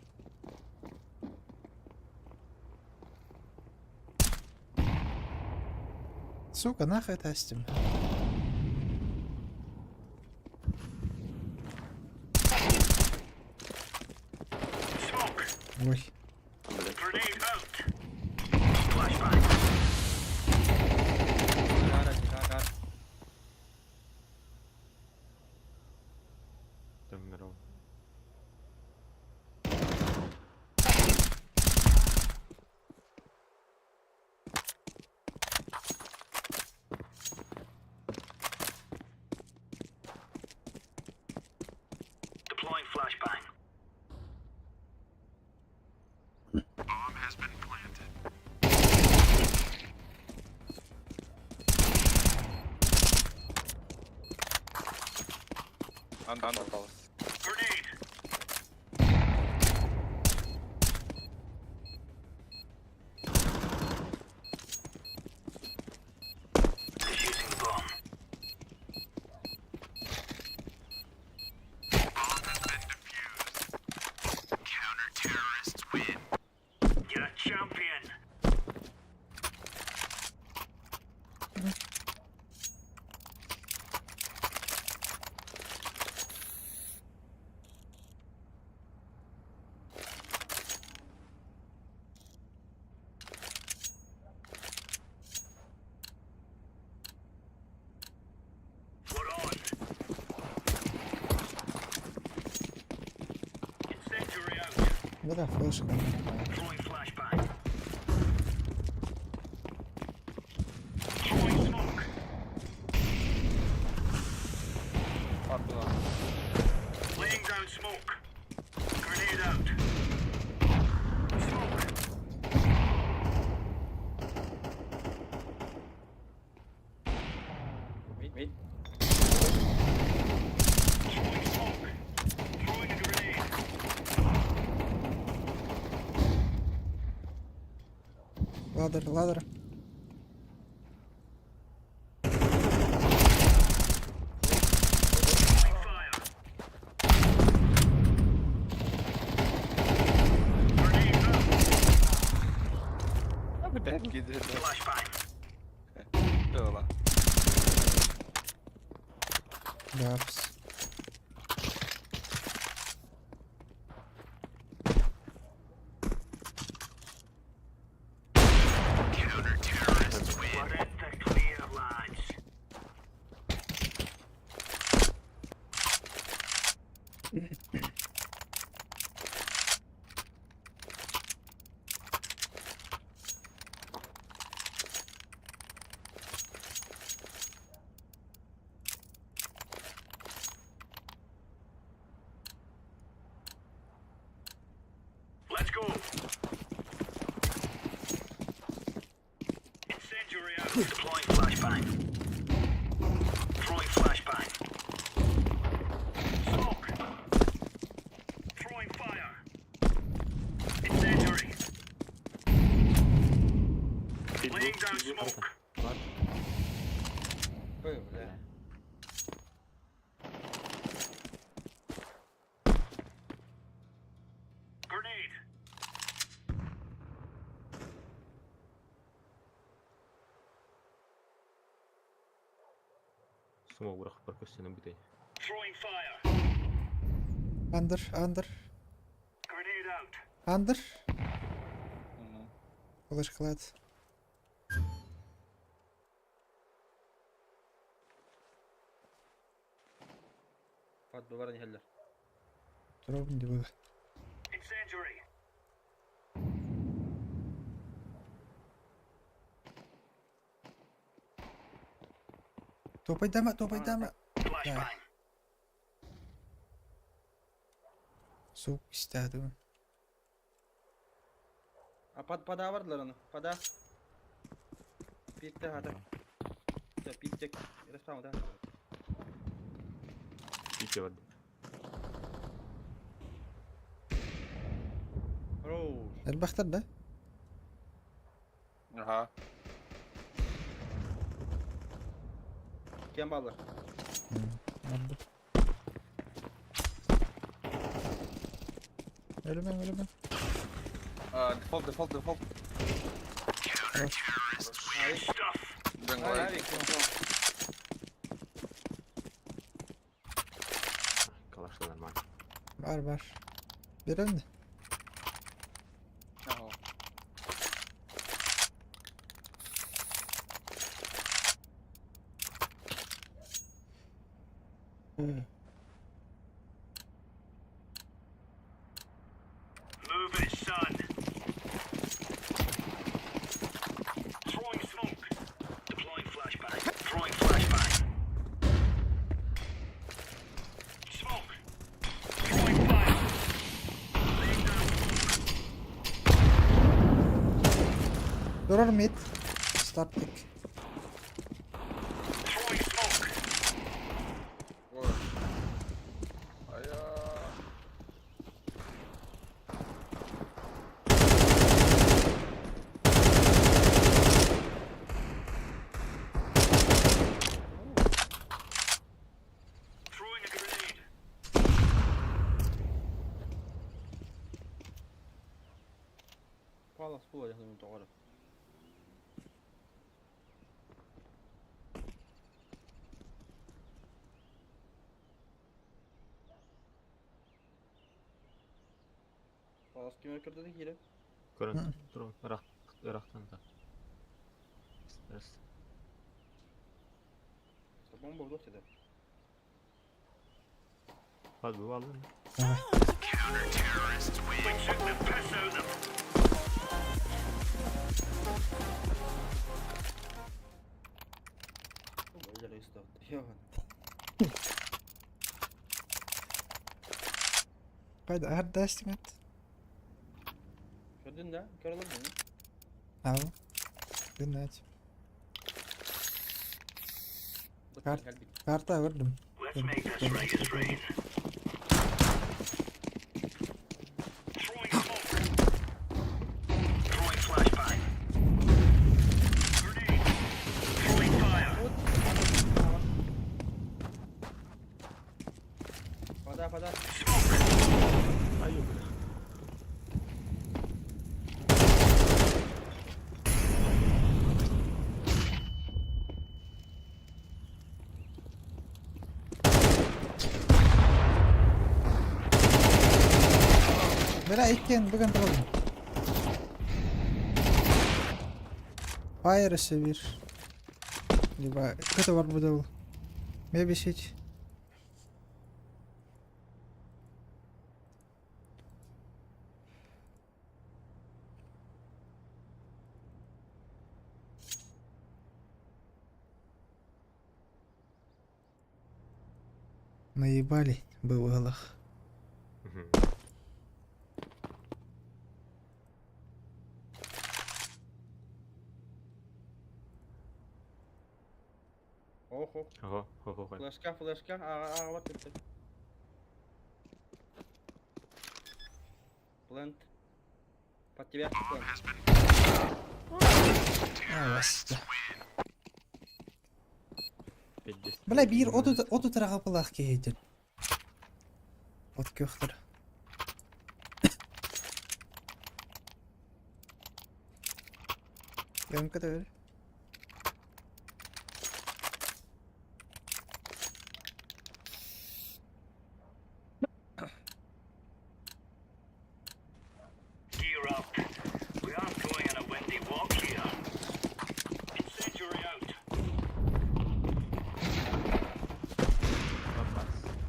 Сука, нахуй тестим. Ой. Там Deploying flashbang. Bomb has been planted. Under. Grenade. Defusing the bomb. Bomb has been defused. Counter-terrorists win. You're a champion. We're on. Incendiary out. Бля, флешка. Throwing flashbang. Throwing smoke. Laying down smoke. Grenade out. Smoke. Mid mid. Throwing smoke. Throwing a grenade. Ladder, ladder. Throwing fire. Grenade out. Flashbang. Гапс. Counter-terrorists win. We're in the clear, lads. Let's go. Incendiary out. Deploying flashbang. Throwing flashbang. Smoke. Throwing fire. Incendiary. Laying down smoke. Ой, бля. Grenade. Смог бырах көстөнө бүтей. Throwing fire. Under, under, Grenade out. Under. Флешка. Под бывар иһэллэр. Дробн дебы. Incendiary. Топайдама, топайдама. Flashbang. Сук истәдім. А под пода бардылар аны. Пода. Пикте хата. Всё, пиктек. Респаун, да. Иче барды. Хорош. Элбэхтэр да? Ага. Кем баалар? Барбыт. Өлүмэҥ, өлүмэҥ. Дефолт, дефолт, дефолт. Авик. Калашта нормально. Бар бар. Берем де. Ага. Move it, son. Throwing smoke. Deploying flashbang. Throwing flashbang. Smoke. Throwing fire. Laying down Durur mid. Start pick. Throwing smoke. Ой. А я... Throwing a grenade. Палас буолар яхны тоҕоро. Палас кимэр көрдө киирэ? Көрөн турун ырах ырахтан да. Стресс. Бомба вдох тебе. Hadi bu aldın. Давай. We took the piss out of them. Бомба исто. Кайда ардастың ат. Көрдүн да? Көрөлөр муну? Ау. Динать. Карт. Карта көрдүм. Let's make this right as rain. Throwing smoke. Throwing flashbang. Grenade. Throwing fire. Пода, пода. Smoke. Ай, бля. Бля, иккен бүгін тұрдым. Fire өсө бир. Либо кто бар буде. Maybe shit. Наебали бывалых. Мгм. Ох, ох. Ого, хо хо хо. Флешка, флешка. А, а, вот это. Плент. Под тебя. Плент. А, басты. 50. Бля, биир оту тараға кейден. От көхтір. Ямка да бер. Gear up. We aren't going on a windy walk here. Incendiary out.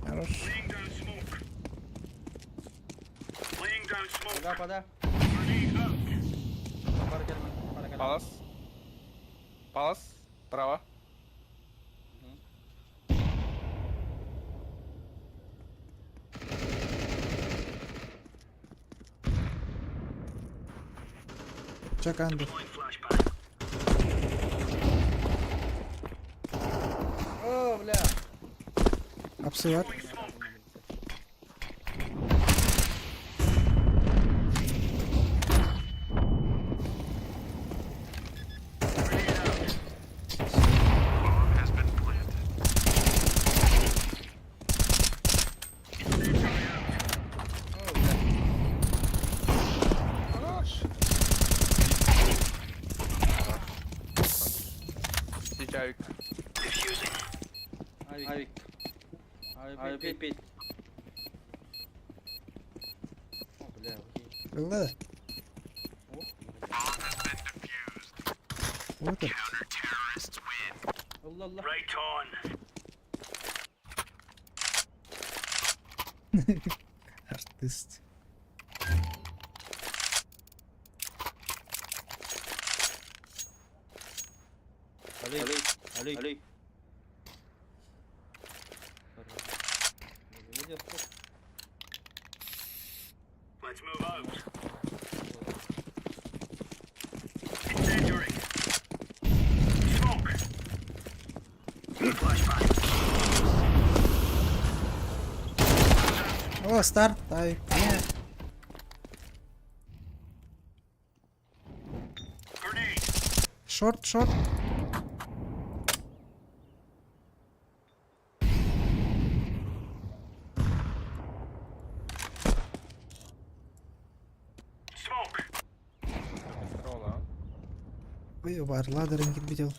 Хорош. Laying down smoke. Laying down smoke. Пода, пода. Grenade out. Пара кэлмэ, пара кэлмэ. Палас. Палас. Право. Мгм. Чак under. Deploying flashbang. О, бля. Апсы бар. Throwing smoke. Diffusing. Авик. Авик, пит, пит. О, бля, окей. Ылла. О, Вот это. Алла, алла. Right on. Артист. Алей, алей, алей. Let's move out. Incendiary. Smoke. Flashbang. О, старт, ай. Grenade. Шорт, шорт. Smoke. Ой, бар, ладерин видел.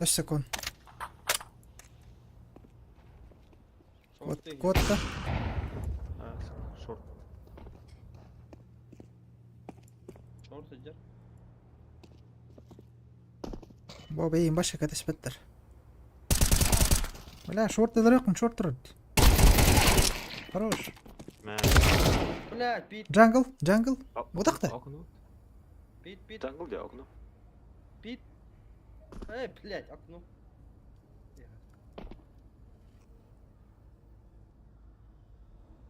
Секунд. Кот, котта. Шорт. Шорт идет. Бо бейин баша катыс беттер. Бля, шорт дырыкын, шорт тұрды. Хорош. Бля, пит, Джангл, джангл. Будақта. Окно. пит, пит, Джангл где окно? пит. Эй, блядь, окно.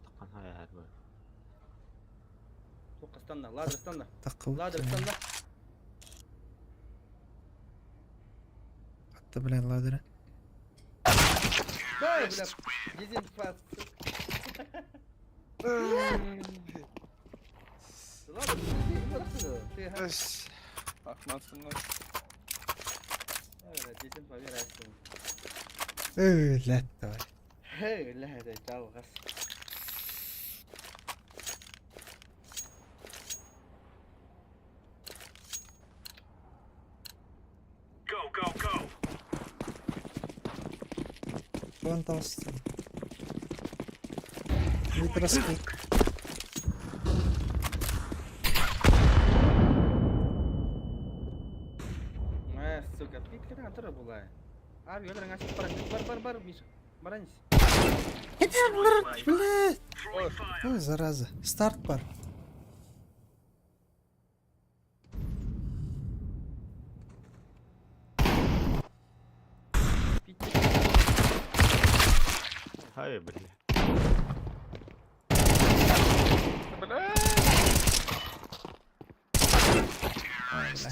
Таққан хай бар. Сука, станна, ладер, станна. Таққы. Ладер, станна. Атты, бля, ладеры. Да, бля, дезинфа. Ладер, ты, ты, дезинфа, Эй, ләт, давай. Hey, لا чао, газ. Go, go, go. Вон толстый. Микроскоп. Э, сука, пит граната була. А, бьёдр, бар, бар, бар, бар, Миша. Баранись. Бля. Ой, зараза. Старт бар. Пит. Хай, бля. Ой, бля.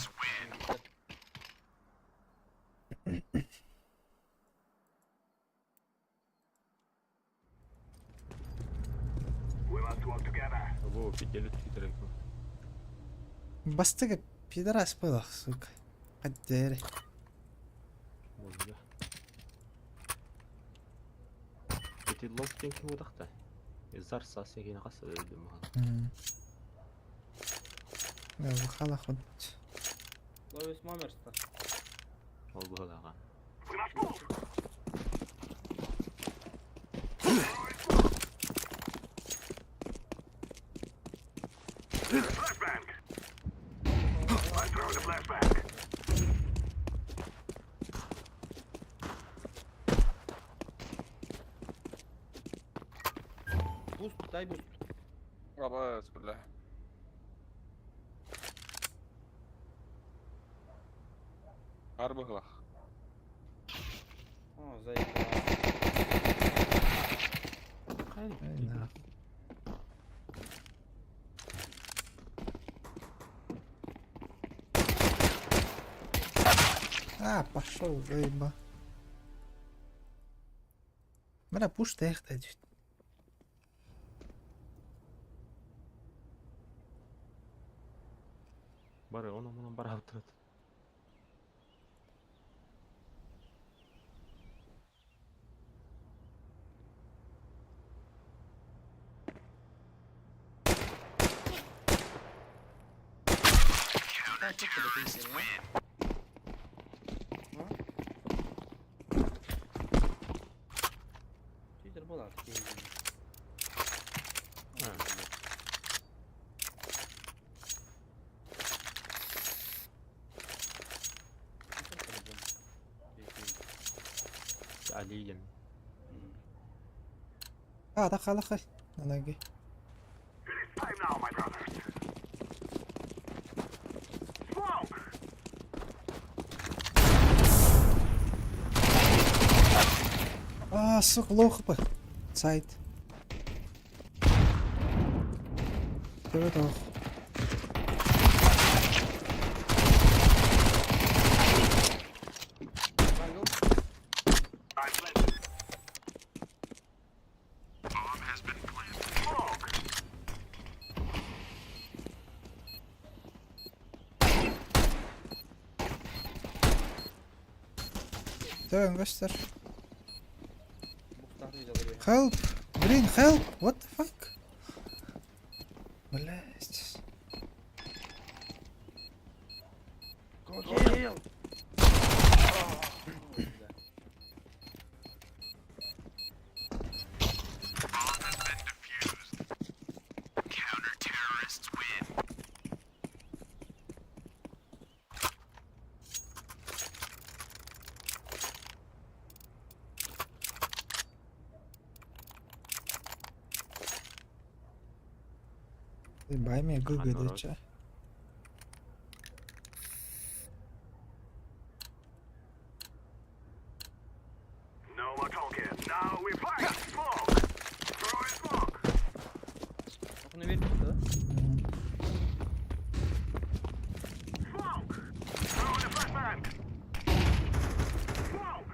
We must work together. Во, петелю твиттере. Бастыга пидорас был, сука. Отдели. Болды. Эти локтен ким удақта? Зар сасы кейін қасы өйді маған. Да, выхала хоть. Ловис момерста. Ол бұғылаға. We must move. Flashbang. I'm throwing a flashbang. Буст, дай буст. Бля. Арбаглах. О, заебал. Ай, нахуй. А, пошел, заеба. Бля, пуш тэхта дит. Бары, оны мұны бара отырады. Алиген. А, да халахай. Анаги. Time now, my brothers. Smoke! А, сука, лох бы. Сайт. Давай, давай. I'm planted. Bomb has been planted. Smoke! Давай, göster. Help! Green, help! What the fuck? Блять. Go kill! Бай мне Ага, ГГ, да? No more talking. Now we fight. Smoke! Throwing smoke! Охуну берип да? Smoke! Throwing a flashbang! Smoke!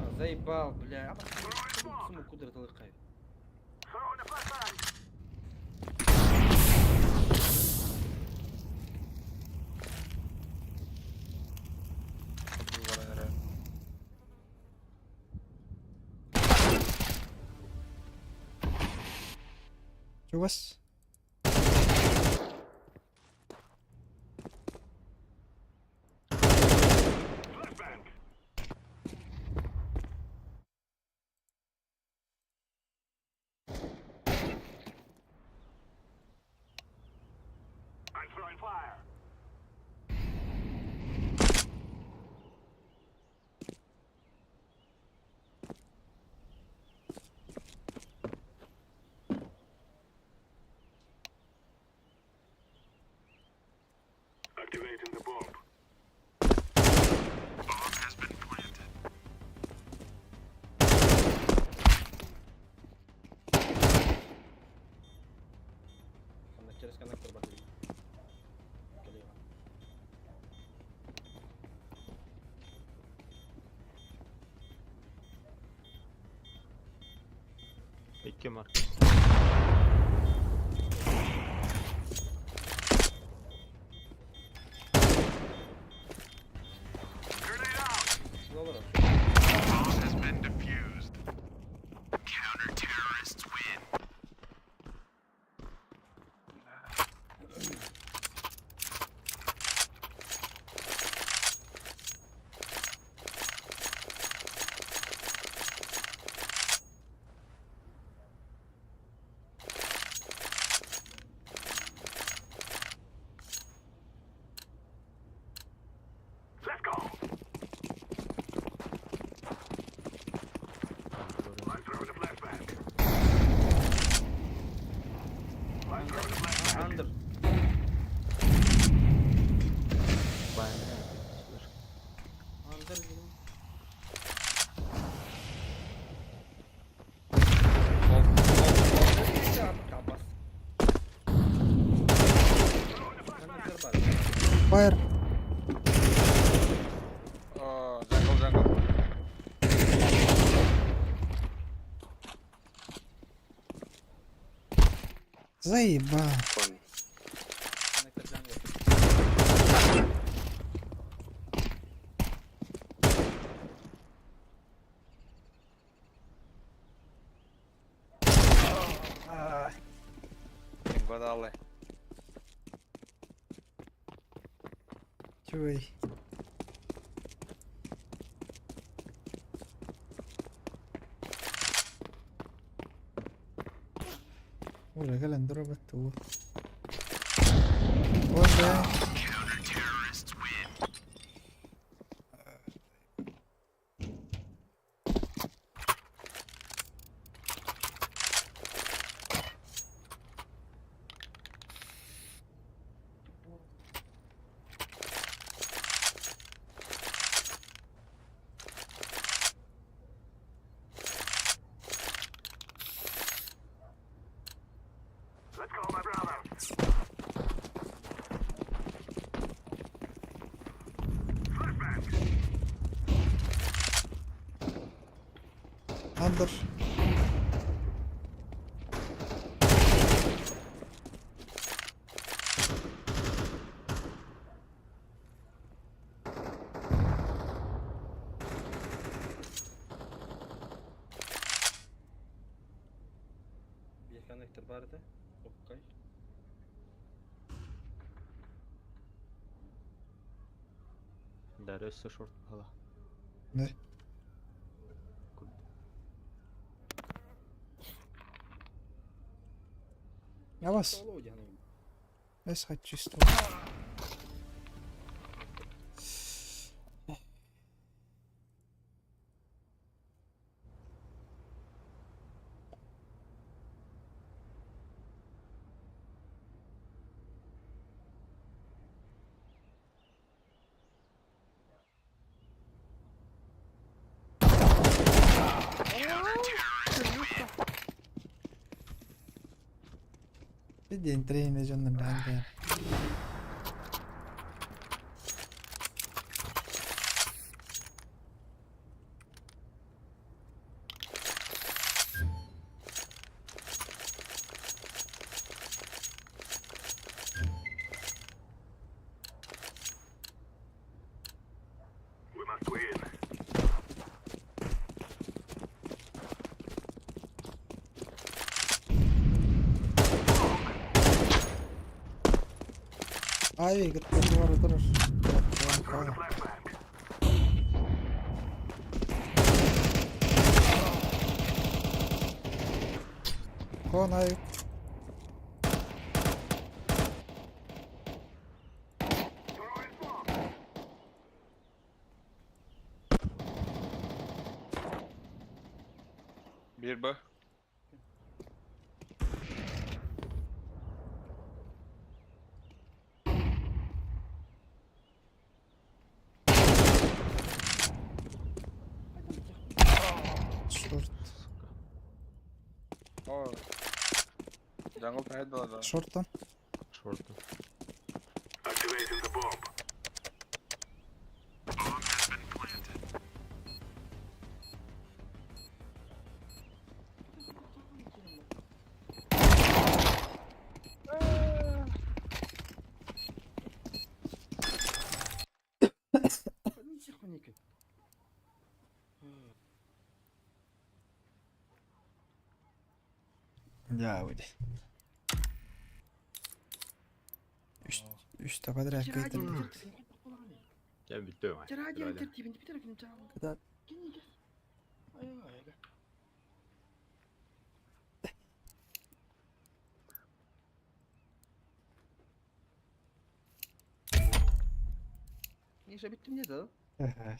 А, заебал, бля. Throwing smoke! Суму кудра талыкай. Throwing a flashbang! Чугас. Flashbang! I'm throwing fire. Activating the bomb. Bomb has been planted. Через коннектор бар. Кэлиэҕэ. Икки марк. Grenade out! Олорор. Bomb has been defused. Counter-terrorists win. Let's go! I'm throwing a flashbang. I'm throwing a flashbang. Under. Баян. Under dedim. Kapas. Коннектор бар. Fire. О, jungle, jungle. Заебал. Коннектор jungle. Угадали. Чуй. Уже кэлэн турабыт тугу. Уонна Let's go, my brother. Under. Биир коннектор баар этэ. Окей. Да, өссө шорт буола. Не? Явас. Соло диэн. Эс чувствую. Види тренер дьоннор даан. We must win. Ай, кытта бар турар. Flashbang. Кон ай. Throwing smoke. Бир Б. Шорт. О. Jungle проект была, да. Шортон. Шорт. Activating the bomb. Я выйди. Үч та подряд кайтарды. Я бүттүм. Когда Миша, бүттүм не да? Ага.